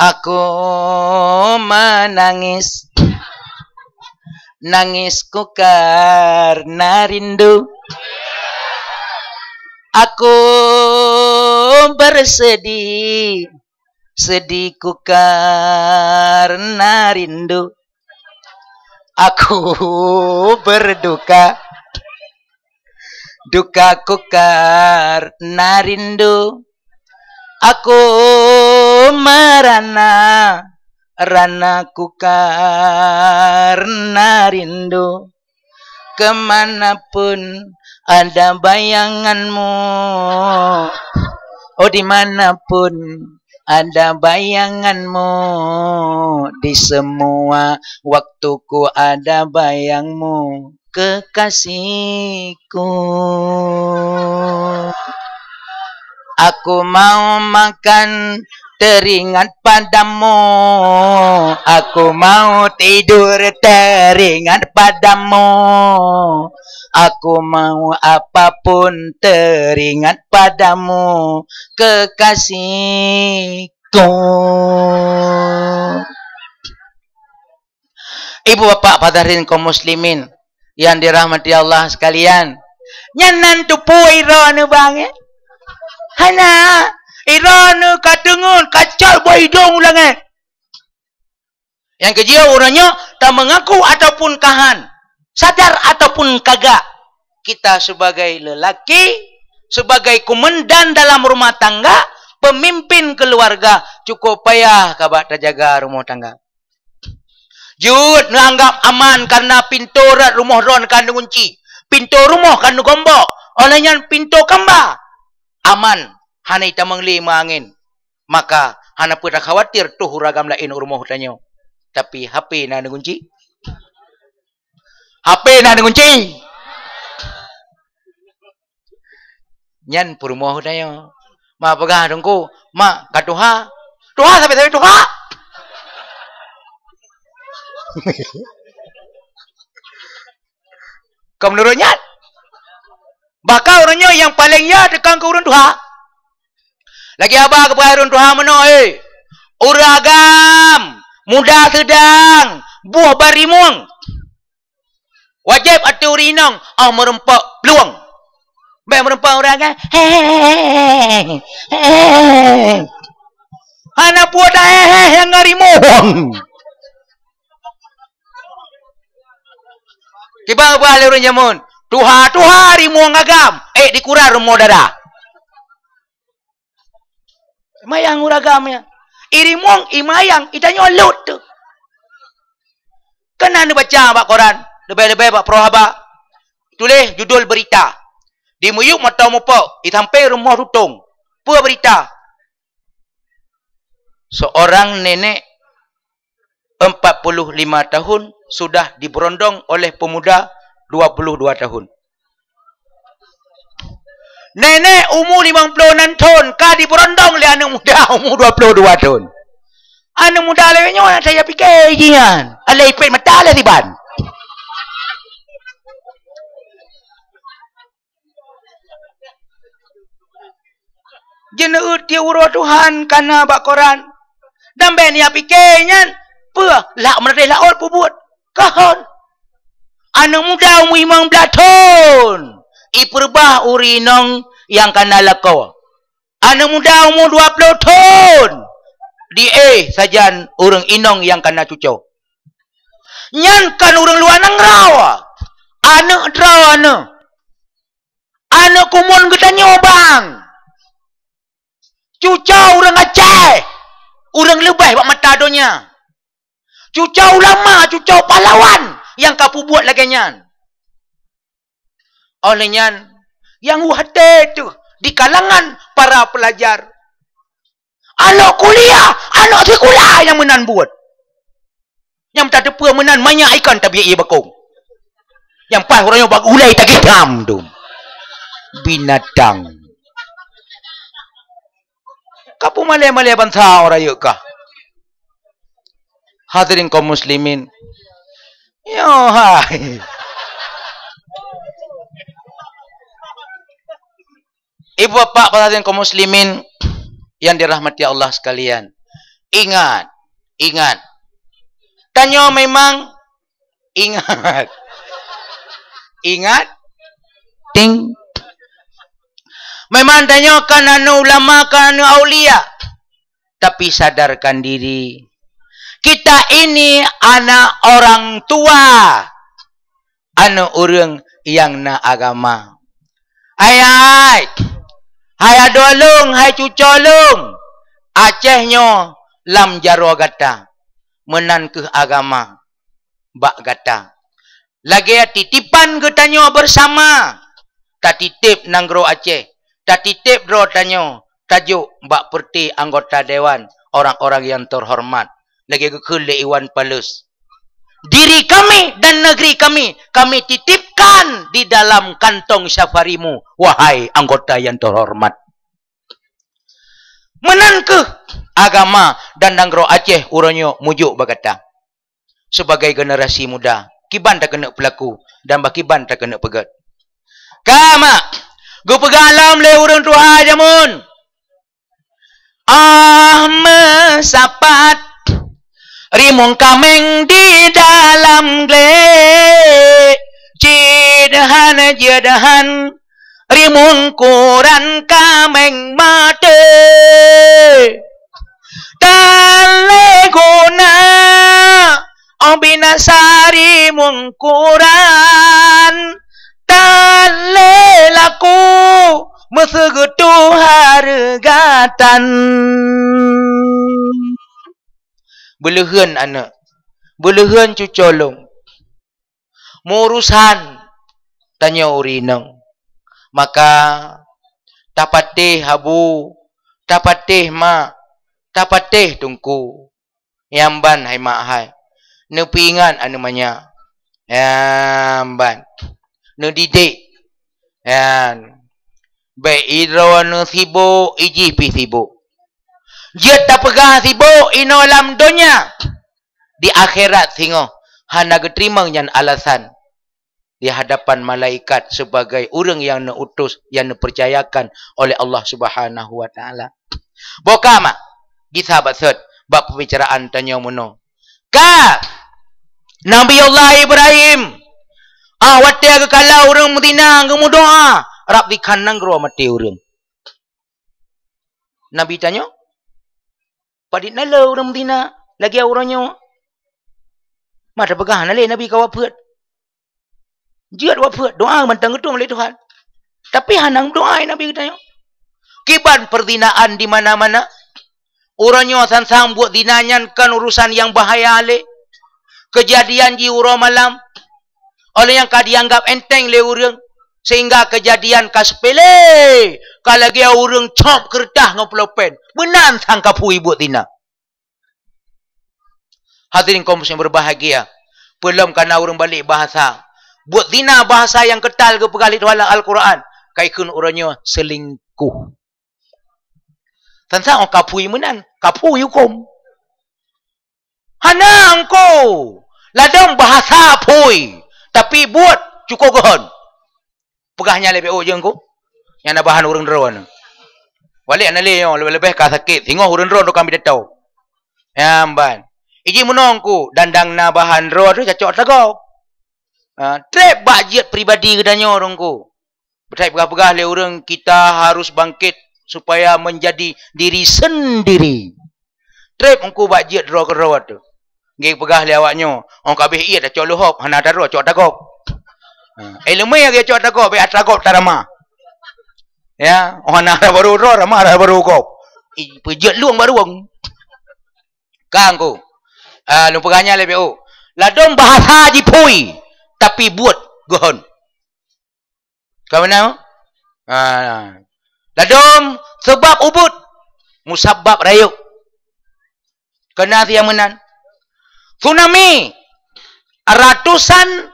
Aku menangis. Nangisku karena rindu. Aku bersedih, sedihku karena rindu. Aku berduka, dukaku karena rindu. Aku merana, ranaku karena rindu. Ke mana pun ada bayanganmu, oh, di mana pun ada bayanganmu, di semua waktuku ada bayangmu, kekasihku. Aku mau makan teringat padamu, aku mau tidur teringat padamu, aku mau apapun teringat padamu, kekasihku. Ibu bapak hadirin kaum muslimin yang dirahmati Allah sekalian. Nyan nan teupeue droeneuh bang, eh? Hana. Droeneuh ka teungeut, ka cot boh idong u langét. Nyang keujeuet uroe nyoe, ta meungaku ataupun ka han, sadar ataupun kagak, kita sebagai lelaki, sebagai komandan dalam rumah tangga, pemimpin keluarga, cukup payah ka bak tajaga rumoh tangga. Jeuet neuanggap aman karena pintoe rot rumoh droe ka neugunci, pintoe rumoh ka neugombok, óh lheueh nyan pintoe kamba aman, hana itamong lé meuangén. Maka hana peue takhawatir toh ureueng agam laén u rumoh tanyoe. Tapi H P na neugunci. H P na neugunci. Nyan peurumoh tanyoe. Ma peugah teungku, mak ka tuha. Tuha sabe-sabe tuha. Kon meunurot nyan. Bahkan ureuëng nyoe nyang paleng ya teuka keu ureuëng tuha. Lagée haba geupeugah ureuëng tuha meunoe, eh, ureuëng agam, muda seudang, boh ban rimueng. Wajéb ateueh ureuëng inong, oh, meureumpok plueng. Bék meureumpok ureuëng agam, heh, heh. Hana peue dah, heh, heh, nyang rimueng. Kiban-ban lé ureuëng jameun, tuha-tuha rimueng agam, eh, dikurai rumoh dara. Mayang ureuëng agam nyan. Irimueng, imayang, itanyoe lôt teuh. Keunan neubaca bak koran, leubeh-leubeh bak peuruwah haba. Tuléh judul beurita. Di miyueb mata mupok, di sampéng rumoh tutong. Peue beurita? Seorang nenek empat puluh lima tahun sudah diberondong oleh pemuda dua puluh dua tahun. Nenek umu limong ploh nan thon ka diberondong lé aneuëk muda umu dua ploh dua thon. Aneuëk muda lagée nyoe na saya pike jih nyan. Alah ipét mata lé siban. Jeuneut tiep uroe Tuhan kana bak koran. Dan bék neujak pike nyan, peue, lak meunateh laôt peubuet. Kahon. Aneuëk muda umu limong blaih thon, ipeureubah ureuëng inong nyang kana lakoe. Aneuëk muda umu dua ploh thon, diéh sajan ureuëng inong nyang kana cuco. Nyan kon ureuëng luwa nanggroe. Aneuëk droeneuh. Aneuëk kumon geutanyoe bang. Cuco ureuëng Aceh, ureuëng leubeh bak mata donya. Cuco ulama, cuco pahlawan nyang ka peubuet lagée nyan. Óh lheueh nyan, nyang watée teuh di kalangan para pelajar. Aneuëk kuliah, aneuëk sikula nyang meunan buet. Nyang tateupeue meunan manyak ikan tabiet ie bakong. Nyang paih uroe nyoe bak gulai tagih tham dum. Binatang. Ka peumalée-malée bansa uroe rayeuk kah. Hadirin kaum muslimin. Yo hai. Ibu bapak para hadirin kaum muslimin yang dirahmati Allah sekalian. Ingat, ingat. Tanyoe memang ingat. Ingat. Ting. Memang tanyoe kan aneuëk ulama, kan aneuëk aulia. Tapi sadarkan diri. Kita ini anak orang tua. Aneuëk ureuëng nyang na agama. Hai, hai, hai adoe lôn, hai cuco lôn, Aceh nyoe lam jaroe gata, meunan kheueh agama bak gata. Lagée titipan geutanyoe beusama, tatitép nanggroe Aceh, tatitép droe tanyoe, tajok bak peureuté anggota dewan, orang-orang nyang teuhoreumat, lagée geukheun lé Iwan Fals. Diri kami dan negeri kami, kami titipkan di dalam kantong safarimu, wahai anggota nyang teuhoreumat. Meunan kheueh agama dan nanggroe Aceh uroe nyoe mujok bak gata. Sebagai generasi muda, kiban takeuneuk peulaku dan bah kiban takeuneuk peugét. Ka mak, geupeugah lom lé ureuëng tuha jameun. Ah meusapat, rimueng kaméng di dalam glé, cit han jeuet han, rimueng kuran kaméng maté. Tan lé guna, oh binasa rimueng kuran, tan lé laku, meuseugeutôh hareuga tan. Beuleuheuen aneuëk, beuleuheuen cuco lôn, meuurusan tanyoe ureuëng inong. Maka tapatéh abu, tapatéh mak, tapatéh teungku. Nyang ban hai mak hai, neupeuingat aneuëk manyak. Nyang ban, neudidik. Nyan, bék idroe neusibok, ijih pih sibok. Jeuet tapeugah sibok inoe lam donya, di akhirat singoh hana geuteurimong nyan alasan di hadapan malaikat sebagai ureuëng nyang neuutus, nyang neupeucayakan oleh Allah Subhanahu wa Taala. Boka mak, gisa baset bak pembicaraan tanyoe meunoe. Ka Nabi Allah Ibrahim, ah, watée geukala ureuëng meuzina geumeudoa, rab dikhan nanggroe maté ureuëng. Nabi tanyoe, padit na le ureuëng meuzina lagée uroe nyoe? Mata peugah na le Nabi ka wafeuet. Jeuet wafeuet, doa mantong geutueng lé Tuhan. Tapi hana doa Nabi geutanyoe. Kiban perzinaan di mana-mana. Uroe nyoe sang-sang buet zina nyan kon urusan nyang bahaya lé. Kejadian jih uroe malam. Oleh nyang ka dianggap enteng lé ureuëng, sehingga kejadian ka sepele, ka lagée ureuëng cop keureutah ngon pulpen. Meunan sang kapui buet zina. Hadirin kaum muslimin berbahagia, peulom kana ureuëng balik bahasa. Buet zina bahasa nyang keutal geupeugah lé Tuhan lam Al-Quran, ka ikheun uroe nyoe selingkuh. Sang-sang kapui meunan, kapui huköm. Hana engko. Ladom bahasa phui, tapi buet cuko geuhon. Peugah nyan leubeh ôk jeueng ku. Nyan na bahan ureuëng droe nyoe. Walek na lé nyoe leubeh-leubeh ka sakét. Singoh ureuëng droe tu kami detau. Nyang ban. Iji meunong ku dandang na bahan droe tu cocok tagob. Ha, treb bak jeuet pribadi geutanyoe ureuëng ku. Beutai peugah-peugah lé ureuëng kita harus bangkit supaya menjadi diri sendiri. Treb engku bak jeuet droe keudroe tu. Nggih peugah lé awak nyoe, ong kabeh ié tacok leuhop, hana taro cok tagob. Ha, eh leumeh lagée cok tagob, bék tagob tarama. Ya, ong hana ada baru droe, rama ada baru gob. Ih, peujeuet lueng baru wong. Kang ku. Ah, lôn peugah nyan leubeh ôk. Ladom bahasa jiphui, tapi buet geuhon. Ka meunan? Ha. Ladom seubab ubit, musabab rayeuk. Keunan siat meunan. Tsunami, ratusan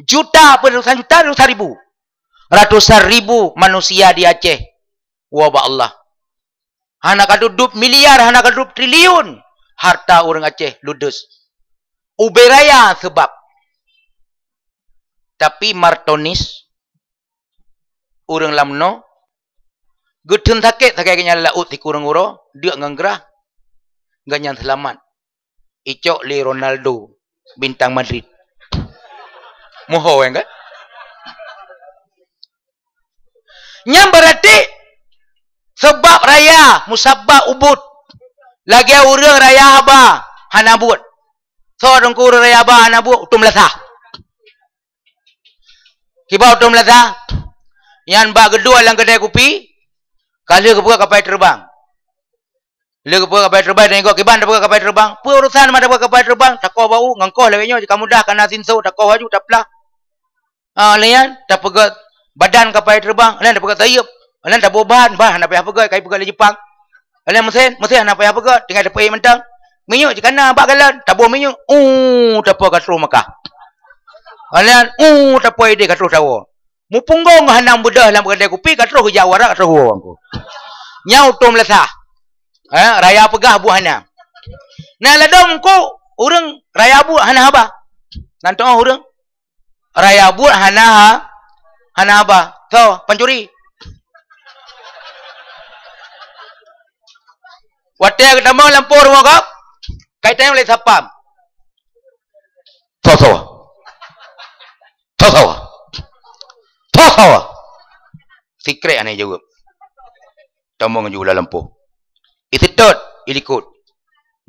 juta, ratusan juta, ratusan ribu. Ratusan ribu manusia di Aceh. Wabah Allah. Hana ka dudoe miliar, hana ka dudoe triliun harta ureuëng Aceh ludes. Ubé raya seubab. Tapi Martonis, ureuëng lam noe, geutheun sakét sagai geuhnyan laôt sikureueng uroe, deuk ngon grah, geuhnyan seulamat. Icok lé Ronaldo, bintang Madrid. Muho kan? Nyan beurati seubab raya, musabab ubit. Lagée ureuëng raya haba hana buet. Soe teungku ureuëng raya haba hana buet? Utom Meulasa. Kiban Utom Meulasa? Nyan bak geuduek lam keudai kupi, ka lheueh geupeugah kapai teubang. Lheueh geupeugah kapai teubang, tanyong kiban tapeugah kapai teubang. Peue urusan ma tapeugah kapai teubang? Takoh bak u, ngon koh lawét nyoe ka mudah, kana sinso, takoh laju, taplah. Ah, lheueh nyan tapeugah badan kapai teubang, lheueh nyan tapeugah sayeup, lheueh nyan taboh ban, ban hana payah peugah, ka ipeugah lé Jepang. Lheueh nyan meusén, meusén hana payah peugah, tinggai tapeuék mantong. Minyeuk jikana bak galon, taboh minyeuk, uh, tapeugah ka troh Makkah. Lheueh nyan, uh, tapeugah ideh ka troh tawoe. Mupunggong hana beudôh lam keudai kupi, ka troh geujak u Arab, ka troh geuwoe Teungku. Nyan Utom Meulasa. Eh, raya peugah buet hana. Nah, ladom Teungku, ureuëng raya buet hana haba. Nan teu'oh ureuëng raya buet hana ha-, hana haba. Soe, pancuri. Watée geutamong lampôh rumoh gob, ka itanyong lé satpam. Soe-soe? Soe-soe? Soe-soe? Sikrek hana jaweueb. Tamong ju lam lampôh. Iseutôt, ilikot.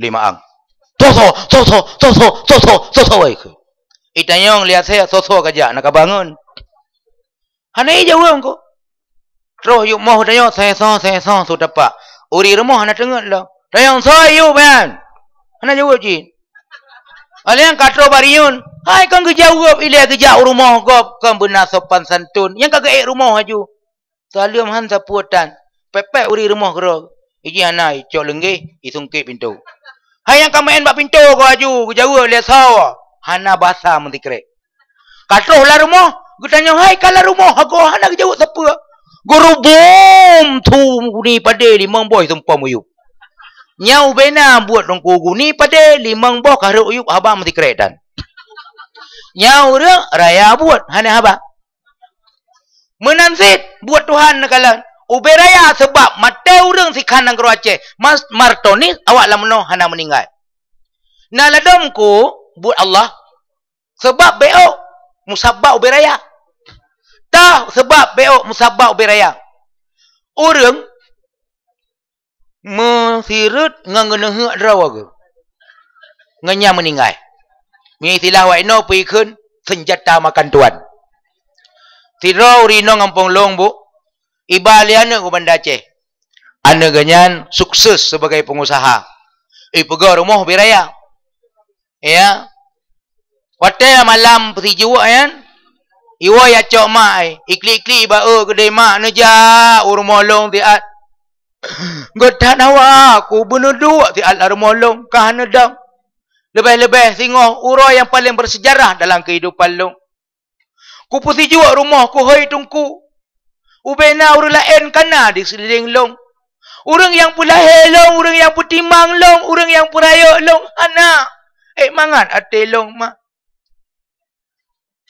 Lima ang. Soe-soe? Soe-soe? Soe-soe? Soe-soe? Soe-soe? Itanyong lé asée, soe-soe ka jak, na ka bangon. Hana jaweueb Teungku. Troh yub moh tanyoe, soe-soe, soe-soe, su tapak. Ureuëng rumoh hana teungeut lom. Tanyong soe yub nyan? Hana jaweueb cit. Alèh nyan ka troh bak riyeuen. Hai kon geujaweueb ilèe geujak u rumoh gob kon beuna sopan santun. Nyang ka geuék rumoh laju. Saleuem han sapeue tan. Pépét ureuëng rumoh keudroe. Iji hana icok leunggeh, isungkét pintoe. Hai nyang ka meu'en bak pintoe goe laju, geujaweueb lé soe? Hana basa meusikrek. Ka troh lam rumoh, geutanyong hai ka lam rumoh, hagoe hana geujaweueb sapeue. Geurubom su guni padé limong boh isumpom u yueb. Nyan ubena buet Teungku, guni padé limong boh ka rhot u yueb haba meusikrek tan. Nyan ureuëng raya buet, hana haba. Meunan cit buet Tuhan neukalon. Ubé raya, seubab maté ureuëng sikhan nanggroe Aceh, Mas-, Martonis awak lam meunoe hana meuninggai. Na ladom ku buet Allah, seubab bék musabab ubé raya. Tah seubab bék musabab ubé raya. Ureuëng meusireuet ngon geuneuheuek droe geuh, ngon nyan meuninggai. Meuistilah awak inoe peue ikheun, seunjata makan tuan. Sidroe ureuëng inong gampông lôn, Bu, iba lé aneuëk u Banda Aceh. Aneuëk geuh nyan sukses sebagai pengusaha. Ipeugöt rumoh ubé raya. Ya. Watée malam peusijuek nyan, iwoe jak cok mak, iklik-klik bak eu keudè mak, neujak u rumoh lôn siat. Geutanyoe ku beuneuduek siat lam rumoh lôn, ka hana dong. Leubeh-leubeh singoh uroe nyang paleng beurseujarah dalam keuhidupan lôn. Kupeusijuek rumoh kuhôi teungku. Ubena ureuëng laén kana di seulileng lôn. Ureuëng nyang peulahé lôn, ureuëng nyang peutimang lôn, ureuëng nyang peurayeuk lôn, hana. Ék mangat até lôn, mak.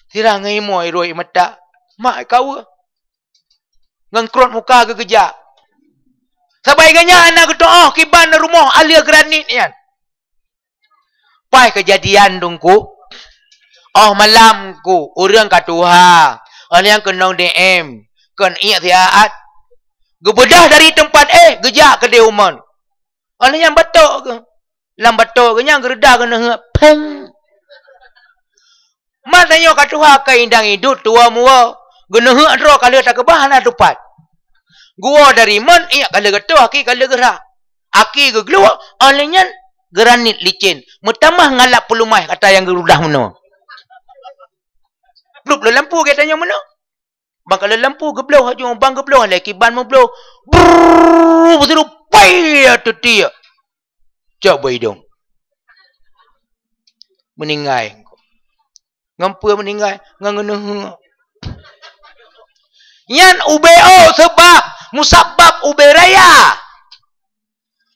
Sira ngon imoe iroi mata, mak kawa. Ngon krot muka geugeujak. Sabai geuh nyan hana geutuoh kiban rumoh aleuh granit nyan. Paih keujadian teungku. Oh malam ku, ureuëng ka tuha. Oh nyang keunong D M, kon iek siat. Geubeudoh dari teumpat éh, geujak keudè umon. Oh nyang batok geuh. Lam batok geuh nyan geureudah geuneuheuek, péng. Masa nyoe ka tuha, ka indang idut tuwoe muwoe, geuneuheuek droe ka lheueh takeubah hana tupat. Geuwoe dari mon, iek ka lheueh geutoh, aki ka lheueh geurhah. Aki geugluek, óh lheueh nyan granit licén, meutamah ngalap peulumah kata nyang geurudah meunoe. Plup lé lampu geutanyoe meunoe. Bang ka lé lampu geubloh, aju bang geubloh, lé kiban meubloh. Brrrr, beutôi pai ya teutie. Cok bak idong. Meuninggai. Ngon peue meuninggai? Ngon geuneuheuek. Nyan ubé ôk seubab, musabab ubé raya.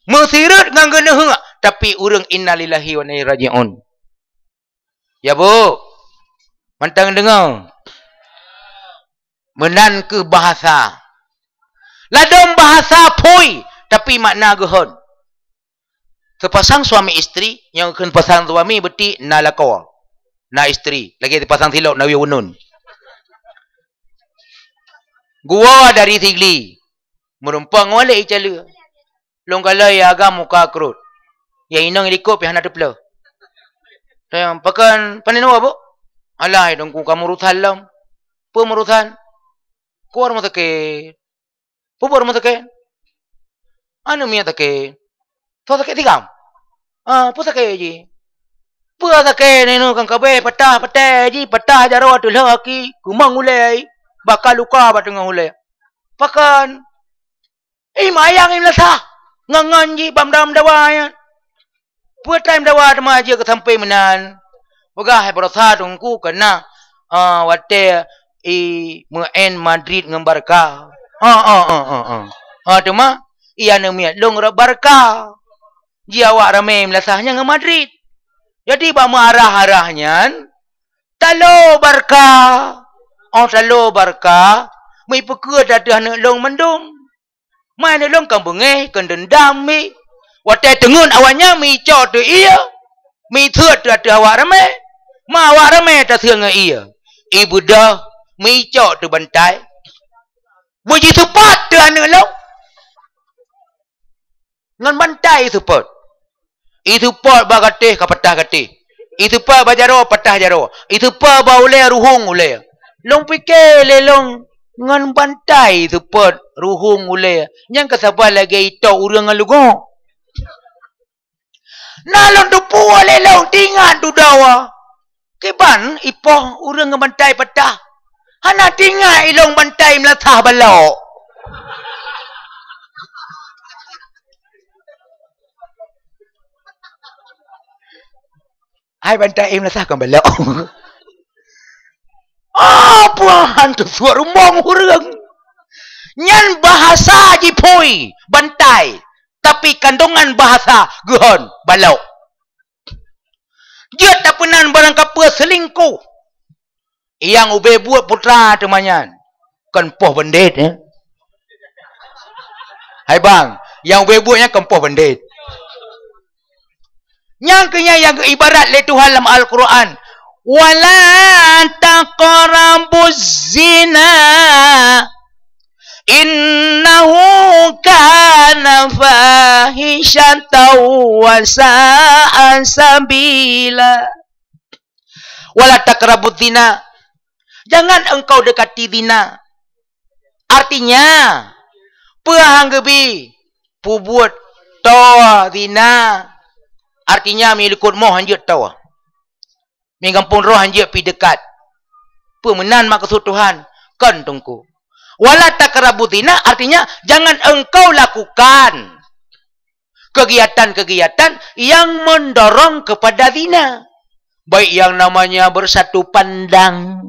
Meusireuet ngon geuneuheuek, tapi ureuëng innalillahi wa inna ilaihi raji'un. Ya, Bu. Mantong deungoe. Meunan keuh bahasa. Ladom bahasa phui, tapi makna geuhon. Seupasang suami istri, nyang kheun pasang suami beuti na lakoe, na istri, lagée seupasang silop na wiew unun. Geuwoe dari Sigli, meurumpok ngon Walek Icaleu. Lôn kalon ya agam muka krot. Ya inong ilikot pih hana teuplôh. Tanyong, "Pakon, pane nyoe, Bu?" "Alah, Teungku, ka meurusan lom." "Peue meurusan?" "Kuwoe rumoh sakét." "Peue buet rumoh sakét?" "Aneuk miet sakét." "Soe sakét sigam?" "Ah, peue sakét jih?" "Peue sakét nyoe kan kabeh patah, patah jih, patah jaroe ateueh lheueh aki, keumong ulée, baka luka bak teungoh ulée." "Pakon?" "Ih, mayang ih meulasah. Ngon-ngon jih bak meudawa-meudawa nyan." "Peue tai meudawa teuma jeuet keu sampoe meunan?" "Peugah hai baroesa Teungku keunan, ah, watée i meu'en Madrid ngon Barca." "Ah, ah, ah, ah, ah. Ah, teuma i aneuk miet lôn rot Barca. Ji awak ramé meulasah nyan ngon Madrid. Jadi bak meuarah-arah nyan, talo Barca. Oh, talo Barca, meuipeukeuet ateueh aneuk lôn mandum." Ma aneuk lôn kon beungéh, kon deundam mi. Watée teungeut awaknyan meuicok teu ié, meuiseut teu ateueh awak ramé. Ma awak ramé taseue ngon ié, ibeudôh meuicok teu bantai. Beujiseupôt teu aneuk lôn. Ngon bantai iseupôt. Iseupôt bak gatéh ka patah gatéh. Iseupôt bak jaroe patah jaroe. Iseupôt bak ulée ruhong ulée. Lôn pike lé lôn, ngon bantai iseupôt ruhong ulée. Nyan ka saban lagée itok ureuëng ngon leugo. Na lôn teupeue lé lôn tingat dudoe. Kiban ipoh ureuëng ngon bantai patah. Hana tingat ilôn bantai meulasah balok. Hai bantai meulasah kon balok. Ah, puahan teusuak rumoh ureuëng. Nyan bahasa jiphui bantai, tapi kandongan bahasa geuhon balok. Jeuet tapeunan barang kapeue seulingkoh. Nyang ubé buet putra teuma nyan. Kon poh bandét, ya. Hai bang, nyang ubé buet nyan kon poh bandét. Nyang keu nyan nyang geuibarat lé Tuhan lam Al-Quran, "Wala taqrabuz zina, innahu kana fahisyatan wa sa'a sabila." "Wala taqrabuz zina." Jangan engkau dekati zina. Artinya, peue han geubi pubuet toe zina. Artinya, mi likot moh han jeuet toe. Mi gampông droe han jeuet pi deukat. Peue meunan maksud Tuhan? Kon teungku. "Wala taqrabuz zina", artinya jangan engkau lakukan kegiatan-kegiatan yang mendorong kepada zina. Baik yang namanya bersatu pandang,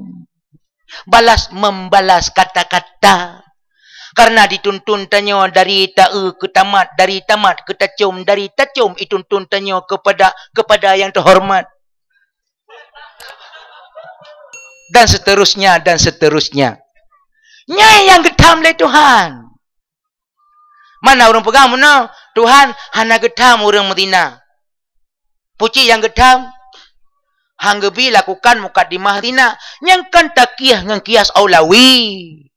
balas membalas kata-kata. Karena dituntun tanyoe dari taeu keu tamat, dari tamat keu tacom, dari tacom ituntun tanyoe kepada, kepada yang terhormat. Dan seterusnya, dan seterusnya. Nyan nyang geutham lé Tuhan. Mana ureuëng peugah meunoe, "Tuhan, hana geutham ureuëng meuzina." Pucit nyang geutham, han geubi lakukan mukadimah zina. Nyang kan takiah ngon kias aulawi.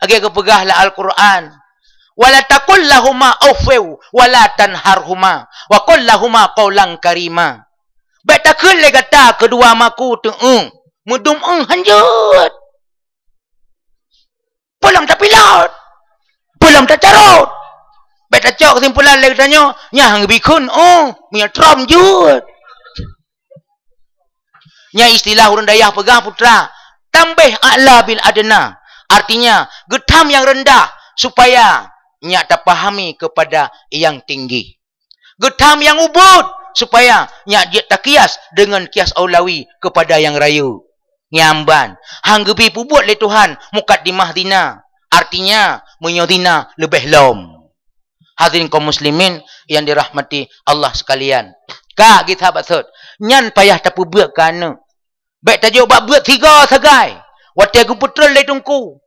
Lagée geupeugah lam Al-Quran, "Wala taqul lahuma uffin, wala tanharhuma, wa qul lahuma qaulan karima." Bék takheun lé gata keudua maku teu'eueng, meudum-eueng hanjeuet. Peulom tapilot. Peulom tacarot. Bék tacok keusimpulan lé geutanyoe, nyan han geubi kheun, oh, meunyoe trom jeuet. Nyan istilah ureuëng dayah peugah putra, tambih a'la bil adna. Artinya, geutham nyang rendah supaya nyak tapahami kepada nyang tinggi. Geutham nyang ubot supaya nyak jeuet takias deungon kias aulawi kepada nyang rayeuk. Nyan ban, han geubi pubuet lé Tuhan mukadimah zina. Artinya, meunyoe zina leubeh lom. Hadirin kaum muslimin yang dirahmati Allah sekalian. Ka geusabat sot, nyan payah tapeubeuet keu aneuk. Bék tajok bak beuet sigoe sagai. Watée geupeutrön lé teungku,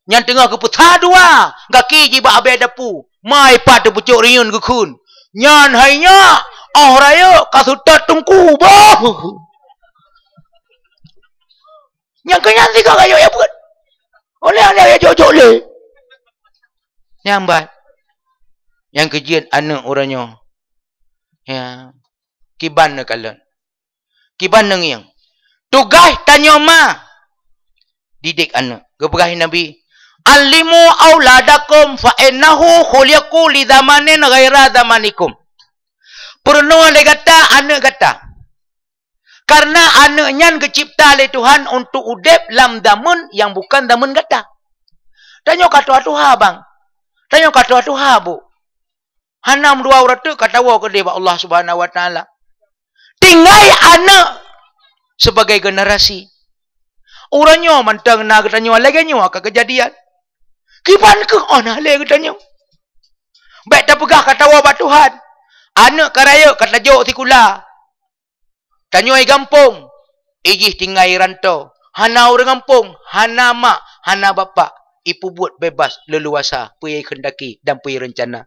nyan teungoh geupeusa dua, gaki jih bak abée dapu. Mai pat teupeucok riyeuen geukheun. Nyan hai nyak, oh rayeuk ka seutôt teungku, boh. Nyang keu nyan sigoe gayok ya beuet. Oleh-oleh ya jok-jok lé. Nyang ban. Nyang keujeuet aneuk uroe nyoe. Ya. Kiban neukalon. Kiban neungieng. Tugaih tanyoe ma didik aneuk. Geupeugah Nabi, "Allimu auladakum fa innahu khuliqu li zamanin ghaira zamanikum." Peurunoe lé gata aneuk gata. Karena aneuk nyan geucipta lé Tuhan untuk udeb lam zameun nyang bukan zameun gata. Tanyoe ka tuha-tuha, bang. Tanyoe ka tuha-tuha, bu. Hana meudua uroe teuk ka tawoe keudeh bak Allah Subhanahu wa Taala. Tinggai aneuk sebagai generasi. Uroe nyoe mantong na geutanyoe lagée nyoe ka keujadian. Kiban keuh oh na lé geutanyoe. Bék tapeugah ka tawoe bak Tuhan. Aneuk ka rayeuk ka tajok sikula. Tanyoe i gampông, i jih tinggai i ranto. Hana ureuëng gampông, hana mak, hana bapak. Ipubuet bebas leuluasa peue nyang keundaki dan peue nyang reuncana.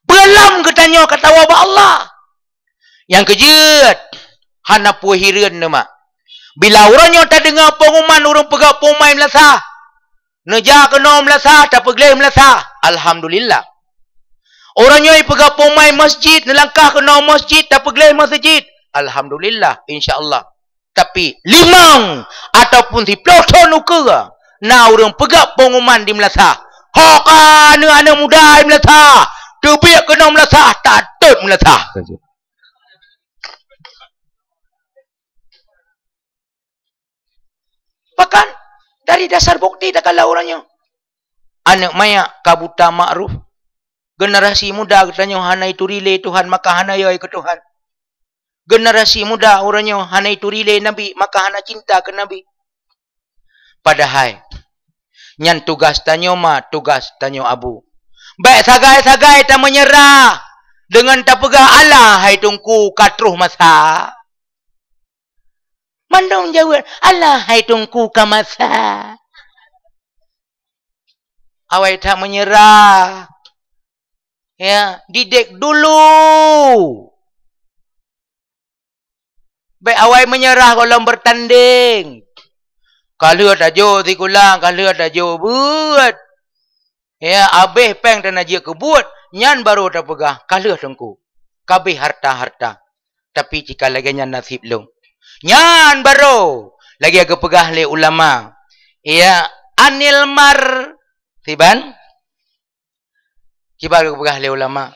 Peulom geutanyoe ka tawoe bak Allah. Nyang keujeuet, hana peue hireuen neumak. Bila uroe nyoe tadeungoe peunguman ureuëng peugah peumai meulasah, neuja keunoe meulasah, tapeugleh meulasah, alhamdulillah. Uroe nyoe peugah peumai masjid, neulangkah keunoe masjid, tapeugleh masjid, alhamdulillah, insya Allah. Tapi limong ataupun siplôh thon ukeue na ureuëng peugah peunguman di meulasah, ho ka aneuk-aneuk muda di meulasah, teubiet keunoe meulasah, tatot meulasah. Bahkan dari dasar bukti takalon uroe nyoe, aneuk manyak ka buta makruf. Generasi muda geutanyoe hana ituri lé Tuhan, maka hana yö keu Tuhan. Generasi muda uroe nyoe hana ituri lé Nabi, maka hana cinta keu Nabi. Padahai nyan tugas tanyoe ma, tugas tanyoe abu. Bék sagai-sagai tameunyeurah deungon tapeugah, "Alah hai Teungku, ka troh masa." Mandum jaweueb, "Alah hai Teungku ka masa." Awai that meunyeurah. Ya, didek dulu. Bék awai meunyeurah gohlom beurtandeng. Ka lheueh tajok sikula, ka lheueh tajok buet. Ya, abéh péng dan jeuet keu buet, nyan barô tapeugah, "Ka lheueh Teungku, ka abéh harta-harta." Tapi cit ka lagée nyan naseb lôn. Nyan barô lagée geupeugah lé ulama. Ya, anil mar-, siban? Kiban geupeugah lé ulama.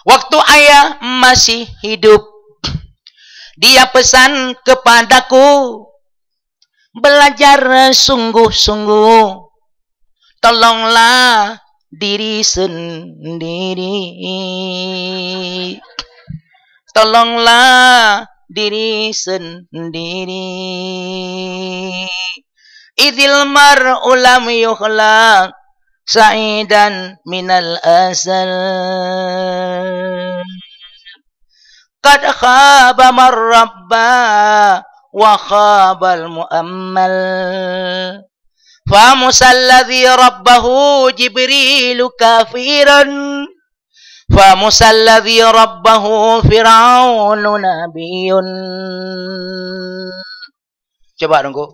Waktu ayah masih hidup, dia pesan kepadaku, "Belajar sungguh-sungguh, tolonglah diri sendiri. Tolonglah diri sendiri. Idzil mar'u lam yukhlaq sa'idan minal azal. Qad khaba man rabba wa khabal muammal. Fa musalladzi rabbahu Jibrilu kafiran. Fa musalladzi rabbahu Fir'aunu nabiyyun." Coba tunggu.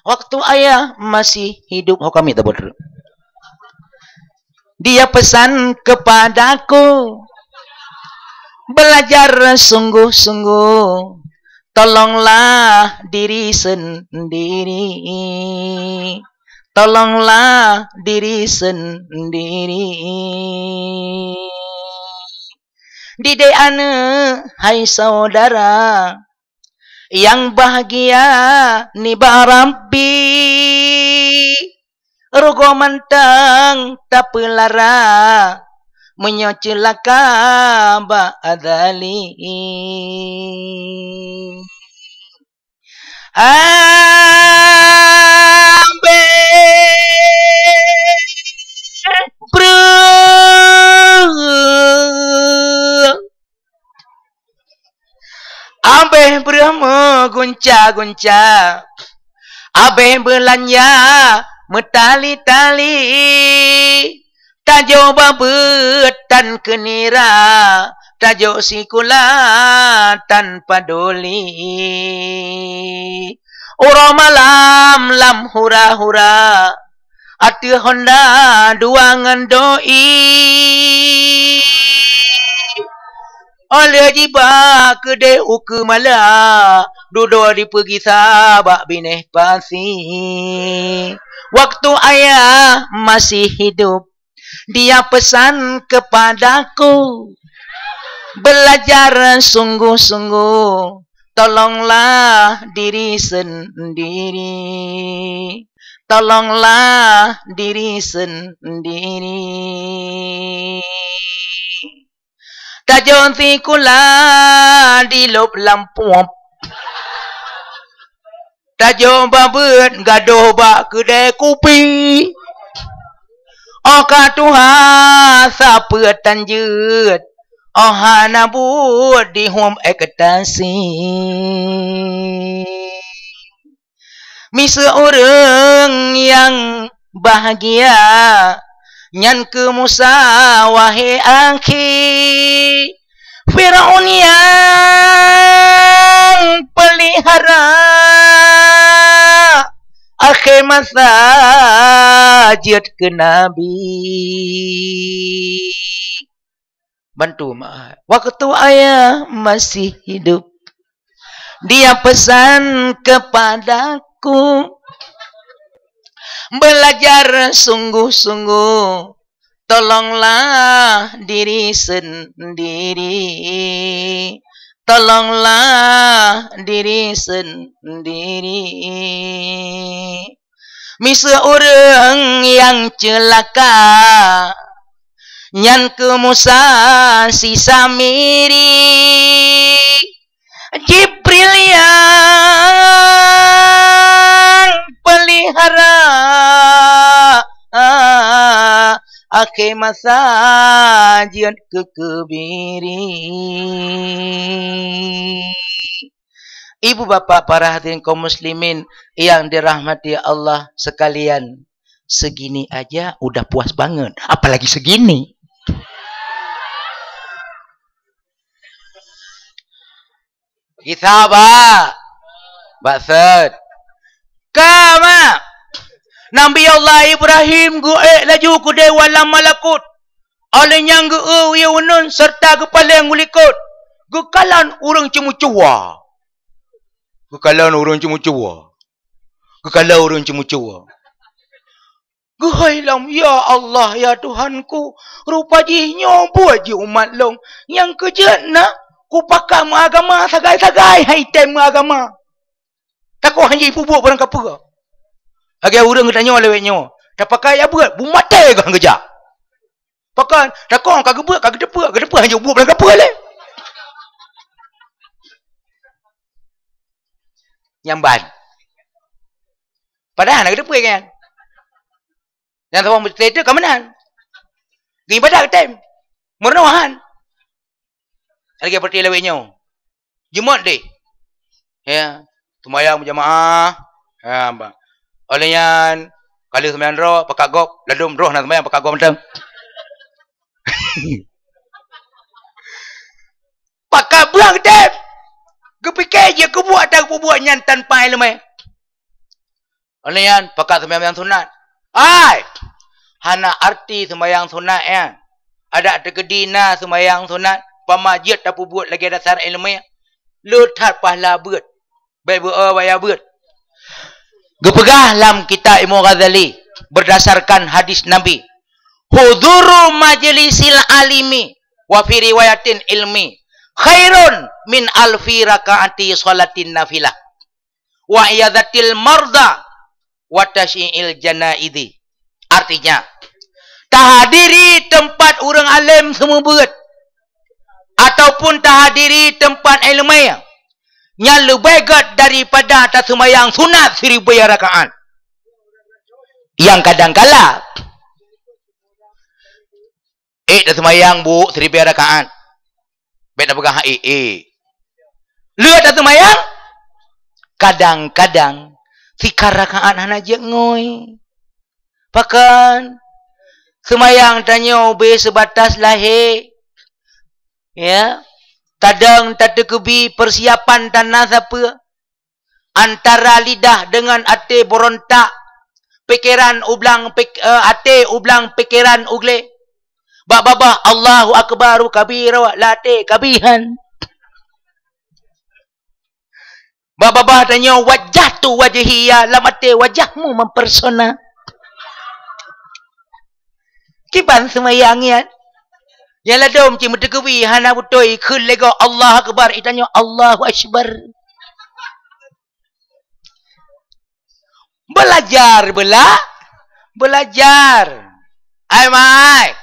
Waktu ayah masih hidup, ho kami tabot. Dia pesan kepadaku, "Belajar sungguh-sungguh, tolonglah diri sendiri. Tolonglah diri sendiri." Didek aneuëk, hai saudara, nyang bahgia nibak Rabbi, rugoe mantong tapeulara meunyoe ceulaka bak azali. Abéh breuh. Abéh breuh meugunca-gunca, abéh beulanja meutali-tali, tajok babeuet tan keu nira, tajok sikula tan paduli. Uroe malam lam hura-hura, ateueh honda dua ngon doi. Óh lheueh jiba keudeh ukeue mala, dudoe dipeugisa bak binéh pasi. Waktu ayah masih hidup, dia pesan kepadaku, "Belajar sungguh-sungguh, tolonglah diri sendiri. Tolonglah diri sendiri." Tajok sikula dilop lam puop. Tajok babeuet gadôh bak keudè kupi. Óh ka tuha sapeue tan jeuet, óh hana buet dihom ék tasi. Miseue ureuëng nyang bahgia, nyan keuh Musa, wahé akhi. Firaun nyang peulihara, akhé masa jeuet keu nabi. Bantu meu'ah. Waktu ayah masih hidup, dia pesan kepadaku, "Belajar sungguh-sungguh, tolonglah diri sendiri, tolonglah diri sendiri." Miseue ureuëng nyang ceulaka, nyan keuh Musa si Samiri. Jibril nyang peulihara, akhé masa jeuet keu keubiri. Ibu bapak para hadirin kaum muslimin yang dirahmati Allah sekalian, segini aja udah puas banget, apalagi segini. Kita ba, baset. Kama. Nabi Allah Ibrahim geuék laju keudeh u alam malakut. Óh lheueh nyan geu-eu u yue uneun serta geupaleng u likot. Geukalon ureuëng ceumeucue. Geukalon ureuëng ceumeucue. Geukalon ureuëng ceumeucue. Geuhôi lom, "Ya Allah, ya Tuhanku, rupa jih nyoe buet jih umat lôn. Nyang keujeuet na, kupakat meuagama sagai-sagai hai tem meuagama. Takot hana jipeubuet barang kapeue." Lagée ureuëng geutanyoe lawét nyoe, tapakat jak beuet, beumaté geuh geujak. Pakon, takot ka geubeuet, ka geuteupeue, geuteupeue hana jipeubuet barang kapeue lé. Nyang ban. Padahai hana geuteupeue kan. Nyang saboh meuteuteu ka meunan. Geuibadat geutem. Meurunoe han. Lagée peureuté lawét nyoe. Jeumot deh. Ya, seumayang beujamaah. Ya, ba. Óh lheueh nyan, ka lheueh seumayang droe, pakat gob, ladôm droe hana seumayang, pakat gob mantong. Pakat beuang deb. Geupike jeuet keubuet ata geupeubuet nyan tanpa iéleumé. Óh lheueh nyan, pakat seumayang sunat. Hai! Hana arti seumayang sunat nyan. Adak teukeudi na seumayang sunat, pama jeuet tapeubuet lagée dasar iéleumé, le that pahala beuet. Bék beu-o baya beuet. Geupeugah lam kitab Imam Ghazali, berdasarkan hadis Nabi, "Huduru majlisil alimi wa fi riwayatin ilmi khairun min alfi rakaati sholatin nafilah." Wa iyadatil marda wa tasyi'il janaizi. Artinya, tahadiri teumpat ureuëng além seumeubeuet ataupun tahadiri teumpat iéleumé nyan leubeh gét daripada taseumayang sunat siribée rakaat. Nyang kadang kala ék taseumayang buet siribée rakaat. Bék tapeugah ék-ék. Le taseumayang, kadang-kadang sika rakaat hana jeuet ngui. Pakon? Seumayang tanyoe ubé seubatas lahé. Ya. Kadang tateukeubi persiapan tana sapeue. Antara lidah deungon até beurontak, pikeran u blang pik-, eh, até u blang pikeran u glé. Bak babah Allahu Akbar kabira, lam até kabihan. Bak babah tanyoe wajjahtu wajhiya, lam até wajahmu mempersona. Kiban seumayang nyan. Nyang ladôm cit meuteukeubi hana beutôi kheun lé gob Allahu Akbar, itanyoe Allahu Akbar. Belajar bela, belajar. Ai mai.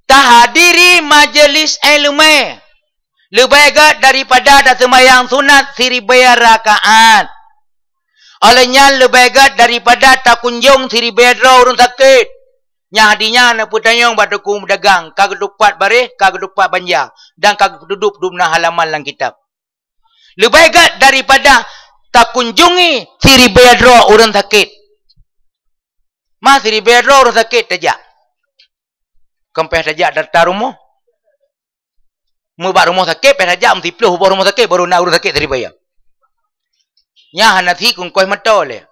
Tahadiri majeulis iéleumé. Leubeh gét daripada taseumayang sunat siribée rakaat. Óh lheueh nyan leubeh gét daripada takunjong siribée droe ureuëng sakét. Nyang di nyan neupeutanyong bak teungku meudagang, ka geutupat baréh, ka geutupat banja, dan ka geutudôb dumna halaman lam kitab. Leubeh gét daripada takunjungi siribée droe ureuëng sakét. Ma siribée droe ureuëng sakét tajak. Kon payah tajak data rumoh. Meubak rumoh sakét, payah tajak meusiploh boh rumoh sakét, baru na ureuëng sakét siribée. Nyan hana si kungkôi meuto lé.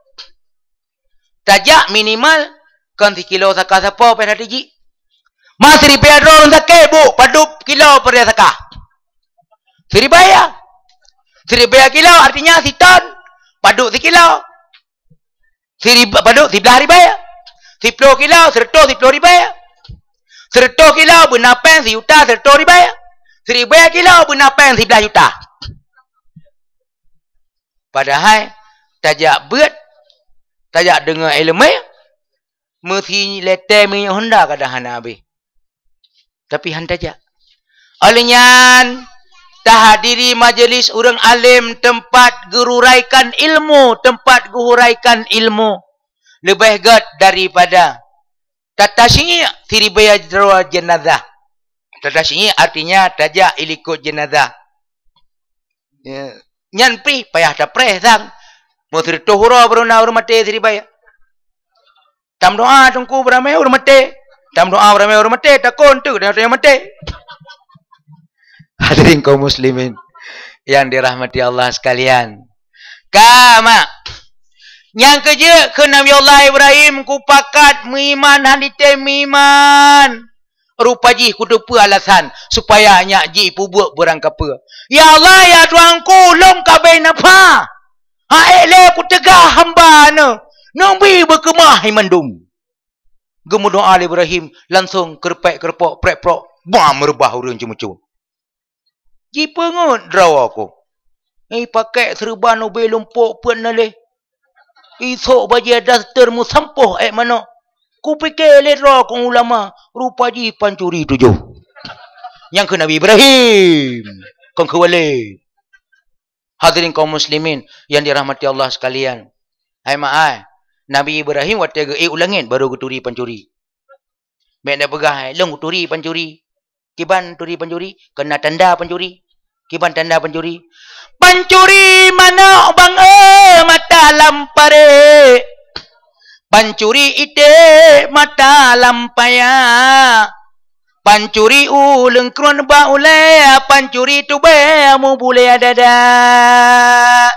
Tajak minimal kon sikilo saka sapo payah tajak. Ma siribée droe ureuëng sakét, bu, padub kilo peureulée saka. Siribée. Siribée kilo artinya siton, padub sikilo. Sirib-, padub siblah ribée. Siploh kilo, seureutôh siploh ribée. Seureutôh kilo beuna péng siyuta seureutôh ribée. Siribée kilo beuna péng siblah yuta. Padahai tajak beuet, tajak deungoe iéleumé, meusi leuté minyeuk honda kadang hana habéh. Tapi han tajak. Óh lheueh nyan, tahadiri majeulis ureuëng além teumpat geururaikan ilmu, teumpat geuhuraikan ilmu. Leubeh gét daripada tatasyiek siribée droe jeunazah. Tatasyiek artinya tajak ilikot jeunazah. Ya. Nyan pih payah tapreh sang. Meuseureutôh uroe baru na ureuëng maté siribaya. Tameudoá teungku beuramé ureuëng maté. Tameudoá beuramé ureuëng maté, takon teuk dan ureuëng maté. Hadirin kaum muslimin yang dirahmati Allah sekalian. Ka mak. Nyang keujeuet keu Nabi Allah Ibrahim kupakat meuiman hana item meuiman. Rupa jih kuteupeue alasan supaya nyak jih peubuet beurangkapeue. Ya Allah, ya Tuhanku, lôn ka abéh nafah. Ha'ék lé kuteugah hamba neuh, neubi beukeumah mandum. Geumeudoá lé Ibrahim langsong keureupak-keureupak prek-prok, bam meurubah ureuëng ceumeucue. Jipeungeut droe ko. Ipakék seureuban ubé lumpok peuet na lé. Isok bajée daster meusampôh ék manok. Kupike lé droe ko ulama, rupa jih pancuri tujoh. Nyang keu Nabi Ibrahim, kon keu wale. Hadirin kaum muslimin yang dirahmati Allah sekalian. Hai mak ai, Nabi Ibrahim watée geuék u langét baru geuturi pancuri. Bék na peugah hai, lôn geuturi pancuri. Kiban turi pancuri, keu na tanda pancuri. Kiban tanda pancuri. Pancuri manok bang e mata lam parek. Pancuri iték mata lam paya. Pancuri u leungkron ba ulée, pancuri tubée mubulée dada.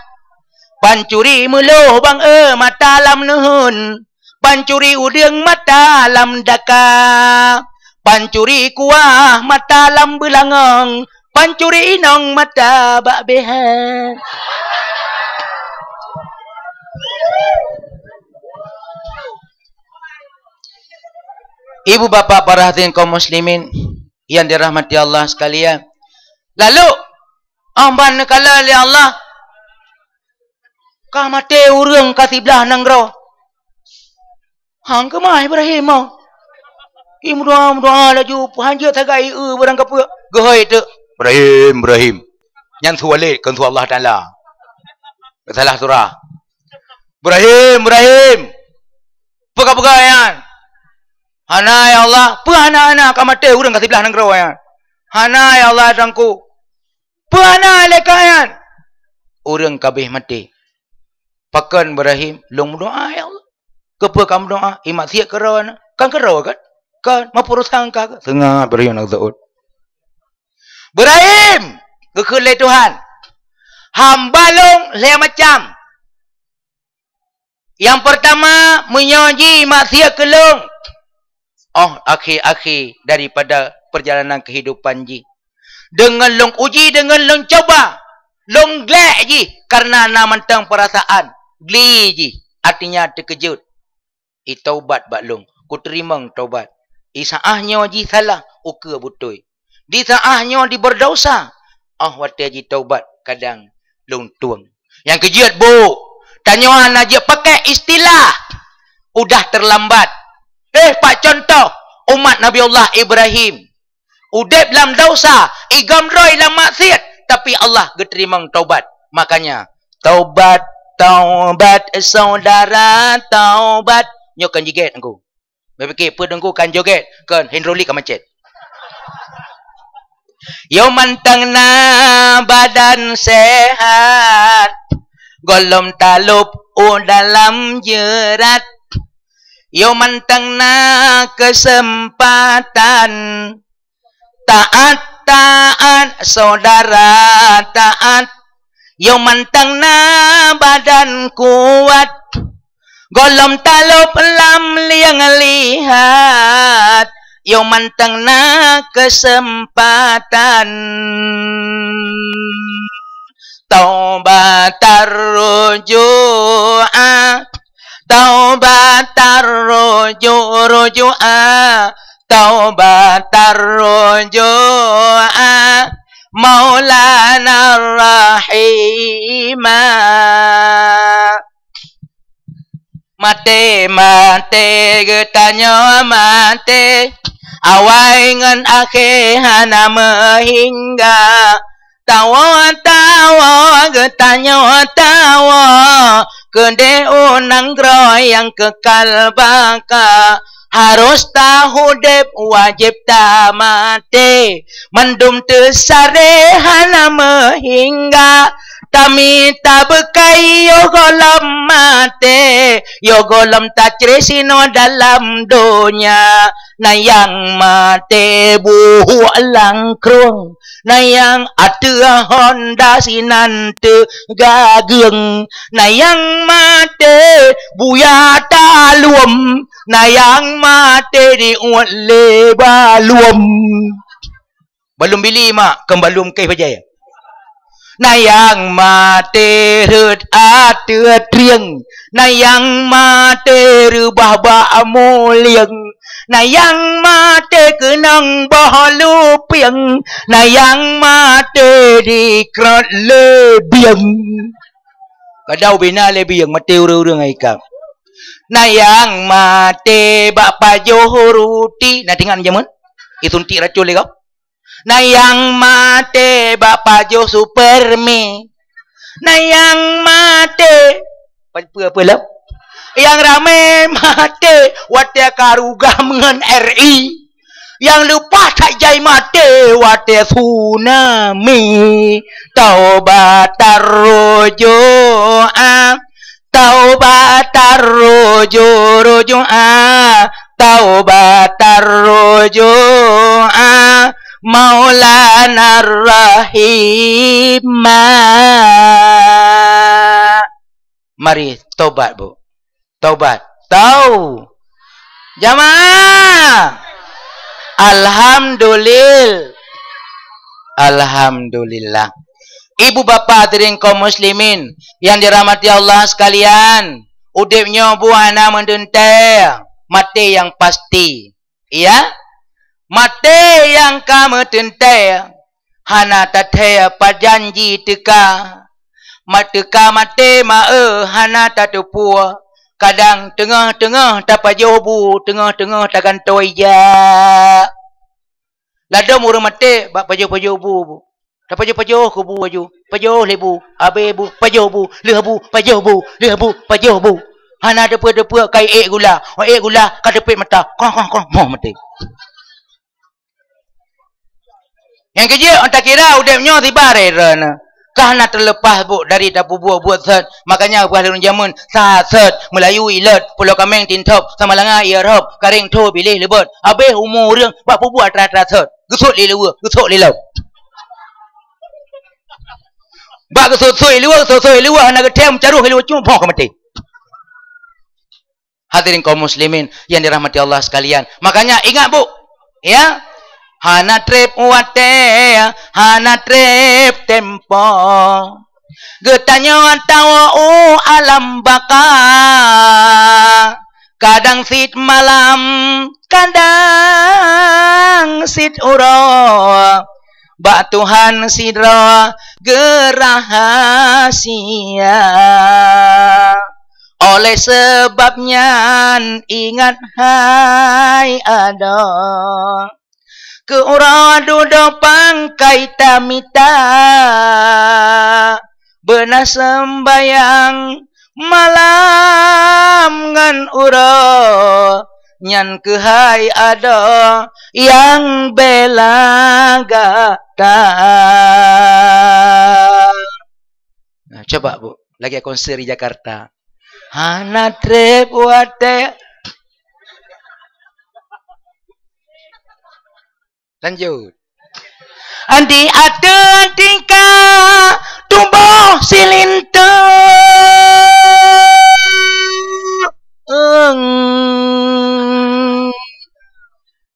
Pancuri meuloh bang e mata lam neuheun. Pancuri udeueng mata lam daka. Pancuri kuah mata lam beulangong. Pancuri inong mata bak behan. Ibu bapak para hadirin kaum muslimin yang dirahmati Allah sekalian. Lalu, amban neukala lé Allah, ka maté ureuëng ka siblah nanggroe. Hang keumah Ibrahim meuh. Imeudoá-meudoá laju, hanjeuet sagai eu barang kapeue. Geuhôi teuk, "Ibrahim, Ibrahim." Nyan su Walid, kon su Allah Taala. Salah surah. "Ibrahim, Ibrahim." Peugah-peugah nyan. "Hana, ya Allah." "Peue hana-hana, ka maté ureuëng ka siblah nanggroe nyan?" "Hana, ya Allah, Tuhanku." "Peue hana lé ka nyan?" "Ureuëng ka abéh maté." "Pakon Ibrahim?" "Lôn meudoá, ya Allah." "Keupeue ka meudoá?" "I maksiet keudroe na." "Kan keudroe kan?" "Kan, ma peurusan ka." Seungat Ibrahim na seuôt. "Ibrahim," geukheun lé Tuhan, "hamba lôn lhée macam. Nyang peurtama, meunyoe jih maksiet keu lôn, óh akhé-akhé daripada peurjalanan keuhidupan jih, deungon lôn uji, deungon lôn cuba, lôn glek jih kareuna na mantong peurasaan, gli jih, artinya teukeujot. I taubat bak lôn, kuteurimong taubat. I saáh nyoe jih salah, ukeue beutôi. Di saáh nyoe jibeudesya, óh watée jitaubat kadang lôn tueng." Nyang keujeuet bu, tanyoe hana jeuet pakai istilah udah terlambat. Eh, pak contoh umat Nabi Allah Ibrahim. Udeb lam desya, igom droe lam maksiet, tapi Allah geuteurimong taubat. Makanya, taubat, taubat, saudara, taubat. Nyoe kan jigét Teungku. Bapike peue Teungku kan jogét, kon hindroli ka macet. Yo mantong na badan sehat, gohlom talop u dalam jeurat. Yo mantong na keuseumpatan, taát, taát, saudara, taát. Yo mantong na badan kuat, gohlom talop lam lieng lihat. Yo mantong na keuseumpatan. Taubatan ruju'a, taubatan ruju-, ruju'a, taubatan ruju'a, Maulana Rahima. Maté, maté, geutanyoe maté, awai ngon akhé hana meuhingga. Tawoe, tawoe, geutanyoe tawoe, keudeh u nanggroe nyang keukal baka. Harôh taudeb, wajéb tamaté, mandum teusaré hana meuhingga. Tamita beukai yoh gohlom maté, yoh gohlom tacre sinoe dalam donya. Na nyang maté buhuk langkrueng, na nyang ateueh honda sinan teugageueng, na nyang maté buya taluem, na nyang maté diuet lé baluem. Balum bili mak, keu balum keh bajée. Na nyang maté rhot ateueh trieng, na nyang maté reubah bak mulieng, na nyang maté keunong boh lupieng, na nyang maté dikrot lé bieng. Kadau bina lé bieng, maté ureuëng-ureuëng aikam. Na nyang maté bak pajoh ruti, na teuingat jameun? Isuntik racun lé gob. Na nyang maté bak pajoh Supermi. Na nyang maté, peue-peue lom? Nyang ramé maté watée ka rugah meungon R I. Nyang leupah that jai maté watée tsunami. Taubat tarujua. Taubat tarujua, taubat tarujua, Maulana Rahimah. Mari tobat, Bu. Tobat. Tau. Jamaah. Alhamdulil-, Alhamdulillah. Ibu bapa hadirin kaum muslimin yang dirahmati Allah sekalian, udeb nyoe buah hana meuteuntée, maté nyang pasti. Iya? Maté nyang ka meuteuntée, hana tathée pajan jiteuka. Mateuka maté ma-e hana tateupeue, kadang teungoh-teungoh tapajoh bu, teungoh-teungoh tagantoe ija. Ladom ureuëng maté bak pajoh-pajoh bu, bu. Tapajoh-pajoh keu bu aju. Pajoh lé bu, abée bu, pajoh bu, lheueh bu, pajoh bu, lheueh bu, pajoh bu. Hana teupeu-teupeu kai ék gula. Oh, ék gula ka teupet mata. Koh, koh, koh, moh maté. Nyang keujeuet, oh, takira udeb nyoe sibarée droeneuh. Ka hana teuleupah bu dari tapeubuet-buet sot. Makanya ubah lôn jameun sahat sot, Meulayu ilot, Pulo Kameng tintop, Samalanga ié rhop, Karéng tho biléh leubot. Abéh umu ureuëng bak peubuet atra-atra sot. Geusut lé luwa, geusut lé lom. Bak geusut-sut lé luwa, geusut-sut lé luwa, hana geutem caroh lé luwa cuma boh ka maté. Hadirin kaum muslimin yang dirahmati Allah sekalian. Makanya ingat bu, ya, hana treb watée, hana treb tempo. Geutanyoe tawoe u alam baka, kadang cit malam, kadang cit uroe, bak Tuhan sidroe geurahasia. Oleh sebab nyan ingat hai adoe, keu uroe dudoe pangkai tamita, beuna seumbayang malam ngon uroe, nyan keuhai adoe nyang bela gata. Nah, coba bu, lagi konser di Jakarta. Hana treb watée. Lanjut. Di ateueh tingka tuboh silinteung.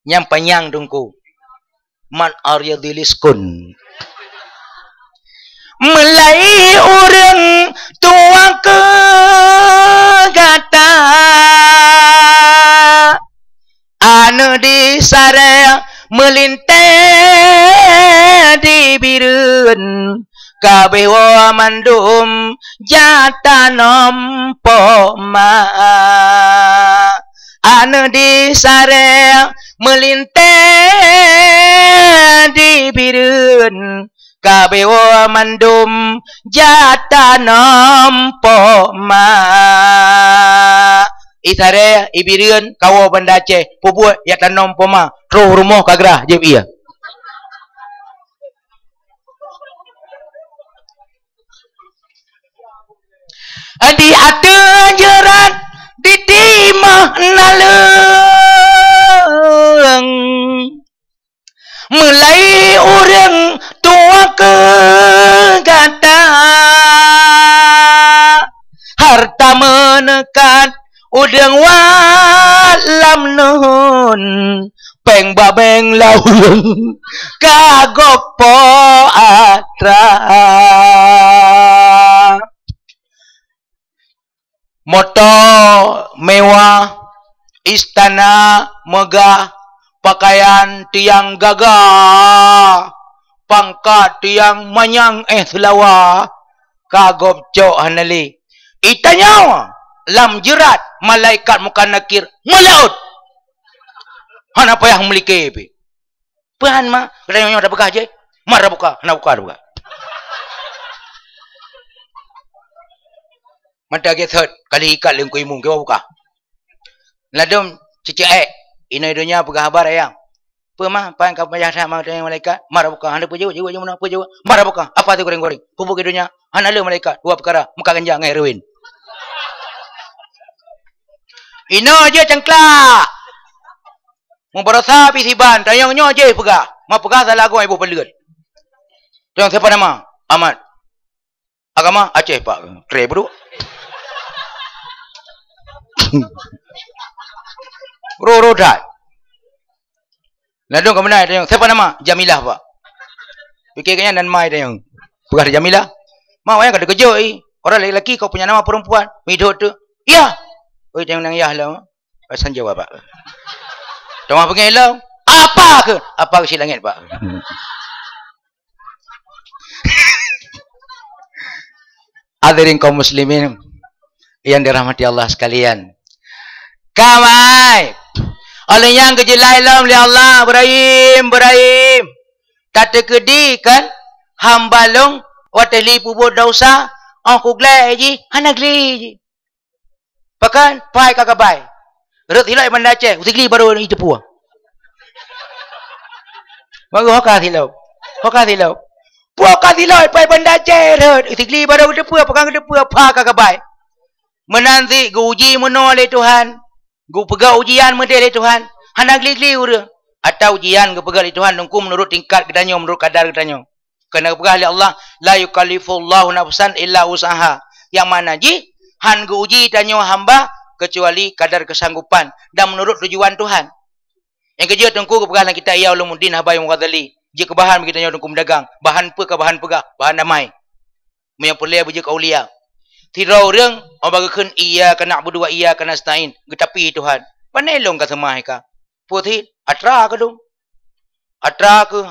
Nyang panyang dungku. Man arya diliskun. Meulai ureuëng tuwa keu gata. Aneuëk di Sarée meulintée di Bireuen, kabéh woe mandum jatanom poma. Aneuëk di Sarée meulintée di Bireuen, kabéh woe mandum jatanom poma. I Sarée, i Bireuen, kawoe Banda Aceh, peubuet jak tanom poma, troh rumoh ka grah jieb ié. naleueng. Meulai ureuëng tuha keu gata, hareuta meuneukat udeueng wat lam nöön, péng babeng laweueng ka gob po atra. Moto mewah, istana megah, pakaian tiang gagah, pangkat tiang manyang éh seulawa, ka gob cok hana lé. Itanyoe lam jeurat malaikat Mungkar Nakir meulaôt. Hana payah meulike pih. Peue han ma, geutanyoe nyoe tapeugah jih. Ma tabuka, hana buka tabuka. Mata gét thot, kali ikat lé Teungku Imum, kiban buka. Ladôm cicak ék, inoe donya peugah haba ayang. Peue ma, pan ka payah that ma teunyang malaikat? Ma tabuka, hana peue jaweueb, jaweueb jeuet meunoe, peue jaweueb? Ma tabuka, apa teuh goreng-goreng? Peue buet keu donya? Hana le malaikat, dua peukara, meukat ganja ngon heroin. Inoe jih cangklak. Mubarosa pih siban, tanyong nyoe jih peugah. Ma peugah salah goe iboh paleuet. Tanyong siapa nama? Ahmad. Agama Aceh, Pak. Tre beudôk. Ro-ro that. Ladôm ka meunan tanyong, siapa nama? Jamilah, Pak. Pike keu nyan nan mai tanyong. Peugah Jamilah. Ma wayang ka teukeujot i. Orang laki-laki kau punya nama perempuan. Midhot tu. Ya. Oi, tanyong nang yah lom. Pasan jawab, Pak. Teuma peungeulom. Apa keuh? Apa keuh si langét, Pak? Hadirin kaum muslimin yang dirahmati Allah sekalian. Kamai. Oleh nyang geujeulai lom lé Allah, Ibrahim, Ibrahim. Tateukeudi kan hamba lôn watée li peubuet desya, óh kugleh jih hana gli jih. Pakon pai ka gabai. Rot silop i Banda Aceh, usigli barô iteupue. Baru hoka silop. Hoka silop. Pue ka silop pai Banda Aceh rot, usigli barô iteupue, pakon iteupue pai ka gabai. Meunan cit geuuji meunoe lé Tuhan. Geupeugah ujian meudeh lé Tuhan. Hana gli-gli ureuëng. Atau ujian geupeugah lé Tuhan teungku meunurot tingkat geutanyoe, meunurot kadar geutanyoe. Keuneuk geupeugah lé Allah, "La yukallifullahu nafsan illa wus'aha." Nyang makna jih, han geuuji tanyoe hamba keucuali kadar keusanggopan dan meunurot tujuan Tuhan. Nyang keujeuet teungku geupeugah lam kitab Ihya Ulumuddin Habai Imam Ghazali, jeuet keu bahan bagi tanyoe teungku meudagang, bahan peue ka bahan peugah, bahan damai. Meunyoe peureulée beujeuet keu aulia. Sidroe ureuëng, óh ba geukheun, "Iyyaka na'budu wa iyyaka nasta'in," geutapi Tuhan. Pane lôn ka seumah ka. Peue cit? Atra keudum. Atra keuh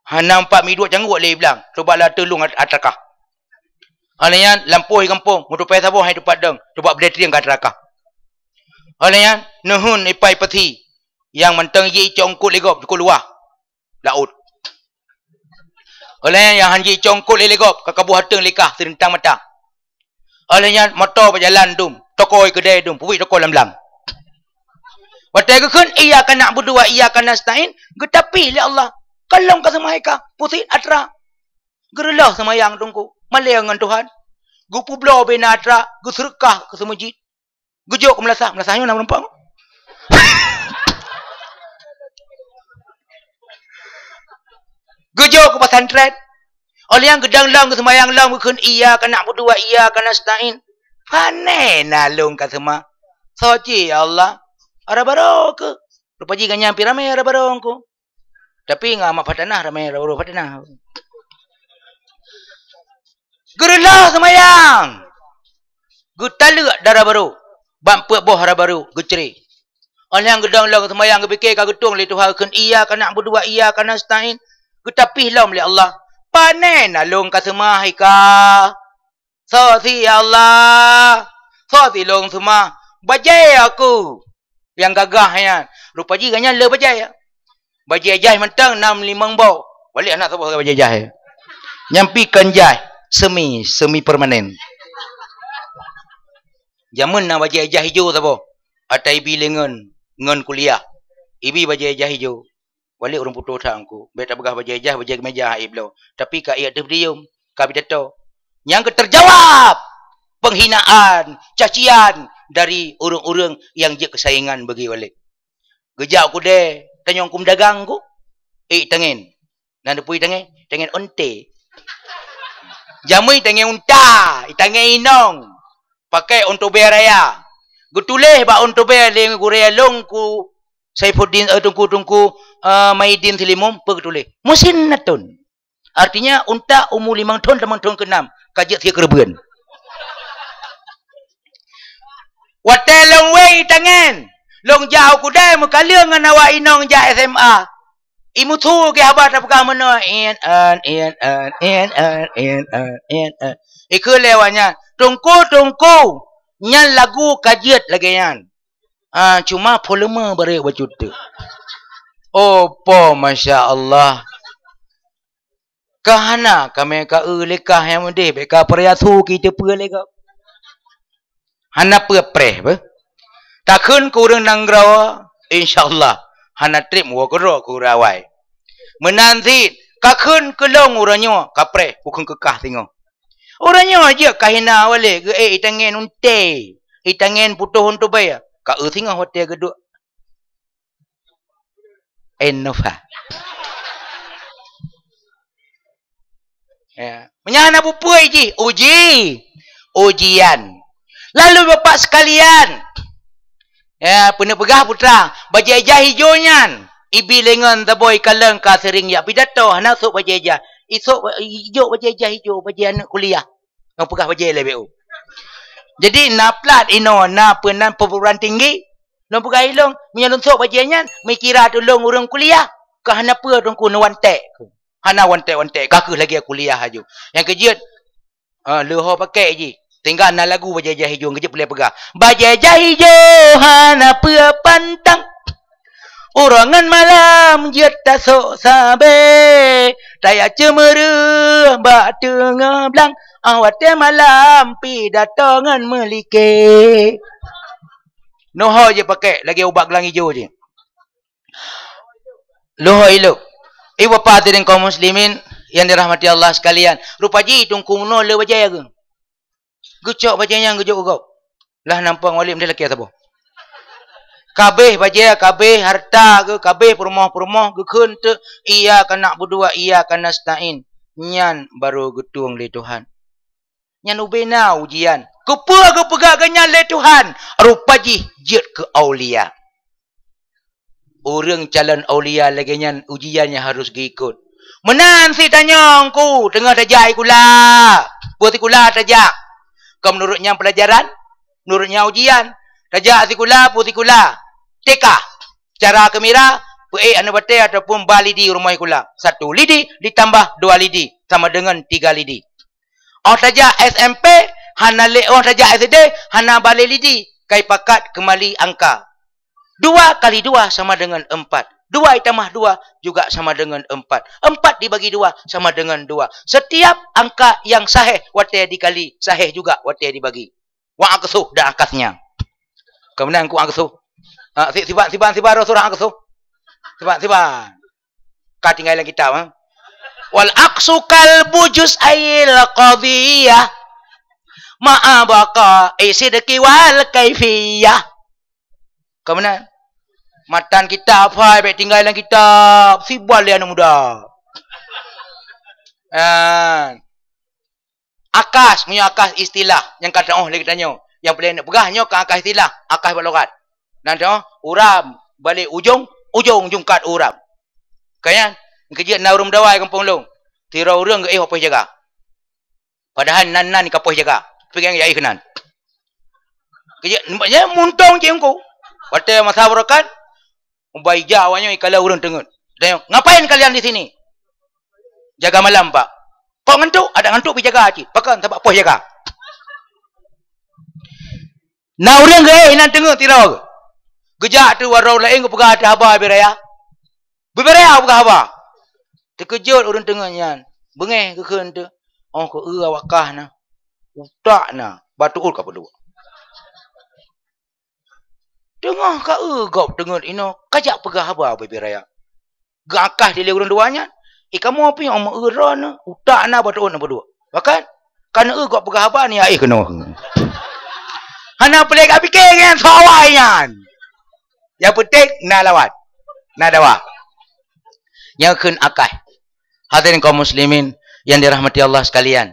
hana meupat miduek cangguek lé blang, coba la teulung at-, atrakah. Óh lheueh nyan lampôh i gampông, meutupée saboh hai teumpat dong, coba beudetrieng ka atrakah. Óh lheueh nyan neuheun ipai peuthi nyang mantong jicok eungkot lé gob, eungkot luwah, laôt. Óh lheueh nyan nyang han jicok eungkot lé, lé gob, ka kaboh ateueng lé kah sirintang mata. Óh lheueh nyan moto bak jalan dum, toko i keudée dum, peubuet toko lam blang. Watée geukheun, "Iyyaka na'budu wa iyyaka nasta'in," geutapi lé Allah, "Ka lôn ka seumah ka, peue cit atra." Geureulôh seumayang teungku, malée ngon Tuhan. Geupeubloe bina atra, geuseureukah keu seumeujid. Geujok keu meulasah, meulasah nyoe na meurumpok. Geujok keu pesantren. Óh lheueh nyan geudong lom geuseumayang lom geukheun, "Iyyaka na'budu wa iyyaka nasta'in." Pane na lôn ka seumah. Soe cit ya Allah? Atra barô keuh. Rupa jih gobnyan pi ramé atra barô keuh. Tapi ngon Ahmad Fatanah ramé atra barô Fatanah. Geureulôh seumayang. Geutaleuek dara barô. Bak peuet boh atra barô geucre. Óh lheueh nyan geudong lom seumayang geupike ka geutueng lé Tuhan geukheun, "Iyyaka na'budu wa iyyaka nasta'in." Geutapih lom lé Allah. Pane na lôn ka seumah ka? Soe cit ya Allah? Soe cit lôn seumah? Bajée aku nyang gagah nyan. Rupa jih gobnyan le bajée. Bajée jai mantong nam limong boh. Walek hana saboh bajée jai. Nyan pi kon jai, semi, semi permanen. Jameun na bajée jai ijo saboh. Ata ibi lé ngon, ngon kuliah. Ibi bajée jai ijo. Walek ureuëng putôh that teungku. Bék tapeugah bajée jai, bajée keumeja hai bloe. Tapi ka ié teuh podium, ka pidato. Nyang keu teujawab penghinaan, cacian, dari ureuëng-ureuëng nyang jeuet keusaingan bagi walét. Geujak u keudè, tanyong keu meudagang ku, "Eh, itangen." Nan teupeue itangen? Itangen onte. Jameun itangen unta, itangen inong. Pakai ontobè raya. Geutuléh bak ontobè lé gurèe lôn ku Saifuddin, eh, Teungku, Teungku, eh, Maidin Seulimum, peue geutuléh? Musinnaton. Artinya, unta umu limong thon, limong thon keunam, ka jeuet sie keureubeuen. Watèe lôn wéh itangen, lôn jak u keudè meukaleueng ngon awak inong jak S M A. Imusu geuh haba tapeugah meunoe, "Inan, inan, inan, inan, inan." Ikheun lé awak nyan, "Teungku, Teungku, nyan lagu ka jeuet lagèe nyan. Ah, cuma volume barô bacut teuk." Oh, po, masya Allah. Ka hana kamoe ka eu lé kah nyang meudeh, bèk ka peuraya su ki teupeue lé gob. Hana peue preh beuh. Takheun keu ureuëng nanggroe, insya Allah, hana trép woe keudroe keu ureuëng awai. Meunan cit, kakheun keu lôn uroe nyoe, ka preh, kukheun keu kah singoh. Uroe nyoe jeuet ka hina walét, geuék itangen unte, itangen putôh untubée, ka eu singoh watèe geuduek Innova. Ya. Meunyo hana bukon jih, uji. Ujian. Lalu Bapak sekalian, ya, peuneuk peugah putra, bajèe ija hijô nyan, ibi lé ngon taboi kalon ka seuring jak pidato, hana sôk bajèe ija. Isôk ijok bajèe ija hijô, bajèe aneuk kuliah. Nyang peugah bajèe lé B U. Jadi, na plat inoe, na peunan perguruan tinggi. Lôn peugah ilôn, meunyo lôn sôk bajèe nyan, meukira tulông ureuëng kuliah. Ka hana peue Teungku, neuwan tèk. Hana wan tèk-wan tèk, ka kheueh lagèe kuliah aju. Nyang keujeuet, ah, leuho pakèk jih. Tinggai na lagu bajèe ija hijô, keujeuet peureulèe peugah. Bajèe ija hijô hana peue pantang. Uroe ngon malam jeuet tasôk sabé, tajak ceumeureuh bak teungoh blang, ah watèe malam pidato ngon meuliké. Neuho jih pakèk lagèe ubat geulang ijô jih. Leuho ilôk. Ibu bapak hadirin kaum muslimin yang dirahmati Allah sekalian, rupa jih Teungku meunoe le bajèe geuh. Geucok bajèe nyan geujok u gob. Lah nampang walét meunan lakèe saboh. Kabéh bajèe, kabéh hareuta geuh, kabéh peurumoh-peurumoh geukheun teuk, "Iyyaka na'budu wa iyyaka nasta'in." Nyan barô geutueng lé Tuhan. Nyan ubé na ujian. Keupeue geupeugah geuh nyan lé Tuhan? Rupa jih jeuet keu aulia. Ureuëng calon aulia lagèe nyan ujian nyang harôh geuikot. Meunan cit tanyoe Teungku, teungoh tajak sikula. Peue sikula tajak? Kon meunurot nyan peulajaran, meunurot nyan ujian. Tajak sikula, peue sikula? T K. Cara keumira, peuék aneuk batèe ataupun ba lidi rumoh sikula. Satu lidi ditambah dua lidi sama dengan tiga lidi. Óh tajak S M P, hana lé, óh tajak S D, hana ba lé lidi, ka ipakat keumali angka. Dua kali dua sama dengan empat. Dua ditambah dua juga sama dengan empat. Empat dibagi dua sama dengan dua. Setiap angka yang sahih watèe dikali, sahih juga watèe dibagi. Wa aksuh dan akasnya. Kemudian ku aksuh. Ha, si-, siban, siban, siban roh surah aksuh. Siban, siban. Ka tinggai lam kitab, ha? Wal aksu kal bujuz'il qadhiyah. Ma'a baqa'i sidqi wal kaifiyah. Ka meunan? Matan kitab hai bèk tinggai lam kitab, siban lé aneuk muda. Kan? Akas, meunyoe akas istilah nyang ka teu'oh lé geutanyoe. Nyang peureulèe neupeugah nyoe ka akas istilah, akas bak lughat. Nan teu'oh, uram, balek ujong, ujong jungkat uram. Ka nyan, keujeuet na ureueng dawai gampông lôn. Sidroe ureueng geuéh bak poh jaga. Padahai nan-nan ka poh jaga. Tapi nyang jai keunan. Keujeuet, nampak nyan muntong cit Teungku. Watèe masa beureukat, ubak ija awak nyoe ikalon ureueng teungeut. Tanyong, "Ngapain kalian di sini?" "Jaga malam, Pak." "Kok ngantuk?" "Adak ngantuk pih jaga cit." "Pakon?" "Sabab poh jaga." Na ureueng geuéh inan teungeut sidroe. Geujak teuk waroe laén geupeugah ateueh haba Bibiraya. Bibiraya geupeugah haba. Teukeujot ureueng teungeut nyan. Beungéh geukheun teuk. Óh keu eu awak kah na. Utak na. Batu ul ka peuduek. Teungoh ka eu gob teungeut inoe, ka jak peugah haba Bibiraya. Geuakah dilèe ureueng dua nyan. "Eh, kamoe pih óh meu-eu droeneuh, utak na, batu ul na peuduek." Bahkan, ka neu-eu gob peugah haba, nyan éh keunoe. Hana peuleueh ka pike nyan, soe awai nyan. Nyang penting na lawat. Na dawa. Nyang kheun akai. Hadirin kaum muslimin yang dirahmati Allah sekalian.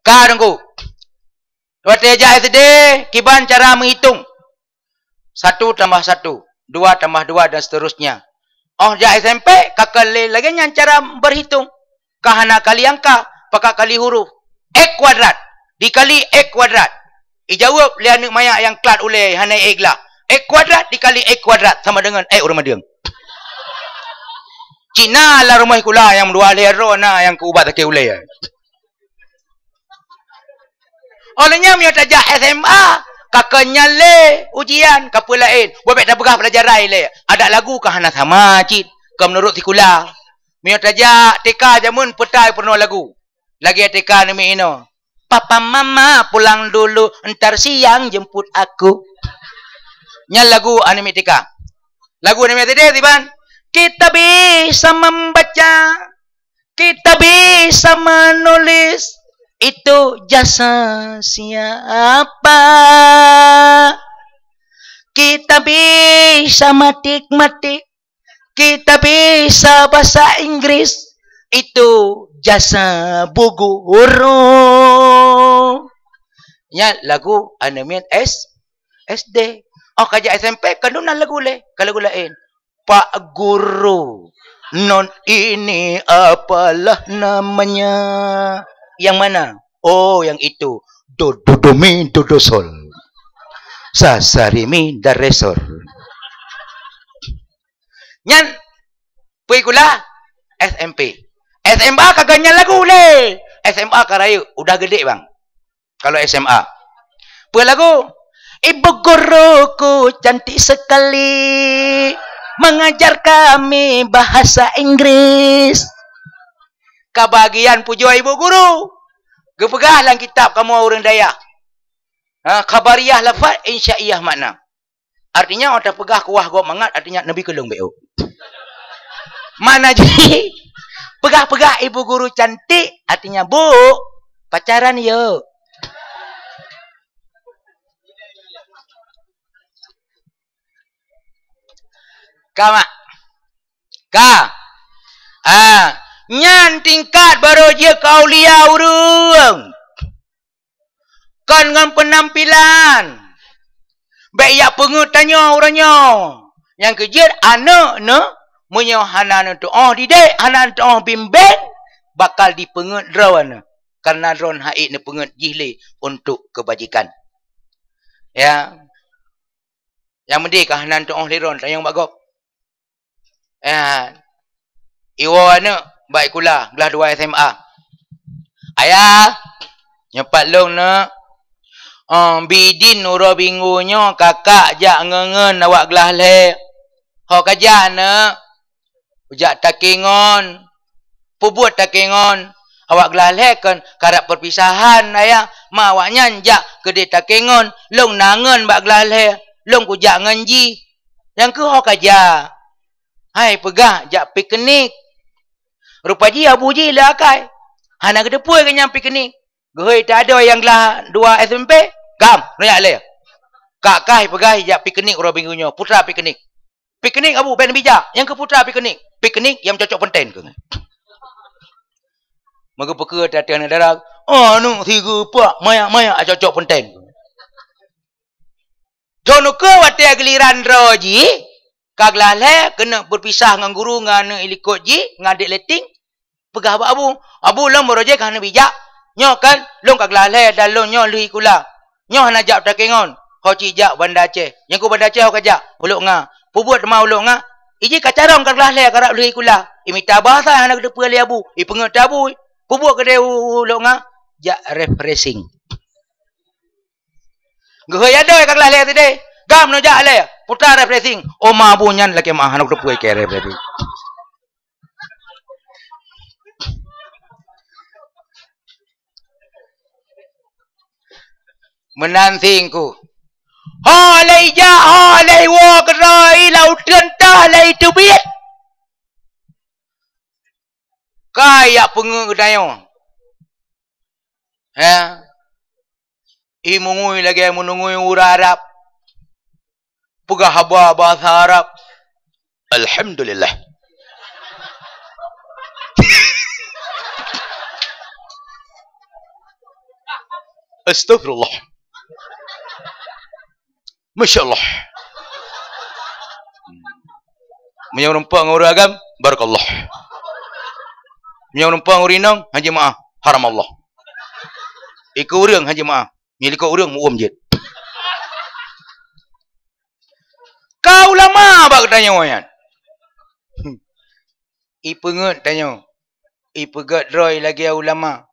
Ka deungö. Watèe jak S D, kiban cara meuhitong. Satu tambah satu, dua tambah dua dan seterusnya. Óh jak S M P, ka kali lagèe nyan cara berhitung. Ka hana kali angka, pakat kali huruf. X kuadrat dikali X kuadrat. Ijaweueb lé aneuk manyak nyang klat ulèe hana ék lah. X kuadrat dikali X kuadrat sama dengan X ureueng madeueng. Cit na lam rumoh sikula nyang dua lhèe droe na nyang keu ubat sakét ulèe. Óh lheueh nyan meunyoe tajak S M A, ka keu nyan lé ujian, ka peue laén. Buet bèk tapeugah pelajaran ilèe. Adak lagu ka hana sama cit, ka meunurot sikula. Meunyoe tajak T K jameun peutai peurunoe lagu. Lagèe T K aneuk miet inoe. Papa mama pulang dulu, entar siang jemput aku. Nyan lagu aneuk miet T K. Lagu aneuk miet S D siban. Kita bisa membaca, kita bisa menulis, itu jasa siapa? Kita bisa matik-matik, kita bisa bahasa Inggris, itu jasa bu guru. Nyan lagu aneuk miet S-, S D. Óh ka jak S M P, ka dum na lagu lé, ka lagu laén. Pak Guru, non ini apalah namanya? Yang mana? Oh, yang itu. Do, do, do, mi, do, do, sol. Sa, sa, ri, mi, da, re, sol. Nyan, peue sikula? S M P. S M A ka ganyan lagu lé. S M A ka rayeuk, udah geude bang. Kalau S M A. Peue lagu? Ibu guruku cantik sekali, mengajar kami bahasa Inggris. Ka bagian pujoe ibu guru. Geupeugah lam kitab kamoe ureueng dayah. Ha, khabariah lafaz, insya'iyah makna. Artinya, óh tapeugah kuah gob mangat, artinya Nabi keulong B O. Makna jih, peugah-peugah ibu guru cantik, artinya, "Bu, pacaran yuk." Ka, mak? Ka. Ah, nyan tingkat baru jeuet keu aulia ureueng. Kon ngon peunampilan. Bèk jak peungeuet tanyoe uroe nyoe. Nyang keu jeuet aneuk neuh, meunyoe hana neutu'oh didik, hana neutu'oh bimbeng, bakal dipeungeuet droeneuh. Kareuna droeneuh hana neupeungeuet jih lé untuk keubajikan. Ya. Nyang meudeh ka hana neutu'oh lé droeneuh, tanyong bak gob. Eh, iwoe aneuk bak sikula glah dua S M A. "Ayah, nyoe pat lôn, neuk. Oh, bi idin uroe Minggu nyoe kakak jak ngeungeun awak glah lhèe." "Ho ka jak, neuk?" "Jak takengon." "Peubuet takengon?" "Awak glah lhèe kon karab perpisahan, Ayah. Ma awaknyan jak keudeh takengon. Lôn na ngeun bak glah lhèe. Lôn kujak ngon jih." "Nyang keuh ho ka jak?" "Hai peugah jak piknik." Rupa jih abu jih lé akai. Hana geuteupeue keu nyang piknik. Geuhôi teuadoe nyang glah dua S M P. "Gam, neujak lé. Kak kah peugah jak piknik uroe Minggu nyoe. Putra piknik." "Piknik abu, bèk neubijak. Nyang keuh putra piknik. Piknik nyang cocok peuntèn keuh." Meugeupeukeue teuh aneuk dara. "Oh, aneuk sigeupeuak mayak-mayak cocok peuntèn." Droeneuh keuh watèe giliran droe jih, ka glah lhèe keuneuk beupisah ngon guru, ngon aneuk ilikot jih, ngon adék leteng, peugah bak abu, "Abu, lôn baroe jih ka hana bijak. Nyoe kan lôn ka glah lhèe dan lôn nyoe lheueh sikula. Nyoe hana jak takengon, ho cit jak Banda Aceh. Nyang keuh Banda Aceh ho ka jak, ulok nga. Peubuet teuma ulok nga. Iji ka carông ka glah lhèe karab lheueh sikula. Imita bahasa hana geuteupeue lé abu. Ipeungeuet teuh abu. Peubuet keudeh ulok nga, jak refreshing." Geuhôi adoe ka glah lhèe sideh. "Gam, neujak lé. Putra refreshing." Oh, ma abu nyan lakèe meu'ah, hana geuteupeue keu refreshing. Meunan singku. Ho lé ijak, ho lé iwoe keudroe, ila uteuen tah lé iteubiet. Ka ijak peungeuet geutanyoe. He? I meungui lagèe meunungui ureueng Arab. Peugah haba bahasa Arab. Alhamdulillah. Astagfirullah. Masya Allah. Meunyoe rumpok ngon ureueng agam, barakallah. Meunyoe rumpok ngon ureueng inong, hana jeuet meu'ah, haram Allah. Ikeu ureueng hana jeuet meu'ah. Nyoe likot ureueng meu-uem jeuet. Ka ulama bak geutanyoe nyan. Ipeungeut tanyoe. Ipeugèt droe lagèe ulama.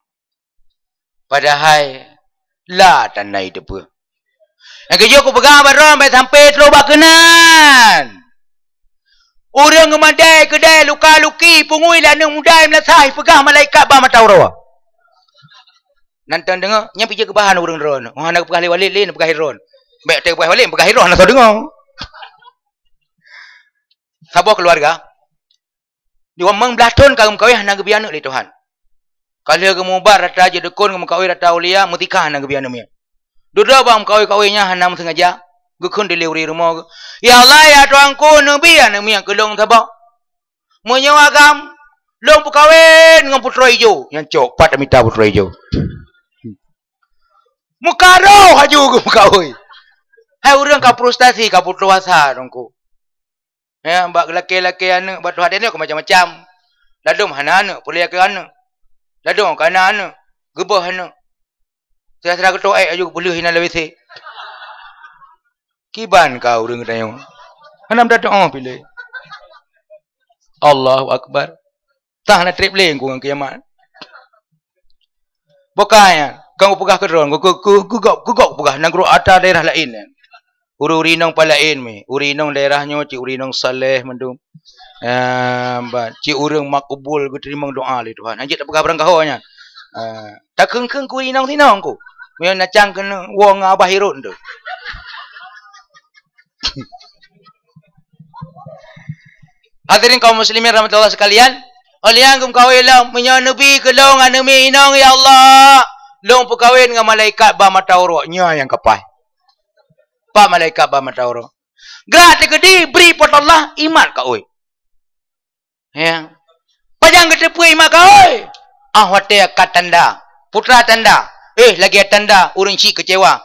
Padahai la tanda iteupeue. Nyang keujeuet kupeugah bak droe, bèk sampai trôh bak keunan. Ureueng geumadai keudai luka-luki, pungui lé aneuk muda i meulasah, ipeugah malaikat ba mata uroe. Nan tan deungö, nyan pih jeuet keubahan ureueng droeneuh. Oh, hana geupeugah lé Walid lé, neupeugah lé droeneuh. Bèk teupeugah Walid, neupeugah lé droeneuh, na soe deungö. Saboh keuluwarga, di umong blah thôn ka geumeukawen hana geubri aneuk lé Tuhan. Ka lheueh geumubar rata jeuet dukon, geumeukawen rata aulia, meutika hana geubri aneuk miet. Dudoe bak meukawen-kawen nyan hana meuseungaja, geukheun dilèe ureueng rumoh geuh, "Ya Allah, ya Tuhanku, neubri aneuk miet keu lôn saboh." Meunyoe agam, lôn peukawen ngon putroe ijo. Nyan cok, pat mita putroe ijo. Meukaroh laju geumeukawen. Hai ureueng ka frustasi, ka putus asa, Teungku. Ya, bak lakèe-lakèe aneuk, bak tuha aneuk ka macam-macam. Ladôm hana aneuk, peuleueh keu aneuk. Ladôm ka na aneuk, geubôh aneuk. Sira-sira geutoh èk laju geupeuleueh inan lé W C. Kiban ka ureueng geutanyoe. Hana meutateu'oh piléh. Allahu Akbar. Tah na trép lé Teungku ngon kiamat. Bukai nyan, kon kupeugah keu droe, ku, ku, ku, kugok, kugok kupeugah, nanggroe ata daerah laén nyan. Ureueng-ureueng inong pat laén mi, ureueng inong daerah nyoe cit ureueng inong saleh mandum. Ah, ban, cit ureueng makbul geuteurimong doa lé Tuhan. Hanjeuet tapeugah barangkaho nyan. Ah, takheun-kheun keu ureueng inong sinong ku. Meunyoe na cang keuneuk woe ngon Abah Herod tu. Hadirin kaum muslimin rahmatullah sekalian, óh lheueh nyan geumeukawen lom, meunyoe neubri keu lôn aneuk miet inong, ya Allah, lôn peukawen ngon malaikat ba mata uroe, nyoe nyang ka paih. Pat malaikat ba mata uroe. Gerak teukeudi bri Po teu Allah imat kaôi. Ya. Pajan geuteupeue imat kaôi? Ah watèe ka tanda, putra tanda. Eh, lagèe tanda ureueng chik keucewa.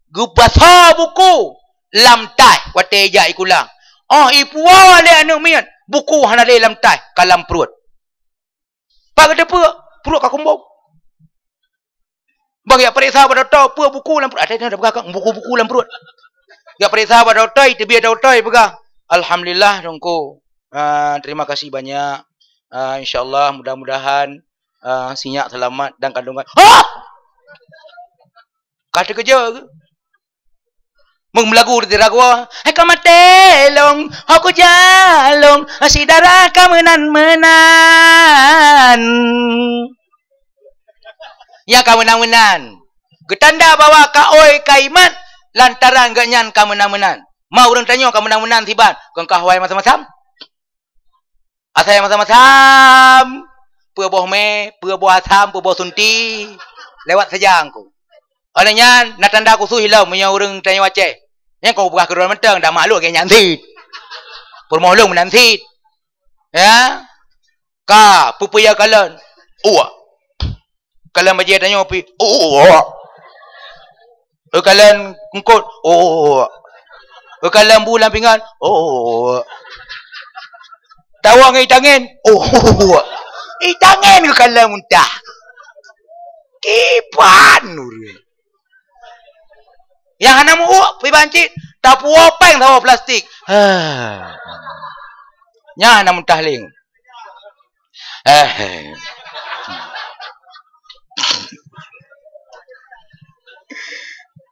Geubasoe buku lam taih watèe ijak sikula. Oh, ipuwoe lé aneuk miet, buku hana lé lam taih, ka lam pruet. Pat geuteupeue, pruet ka kumbong. Bang jak peuriksa bak dokto, peue buku lam pruet? Ada yang dah peugah buku-buku lam pruet. Jak peuriksa bak dokto, iteubiet dokto, ipeugah, "Alhamdulillah, Teungku. Ah, terima kasih banyak. Ah, insya Allah, mudah-mudahan, ah, si nyak selamat dan kandungan." Hah! Ka teukeujot. Meung meulagu di ragoe, "Hai ka maté lôn, ho kuja lôn, si dara ka meunan-meunan." Nyang ka meunan-meunan. Geutanda bahwa kaôi ka imat lantaran geuhnyan ka meunan-meunan. Ma ureueng tanyoe ka meunan-meunan siban, kon ka awai macam-macam. Asai macam-macam. Peue boh mè, peue boh asam, peue boh sunti. Lewat saja Teungku. Óh lheueh nyan, na tanda khusos ilom meunyoe ureueng tanyoe Aceh. Nyan kon peugah keudroe mantong, dak maklum lagèe nyan cit. Peurumoh lôn meunan cit. Ya. Ka, peue-peue ya kalon. Uwak. Kalon bajèe tanyoe pih. Uwak. Kalon eungkôt. Uwak. Kalon bu lam pingan. Uwak. Tawa ngon itangen. Uwak. Itangen kalon muntah. Kiban ureueng. Nyang hana meu-uek, piban cit, tapuwoe péng saboh plastik. Ha. Nyan hana muntah lé. Eh.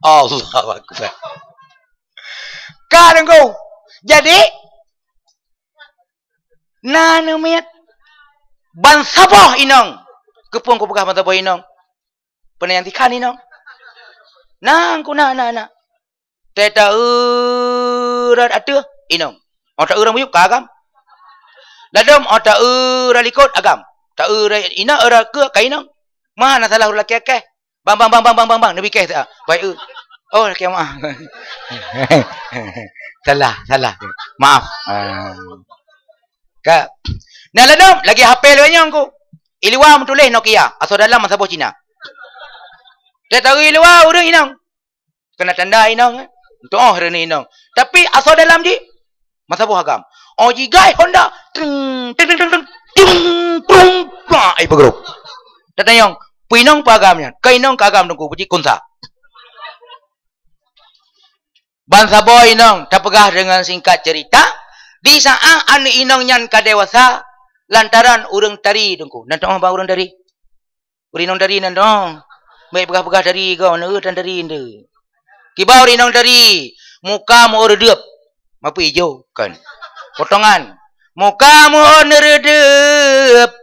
Allahu Akbar. Ka Teungku. Jadi, na aneuk miet ban saboh inong. Keupeue kupeugah ban saboh inong? Peue na nyang tikhan inong? Na Teungku, na, na, na. Teuta urot ateueh inong. Oh, ta urot miyueb ka agam. Ladom, oh, ta urot likot agam. Ta urot inong, urot keue ka inong. Meuhana salah ureueng lakèe-lakèe. Bang, bang, bang, bang, bang, bang, bang, neubi kèh, ah. Baik, eu. Oh, lakèe maaf. Salah, salah. Maaf. Ah. Ka. Nah, ladôm, lagèe H P lôn nyang ku. I luwa meutuléh Nokia, asoe dalam meusaboh Cina. Teuh tahu i luwa ureueng inong. Keunan tanda inong, eh. Tu'oh ureueng inong. Tapi asoe dalam jih, meusaboh agam. Oh, jigai Honda. Tring, tring, tring, tring, tring. Tung, prung. Bah, ai, peugrôp. Tatanyong, peue inong peue agam nyan? Keu inong keu agam Teungku, beuji kunsa. Ban saboh inong tapeugah deungon singkat cerita, di saat aneuk inong nyan ka dewasa, lantaran ureueng tari Teungku. Nan tu'oh bang ureueng tari? Ureueng inong tari nan tu'oh. Bèk peugah-peugah tari goe, neu tan tari neu. Kiban ureueng inong tari, muka meu'ôn reudeup, mapeue ijo kan. Potongan. Muka meu'ôn reudeup,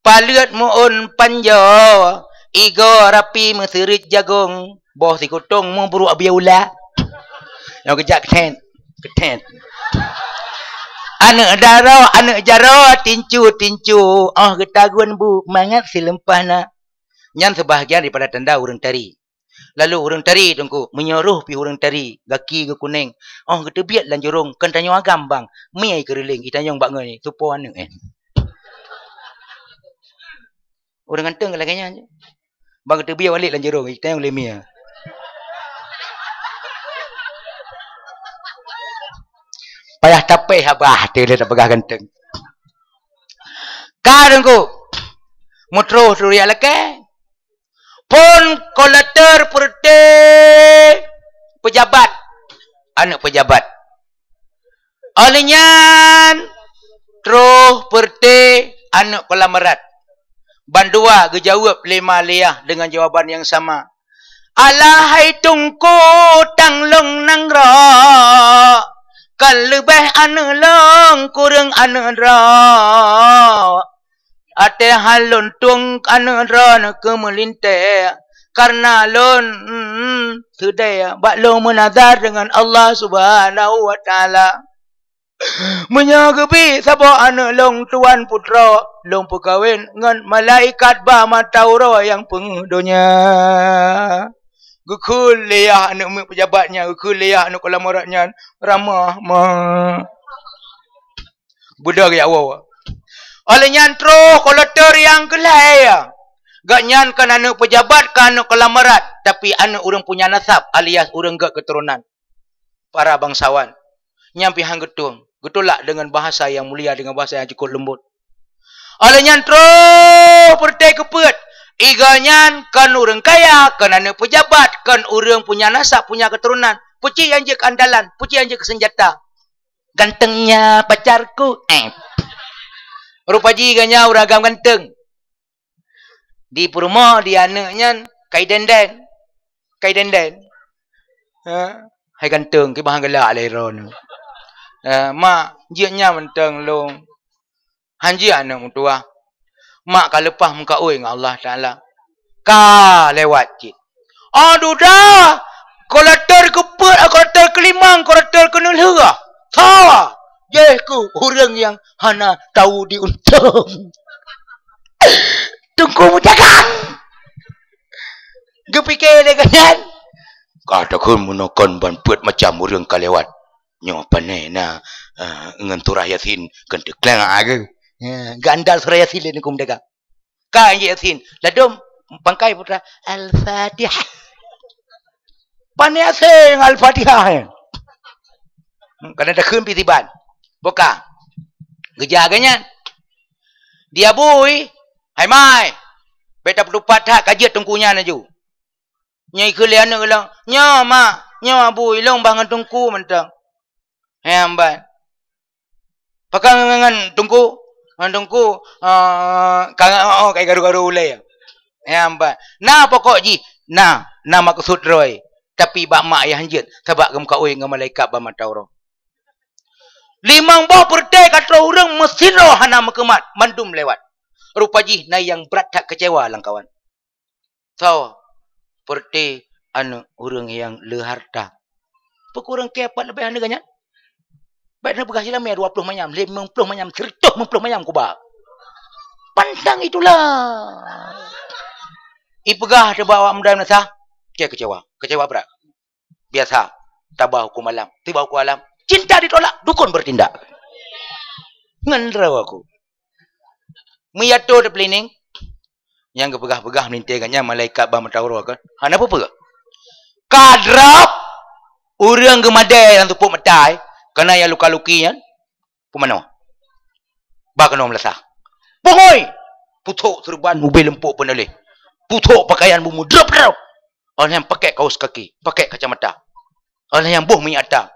paleuet meu'ôn panjoe, igoe rapi meuseurit jagong, boh sikutong meubruek biola. Nyang keujak keuthet, keuthet. Aneuk daro, aneuk jaroe, tincu, tincu, oh geutagun bu mangat sileumpat na. Nyan seubahagian daripada tanda ureueng tari. Lalu ureueng tari Teungku, meunyoe roh pih ureueng tari, gaki geukuneng, oh geuteubiet lam jurông, kon tanyoe agam bang, mie keureuling, itanyong bak ngon nyoe, tupo aneuk eh. Ureueng ganteng lagèe nyan. Bang geuteubiet balik lam jurông, itanyong lé mie. Payah tapéh abah, teuh lé tapeugah ganteng. Ka Teungku, meutroh turiak lakèe. Phôn kolektor peureute peujabat, aneuk peujabat. Óh lheueh nyan, troh peureute aneuk konglomerat. Bandua geujaweueb lé Maliyah deungon jawaban nyang sama. Alah hai Teungku, tang lôn nanggroe, kon leubeh aneuk lôn kureueng aneuk droe. Até hai lôn tueng aneuk droeneuh keu meulintèe, kareuna lôn, mm, seudeh bak lôn meunazar deungon Allah Subhanahu wa Taala. Meunyoe geubi saboh aneuk lôn tuan putroe, lôn peukawen ngon malaikat ba mata uroe nyang peungeuh donya. Geukheun lé yah aneuk miet peujabat nyan, geukheun lé yah aneuk konglomerat nyan, ramah, ma. Beudôh geujak woe. Óh lheueh nyan troh kolektor nyang keulhèe. Gobnyan kon aneuk peujabat, kon aneuk konglomerat, tapi aneuk ureueng punya nasab alias ureueng gèt keuturonan para bangsawan. Nyan pih han geutueng, geutulak deungon bahasa nyang mulia, deungon bahasa nyang cukôp leumbot. Óh lheueh nyan troh peureute keupeuet. Igoe nyan kon ureueng kaya, kon aneuk peujabat, kon ureueng punya nasab, punya keuturonan. Peue cit nyang jeuet keu andalan, peue cit nyang jeuet keu seunjata. Gantengnya pacarku, eh. Rupa jih gobnyan ureueng agam ganteng. Di peurumoh di aneuk nyan kai denden. Kai denden. Ha? Hai ganteng, kiban geulak lé droeneuh. Eh, mak, jeuet nyan mantong lôn. Han jeuet aneuk meutuwah. Mak ka leupah meukaôi ngon Allah Taala. Ka lewat cit. Aduh dah. Kolektor keupeuet, kolektor keulimong, kolektor keuneulheueh. Tho. Jeh keuh ureueng nyang hana tau diuntông. Teungku meudagang. Geupike lé gobnyan. Ka takheun meunoe kon ban peuet macam ureueng ka lewat. Nyoe pane na, eh, ngon surah Yasin kon teukleng ageu. Ya, geuandal surah Yasin lé Teungku meudagang. Ka jih Yasin, ladôm pangkai putra, Al-Fatihah. Pane asèe ngon Al-Fatihah nyan. Hmm, kana takheun pih siban. Boh ka. Geujak gobnyan. Di abui, hai mai. Bèk tapeutupat that ka jeuet teungku nyan laju. Nyoe ikheun lé aneuk lôn, "Nyoe mak, nyoe abui, lôn bah ngon teungku mantong." Nyan ban. Pakon ngon, ngon teungku? Ngon teungku, eh, ka, oh, ka garu-garu ulèe. Nyan ban. Na pokok jih, na, na maksud droe. Tapi bak mak yah han jeuet, sabab geumeukaôi ngon malaikat ba mata uroe. Limong boh peureutée ka troh ureuëng meusidroe hana meukeumah, mandum lewat. Rupa jih na nyang brat that keucewa lam kawan. Soe? Peureutée aneuëk ureuëng nyang le hareuta. Peu kheueh ureuëng kée pat leubeh aneuëk geuh nyan? Bék neupeugah silamé dua ploh manyam, limong ploh manyam, sireutoh limong ploh manyam kuba. Pantang itulah. Ipeugah teuh bak awak muda meunasah, keu keucewa. Keucewa brat. Biasa, tabah huköm alam. Tiba huköm alam, cinta ditolak, dukun bertindak. Ngon droe aku. Meuiato teuh planning, nyang geupeugah-peugah meulintée geuh nyan malaikat ba mata uroe kan. Hana peue-peue. Ka drop, ureuëng geumadée lam tupok mata, eh, kana nyang luka-luki nyan, Peumanö. Ba keunoe meulasah. Bungui! Puthok seureuban ubé leumpok peunaléh. Puthok pakaian bumu drop-drop. Óh lheueh nyan pakèk kaos kaki, pakèk kacamata. Óh lheueh nyan boh minyeuk ata.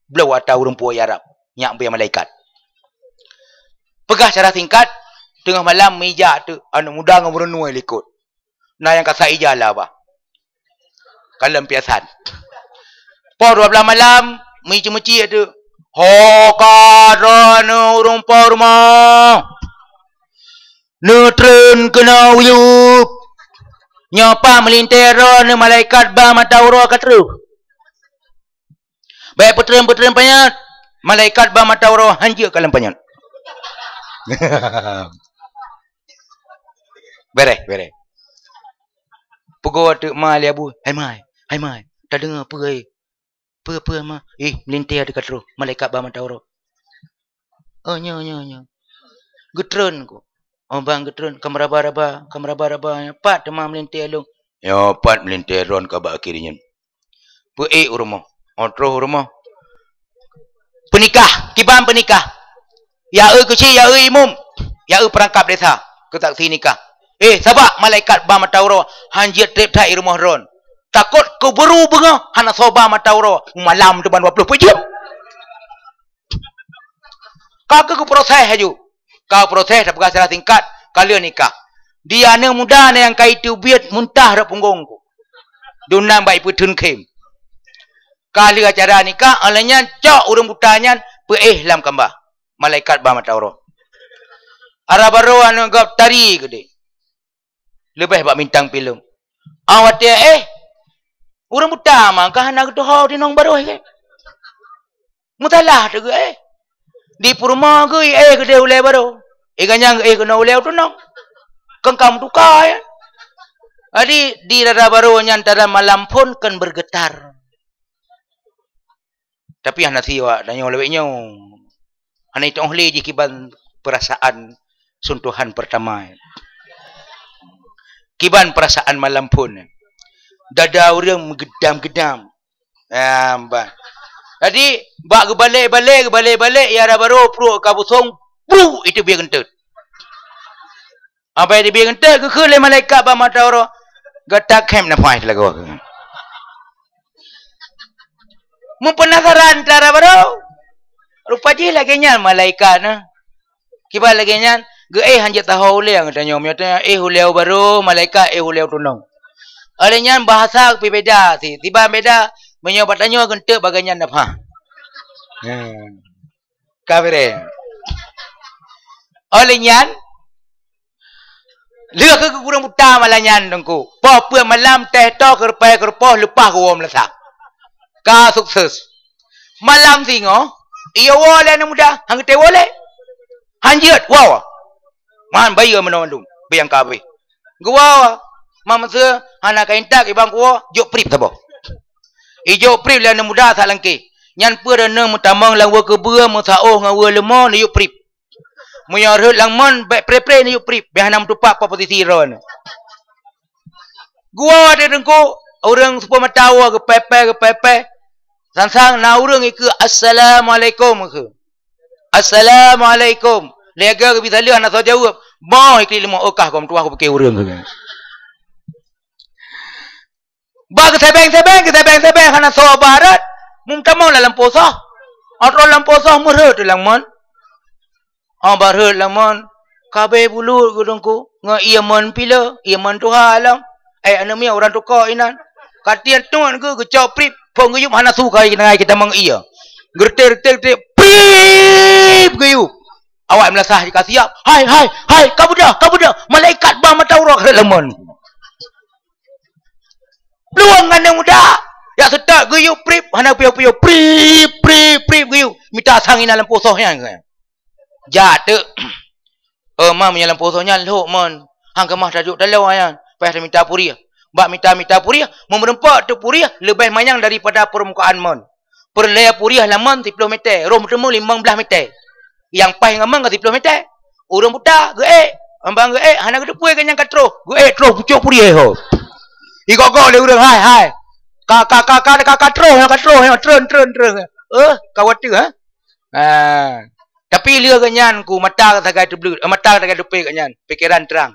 Bloe ata ureuëng puwoe Arab, nyak bèe malaikat. Peugah cara singkat, teungoh malam meujak teuk aneuk muda ngon meureunoe likot. Na nyang ka sa ija la bah. Kalon piasan. Poh dua blaih malam, meucik-meucik teuk. Ho ka droeneuh ureuëng po rumoh. Neutreun keunoe uyueb. Nyoe pat meulintée droeneuh malaikat ba mata uroe ka trôh. Bèk peutreun-peutreun panyöt, malaikat ba mata uroe hanjeuet ka lam panyöt. Bereh, bereh. Peugoe teuk ma lé Abu, "Hai mai, hai mai, tadeungoe peue, eh? Peue, peue ma?" "Ih, meulintée teuka trôh, malaikat ba mata uroe." "Oh, nyoe, nyoe, nyoe." Geutreun ku. Oh, ban geutreun, ka meuraba-raba, ka meuraba-raba. Pat teuma meulintée lôn. Nyoe pat meulintée droen ka bak akhé nyan. Peuék u rumoh. Oh, trôh u rumoh. Peunikah, kiban peunikah. Ya eu keuchik, ya eu imum, ya eu peurangkap desa, keu saksi nikah. Eh, sabab malaikat ba mata uroe hanjeuet trép that i rumoh droen. Takot keubeuru beungoh hana soe ba mata uroe, malam teuma dua ploh peuet jeuem. Ka keuh geuproses laju. Ka proses tapeugah secara singkat, ka lheueh nikah. Di aneuk muda nyang ka iteubiet muntah rot punggong ku. Dunan bak ipeutheun khém. Ka lheueh acara nikah, óh lheueh nyan cok ureuëng buta nyan peuéh lam kamba. Malaikat ba mata uroe. Ara barô aneuk gob tari keudeh. Leubeh bak bintang pilem. Ah, watée éh, ureuëng buta ma ka hana geutuho tinong barô, eh. Meusalah teuk geuéh. Di peurumoh geuh éh keudeh ulée barô. Ié ganyang geuéh keunoe ulée tunong. Keu ka meutuka, eh. Jadi, di dara barô nyan tada malam phon kon bergetar. Tapi hana siwak tanyoe lawét nyoe. Hana itôh lé jih kiban peurasaan suntohan peurtama. Kiban peurasaan malam phon. Dada ureuëng meugeudam-geudam. Ah, bah. Jadi, bak geubalek-balek, geubalek-balek, ya ara barô pruet ka busong, bruk, iteubiet geunteut. Abai teubiet geunteut geukheun lé malaikat ba mata uroe, gata khém nafai teulagoe. Meupeunasaran cara barô. Rupa jih lagée nyan malaikat na. Kiban lagée nyan, geuéh hanjeuet taho ulée geutanyoe. Meunyoe tanyoe éh ulée barô, malaikat éh ulée tunong. Óh lheueh nyan bahasa pih beda si. Siban beda, meunyoe bak tanyoe geunteut bagaih nyan nafai. Hmm. Ka beureh. Óh lheueh nyan, lheueh keu ureuëng buta malam nyan teungku. Poh peuet malam teh toh keureupah-keureupah leupah geuwoe meulasah. Ka sukses. Malam singoh, iya woe lé aneuk muda, han geutée woe lé. Hanjeuet, woe. Man bayeue meunoe mandum, beu nyang ka abéh. Geuwoe, ma meuseu hana ka intat iban kuwoe, jok prip saboh. Ijok prip lé aneuk muda sak langkée. Nyan peue droeneuh meutamong lam weue keubeue, meusaôh ngon weue leumô, neuyok prip. Meunyoe rhot lam mon, bèk pré-pré neuyok prip, bèk hana meutupat posisi droeneuh. Geuwoe teungku, ureuëng seupôt mata woe geupèe-pèe, geupèe-pèe. Sang-sang na ureuëng ikeu, "Assalamualaikum," ikeu. "Assalamualaikum." Lheueh geubi saleuem hana soe jaweueb. Boh iklik leumô, "Oh, kah gom tuah kupiké ureuëng." Ba geusebeng-sebeng, geusebeng-sebeng hana soe ba rot. Meutamong lam lampôh soh. Atra lampôh soh meurhot lam mon. Oh, ba rhot lam mon. Kabeh bulut geuh teungku. Ngon ié mon pila, ié mon tuha lom. Eh, aneuk miet ureuëng tuko inan. Katiet tuet geuh geucok prip, phon geuyueb hana su ka inan kita mong ié. Geureutek-reutek-reutek, prip geuyueb. Awak meulasah jih ka siap. "Hai, hai, hai, ka beudôh, ka beudôh. Malaikat ba mata uroe rhot lam mon." Plueng aneuk muda. Jak seutôt geuyueb prip, hana piôh-piôh, prip, prip, prip geuyueb. Mita sang inan lampôh soh nyan. Jak teuk. "Oh, ma, meunyoe lampôh soh nyan lhok mon. Han keumah tajok taloe nyan. Paih mita purieh. Bak mita-mita purieh, meumeureumpok teuk purieh leubeh manyang daripada peurmukaan mon. Peureulée purieh lam mon siploh meter, roh meuteumé limong blaih meter. Nyang paih ngon mon ka siploh meter. Ureuëng buta geuék, ambang geuék, hana geuteupeue keu nyang ka troh. Geuék troh pucok purieh ho. Igok-gok lé ureuëng, "Hai, hai. Ka, ka, ka, ka, ka, ka troh, ka troh, ka troh, troh, troh." Eh, ka watée, ha? Ha. Tapi lheueh geuh nyan ku mata sagai teubleuet, eh, mata sagai teupée geuh nyan, pikeran trang.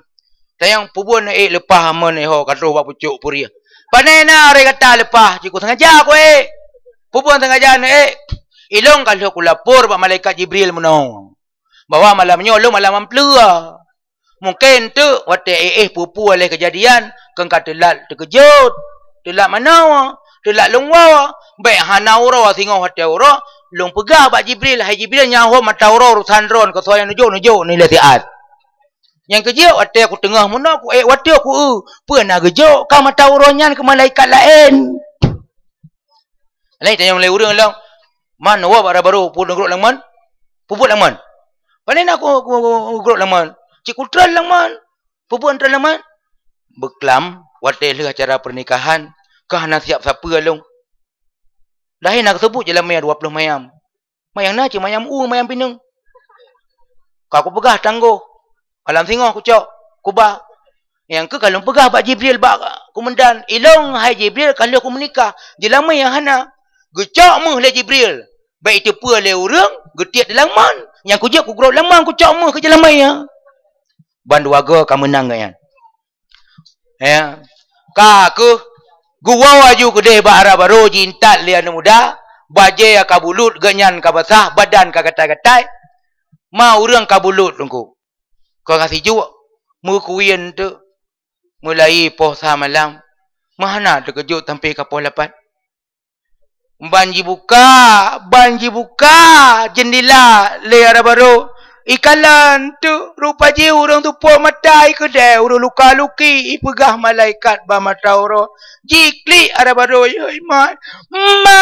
Tanyong peue buet neuék leupah ameun ho ka troh bak pucok purieh. Pane na aré gata leupah, cit ku sengaja ku ék. Peue buet sengaja neuék? Ilong ka lheueh kulapor bak malaikat Jibril meunoe bahwa malam nyoe lôn malam nyang peuleueh. Mungken teuk watée éh-éh peue-peue lé keujadian, keu ka teulat teukeujot, teulat manoe, teulat lôn woe. Bék hana uroe singoh watée uroe, lôn peugah bak Jibril, "Hai Jibril, nyan ho mata uroe urosan droe, keu soe nyang neujok, neujok nilai siat." Nyang keujeuet watée kuteungoh meunoe, kuék watée ku eu, peue na geujok ka mata uroe nyan keu malaikat laén. Laén tanyong lé ureuëng lom, "Man woe bak raba barô, peue neugrok lam mon? Peue buet lam mon?" "Pane na ku, ku, ku, ku grok lam mon? Cit ku treun lam mon." "Peue buet treun lam mon?" "Beuklam, watée lheueh acara peurnikahan, ka hana siab sapeue lôn. Lahé na geuseubut jeulamé dua ploh mayam. Mayam na cit mayam u, mayam pineung. Ka kupeugah tanggoh, malam singoh kucok, kuba. Nyang keuh ka lôn peugah bak Jibril, bak kumandan, 'Ilong, hai Jibril, ka lheueh kumeunikah, jeulamé nyang hana.' Geucok méuh lé Jibril. Bék jiteupeue lé ureuëng, geutiek di lam mon. Nyang kujeuet kugrok lam mon, kucok méuh keu jeulamé nyan." Ban dua goe ka meunang geuh nyan. Ya. Ka keuh, geuwoe laju keudeh bak raba barô, jiintat lé aneuk muda, bajée ka bulut, geuh nyan ka basah, badan ka gatai-gatai. Ma ureuëng ka bulut teungku. Ka sijuek, meukuyen teuk, mulai poh sa malam, meuhana teukeujot sampoe ka poh lapan. Ban jibuka, ban jibuka jeundila lé raba barô. Ikalon teuk rupa jih ureuëng tupok mata, ikeudeh ureuëng luka-luki, ipeugah malaikat bak mata uroe. Jiklik raba barô, "Yoi, Mat." "Mak!"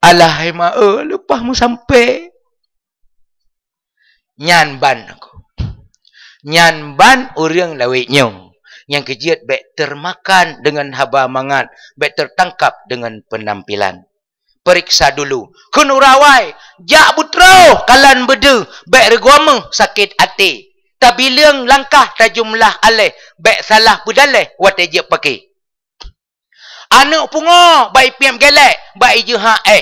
"Alah, hai ma, eh, leupah meusampée." Nyan ban aku. Nyan ban ureuëng lawét nyoe. Nyang keujeuet bék termakan dengan haba mangat, bék tertangkap dengan penampilan. Periksa dulu. Kheun urawai, jak beutroh kalon beudeuh, bék reugoe méuh sakét até. Tabileueng langkah tajumlah aléh, bék salah peudaleh watée jeuet paké. Aneuk pungo bak ipiep gelek, bak ijeuha éh.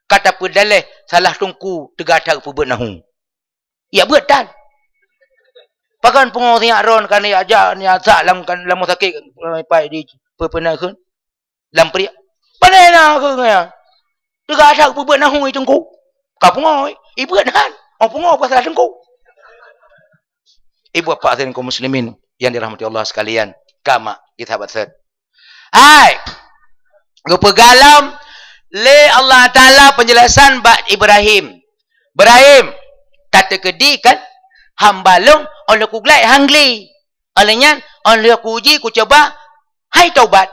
Ka tapeudaleh salah teungku teuga that peubuet nahu. Ya beuet tan. Pakon pungo sinyak ron ka ni aja ni asak lam, lam sakét, eh, pai di pe-, peuna kheun. Lam periak. Pane na kheun ya. Teuga that peubuet nahu i teungku. Ka pungo, i beuet han. Oh pungo pasal teungku. Ibu bapak hadirin kaum muslimin yang dirahmati Allah sekalian, ka mak kita baset. Hai, geupeugah lom lé Allah Taala penjelasan bak Ibrahim. "Ibrahim, tateukeudi kan hamba lôn, óh lheueh kuglét han gli. Óh lheueh nyan, óh lheueh kuuji, kucoba, han taubat."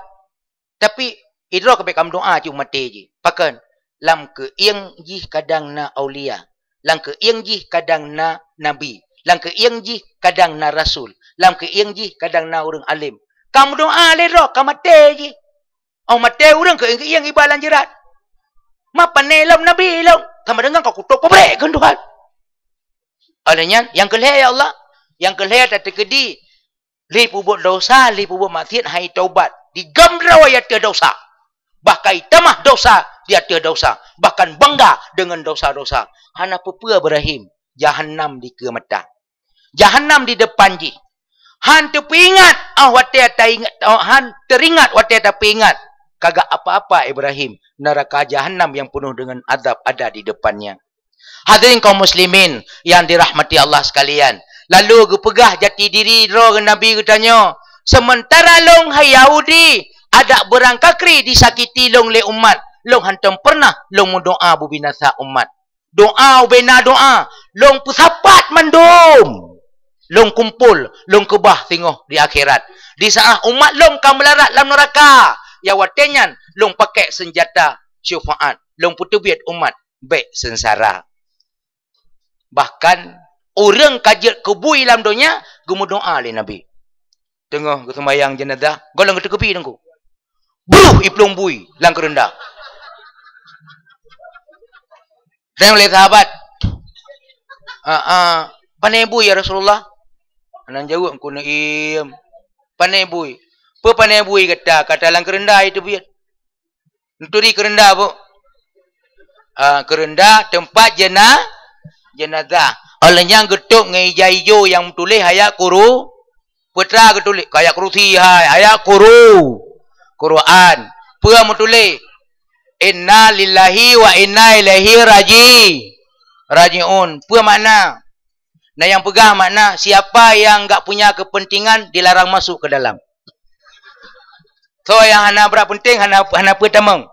Tapi, idroe ka bék kameudoá cit maté jih. Pakon? Lam keuieng jih kadang na aulia. Lam keuieng jih kadang na nabi. Lam keuieng jih kadang na rasul. Lam keuieng jih kadang na ureuëng além. Kameudoá lé droe, ka maté jih. Oh maté ureuëng keuieng-keuieng iba lam jeurat. Ma pane lom nabi lom. Sama dengan ka kutok pabrék keu Tuhan. Oleh nyan, nyang keu lhée ya Allah, nyang keu lhée tateukeudi. Lé peubuet desya, lé peubuet maksiat, hai taubat. Digam droe ateueh desya. Bahkan itamah desya di ateueh desya. Bahkan bangga dengan desya-desya. Hana peue-peue Ibrahim, jahannam dikeue mata. Jahannam di depan jih. Han teupeuingat, oh watée taingat, oh han teuringat watée tapeuingat. Kagak apa-apa Ibrahim, neraka jahannam yang penuh dengan azab ada di depannya. Hadirin kaum muslimin yang dirahmati Allah sekalian, lalu geupeugah jati diri droe Nabi geutanyoe, "Sementara lôn hai Yahudi, adak beurangkakri disakiti lôn lé umat, lôn hántom peureunah lôn meudoá beubinasa umat. Doá ubena doá, lôn peusapat mandum. Lôn kumpol, lôn keubah singoh di akhirat. Di saat umat lôn ka meularat lam neuraka, ya watée nyan lôn pakék seunjata syufaat." lôn peuteubiet umat bék seungsara. Bahkan, ureuëng ka jeuet keu bui lam donya, geumeudoá lé Nabi. Teungoh geuseumayang jeunazah, gohlom geuteukeubi teungku. Bruh, iplueng bui lam keureunda. Dan oleh sahabat, "Ah, ah, pane bui, ya Rasulullah?" Hana jaweueb, keuneuk iem. "Pane bui?" "Peue pane bui gata?" "Gata lam keureunda iteubiet." Neuturi keureunda, Bu. Ah, keureunda teumpat jena-, jenazah. Óh lheueh nyan geutôb ngon ija ijo nyang meutuléh ayat kuru-, peue teuma geutuléh, "Ayat kursi hai, ayat kuru-, Quran." Peue meutuléh, "Inna lillahi wa inna ilaihi raji-, rajiun." Peue makna? Na nyang peugah makna, siapa yang enggak punya kepentingan dilarang masuk ke dalam. Soe nyang hana brat peunteng, hana, hana peue tamong.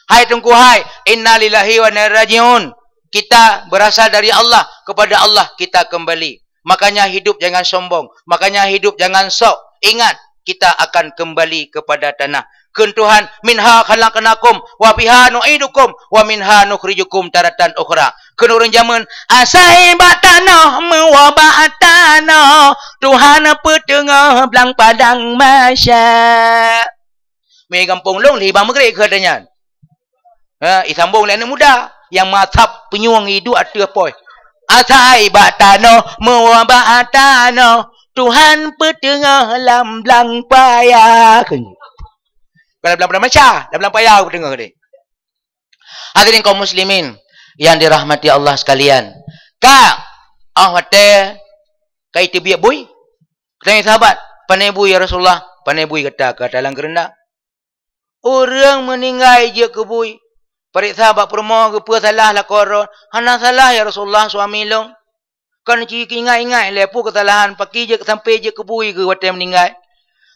Hai Teungku hai, inna lillahi wa inna ilaihi rajiun. Kita berasal dari Allah, kepada Allah kita kembali. Makanya hidup jangan sombong, makanya hidup jangan sok. Ingat, kita akan kembali kepada tanah. Kheun Tuhan, "Minha khalaqnakum, wa fiha nu'idukum, wa minha nukhrijukum taratan ukhra." Kheun ureuëng jameun, "Asai bak tanoh, meuwoe bak tanoh, Tuhan peuteungoh blang padang mahsyar." Mé gampông lôn lheueh ban meugreb keu gata nyan. Ha, isambông lé aneuk muda nyang meuasab punyueng iduek ateueh poh. "Asai bak tanoh, meuwoe bak tanoh, Tuhan peuteungoh lam blang paya." Bukan lam blang, blang maca, lam blang paya peuteungoh deh. Hadirin kaum muslimin yang dirahmati Allah sekalian, ka, óh watée ka iteubiet bui, geutanyong sahabat, "Pane bui, ya Rasulullah?" "Pane bui gata?" "Gata lam keureunda." Ureuëng meuninggai jeuet keu bui. Pareksa bak peurumoh geupeue salah lakoe droe. "Hana salah, ya Rasulullah, suami lôn. Kon ci ingat-ingat lé peue keusalahan, pakri jeuet sampai jeuet keu bui geuh watée meuninggai."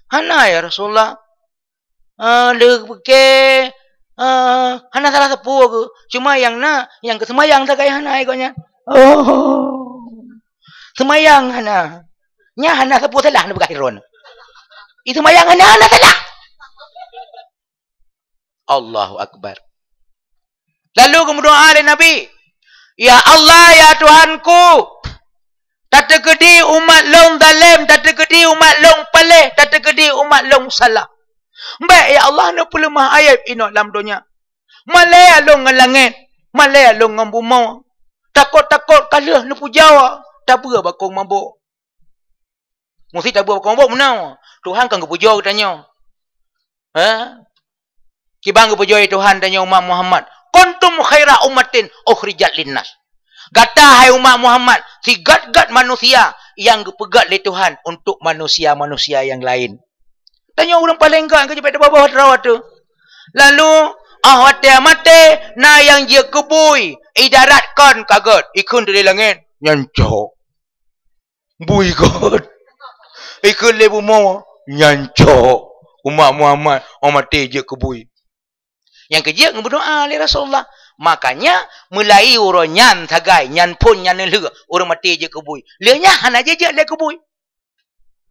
"Hana, ya Rasulullah. Eh, leuh pike, eh, hana salah sapeue geuh. Cuma nyang na, nyang geuseumayang sagai hana gobnyan." Oh. Seumayang hana. Nyan hana sapeue salah neupeugah droe. Iseumayang hana, hana salah. Allahu Akbar. Lalu geumeudoá lé Nabi, "Ya Allah, ya Tuhanku, tateukeudi umat lôn zalem, tateukeudi umat lôn paléh, tateukeudi umat lôn salah. Bék, ya Allah, neupeuleumah aéb inong lam donya. Malée lôn ngon langét, malée lôn ngon bumoe. Takot-takot ka lheueh neupujoe, tabeue bakong mabök." Musti tabeue bakong mabök meunoe. Tuhan kan geupujoe geutanyoe. Ha? Kiban geupujoe Tuhan tanyoe umat Muhammad. "Kuntum khaira ummatin ukhrijat linnas." Gata hai umat Muhammad, sigat-gat manusia nyang geupeugét lé Tuhan untuk manusia-manusia nyang laén. Tanyoe ureuëng paleng gét nyang keujeubet di babah droe teuh. Lalu, óh watée maté, na nyang jeuet keu bui, idarat kon ka gét, ikheun di langét, nyan cok. Bui gét. Ikheun lé bumoe, nyan cok. Umat Muhammad, óh maté jeuet keu bui. Nyang keu jeuet ngon meudoá lé Rasulullah. Makanya, meulai uroe nyan sagai, nyan phon nyan neulheueh, ureuëng maté jeuet keu bui. Lheueh nyan hana jijeuet lé keu bui.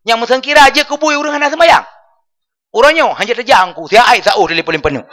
Nyang meuseungkira jeuet keu bui ureuëng hana seumayang. Uroe nyoe hana teujangku, siat ai saôh di lipeu-lipeu nyoe.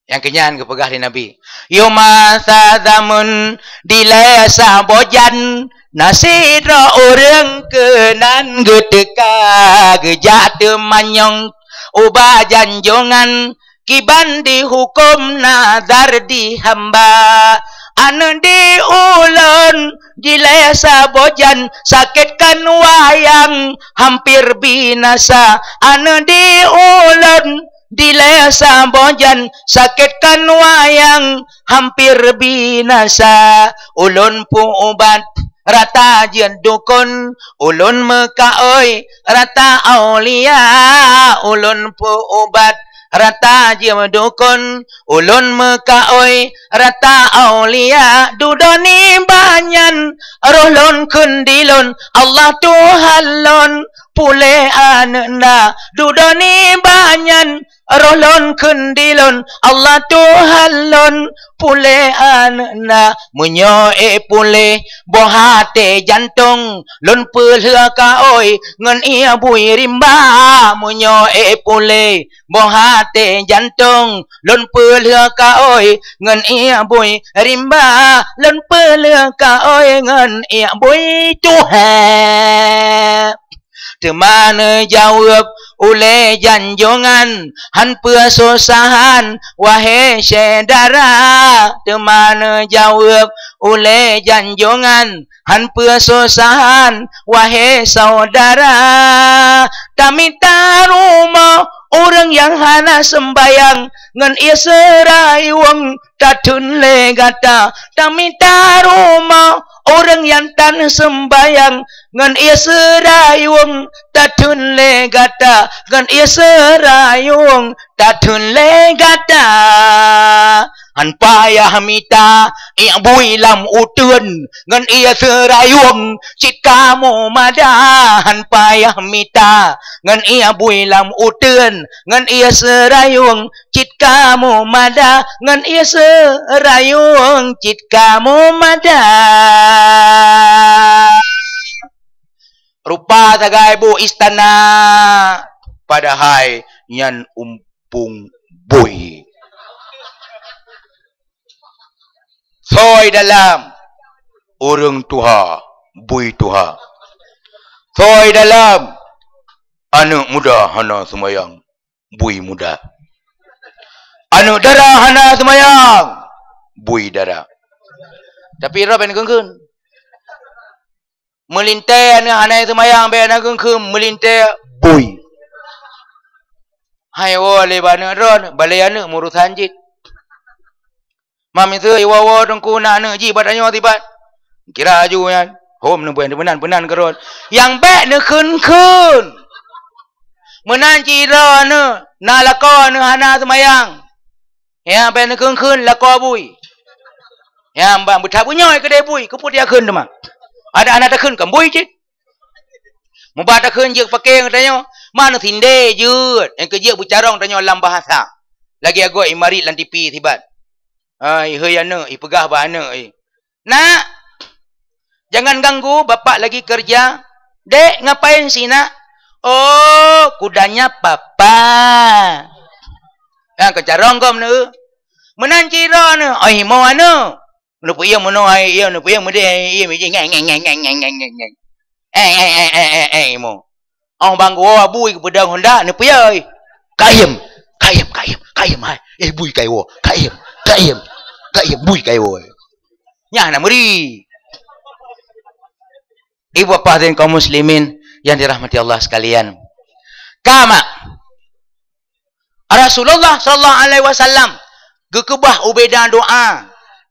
Nyang keunyan geupeugah lé Nabi, "Yoh masa zameun dilée saboh jan, na sidroe ureuëng keunan geuteuka geujak teumanyong ubat janjongan kiban dihukôm nazar di hamba. Aneuk di ulôn jilée saboh jan sakét kan wayang hampir binasa. Aneuk di ulôn jilée saboh jan sakét kan wayang hampir binasa. Ulôn peuubat rata jeuet dukon, ulôn meukaôi rata aulia, ulôn peuubat rata jeuet dukon, ulôn meukaôi rata aulia. Dudoe nibak nyan roh lôn kheun dilôn, Allah Tuhan lôn, puléh aneuk na. Dudoe nibak nyan, roh lôn kheun di lôn, Allah Tuhan lôn, puléh aneuk na. Meunyoe ék puléh boh até jantông, lôn peulheueh kaôi ngon ié bui rimba. Meunyoe ék puléh boh até jantông, lôn peulheueh kaôi ngon ié bui rimba, lôn peulheueh kaôi ngon ié bui tuha. Teuma neujaweueb ulée janjongan, han peusosahan, wahé syedara. Teuma neujaweueb ulée janjongan, han peusosahan, wahé saudara. Tamita rumoh ureuëng nyang hana seumbayang, ngon ié seurayueng tatheun lé gata. Tamita rumoh ureuëng nyang tan seumbayang, ngon ié seurayueng tatheun lé gata, ngon ié seurayueng tatheun lé gata. Han payah mita ié bui lam uteuen, ngon ié seurayueng cit kamoe mada. Han payah mita ngon ié bui lam uteuen, ngon ié seurayueng cit kamoe mada, ngon ié seurayueng cit kamoe mada. Rupa sagai bu istana, padahai nyan umpung bui. Soi dalam, ureuëng tuha, bui tuha. Soi dalam, aneuk muda hana seumayang, bui muda. Aneuk dara hana seumayang, bui dara. Tapi roh ben geunggeun. Meulintée aneuk hana seumayang, bék na geunggeun, meulintée bui. Hai woe lé bak aneuk droe, balée aneuk meurusan jih. Mamiseue iwoe-woe teungku na aneuk jih bak tanyoe sibat. Kira aju nyan, hom neubeueh meunan-meunan keudroe. Nyang bék neukheun-kheun. Meunan cit droe aneuk, na lakoe aneuk hana seumayang. Ya, bék neukheun-kheun lakoe bui. Ya, mbak beuthat bunyoi keudeh bui, keupeue dia kheun teuma. Ada aneuk takheun kan bui cit. Mubat takheun jeuet pakeng tanyoe, mana sindé jeuet, nyang keujeuet beucarông tanyoe lam bahasa. Lagi agoe imarit lam tipi sibat. Ai, hei aneuk, ipeugah bak aneuk, eh. "Nak, jangan ganggu, bapak lagi kerja." "Dek, ngapain sih, Nak?" "Oh, kudanya papa." Ya, keucarông gom neu. Meunan cit droe neu, "Oi, himo aneuk." Neupeuiem meunoe hai iem, neupeuiem meudeh hai iem, iji ngeng, ngeng, ngeng. Eh, eh, eh, eh, eh, eh, imo. Ong bang geuwoe bui geupeudong honda, neupeuiem. Kaiem, kaiem, kaiem, kaiem hai. Eh, bui kai woe. Kaiem, kaiem, kaiem, bui kai woe. Nyan na meuri. Ibu bapak dan kaum muslimin yang dirahmati Allah sekalian. Kama Rasulullah sallallahu alaihi wasallam geukeubah ubeda doa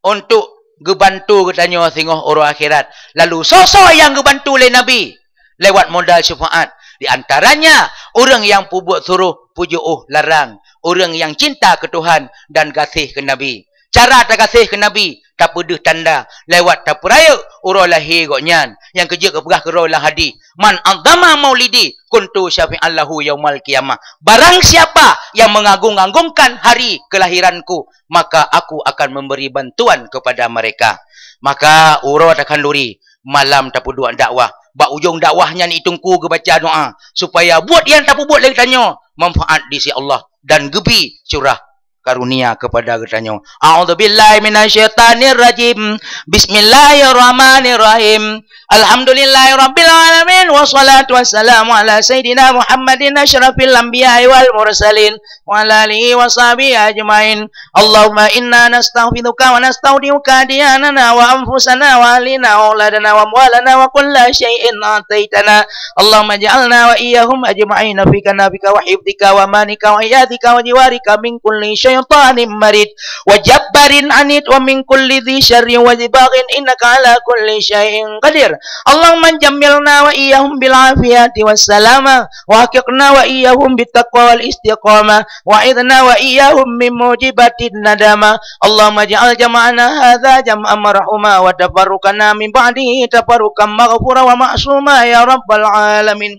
untuk geubantu geutanyoe singoh uroe akhirat. Lalu soe-soe nyang geubantu lé Nabi lewat modal syafaat, di antaranya ureuëng nyang peubuet suroh, peujiôh larang, ureuëng nyang cinta keu Tuhan dan gaséh keu Nabi. Cara tagaséh keu Nabi, tapeudeuh tanda lewat tapeurayeuk uroe lahé gobnyan, nyang keujeuet geupeugah keudroe lam hadis, "Man 'azzama maulidi kuntu syafi'an lahu yaumal qiyamah." Barang siapa yang mengagung-agungkan hari kelahiranku, maka aku akan memberi bantuan kepada mereka. Maka uroe takhanduri, malam tapeuduek dakwah. Bak ujong dakwah nyan di teungku geubaca doa, supaya buet nyang tapeubuet lé geutanyoe manfaat di sisi Allah dan geubi curah karunia kepada geutanyoe. A'udzubillahi minasyaitanirrajim. Bismillahirrahmanirrahim. Alhamdulillahirabbil alamin, wassalatu wassalamu ala sayyidina Muhammadin asyrafil anbiya'i wal mursalin, wa ala alihi wa sahbihi ajmain. Allahumma inna nastaghfiruka wa nastaudiuka adyanana wa anfusana wa ahlina wa auladana wa amwalana wa kulla syai'in ataitana. Allahumma ij'alna wa iyyahum ajma'ina fi kanafika wa hifdzika wa amanika wa iyatika wa jiwarika min kulli syaitanin marid wa jabbarin anid wa min kulli dzi syarrin wa dzi baghin innaka ala kulli syai'in qadir. Allahumma jammilna wa iyyahum bil afiyati was salamah wa haqiqna wa iyyahum bit taqwa wal istiqamah wa a'idna wa iyyahum min mujibatin nadamah. Allahumma ij'al jam'ana hadza jam'an marhuma wa tafarruqana min ba'dihi tafarruqan maghfura wa ma'suma ya rabbal alamin.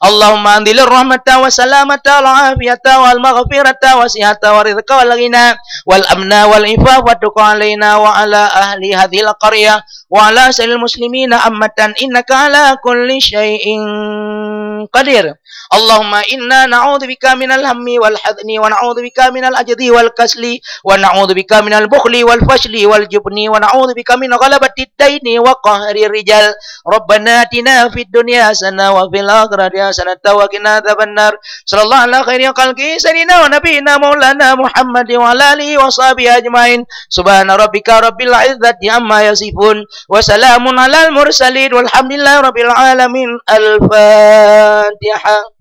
اللهم أنزل الرحمة والسلامة والعافية والمغفرة والصحة والرزق والغنى والأمن والعفاف والتقى علينا وعلى أهل هذه القرية وعلى سائر المسلمين عامة إنك على كل شيء قدير. اللهم إنا نعوذ بك من الهم والحزن ونعوذ بك من العجز والكسل ونعوذ بك من البخل والفشل والجبن ونعوذ بك من غلبة الدين وقهر الرجال. ربنا آتنا في الدنيا حسنة وفي الآخرة حسنة وقنا عذاب النار. صلى الله على خير خلقه سيدنا ونبينا مولانا محمد وعلى آله وصحبه أجمعين. سبحان ربك رب العزة عما يصفون. وسلام على المرسلين والحمد لله رب العالمين. الفاتحة.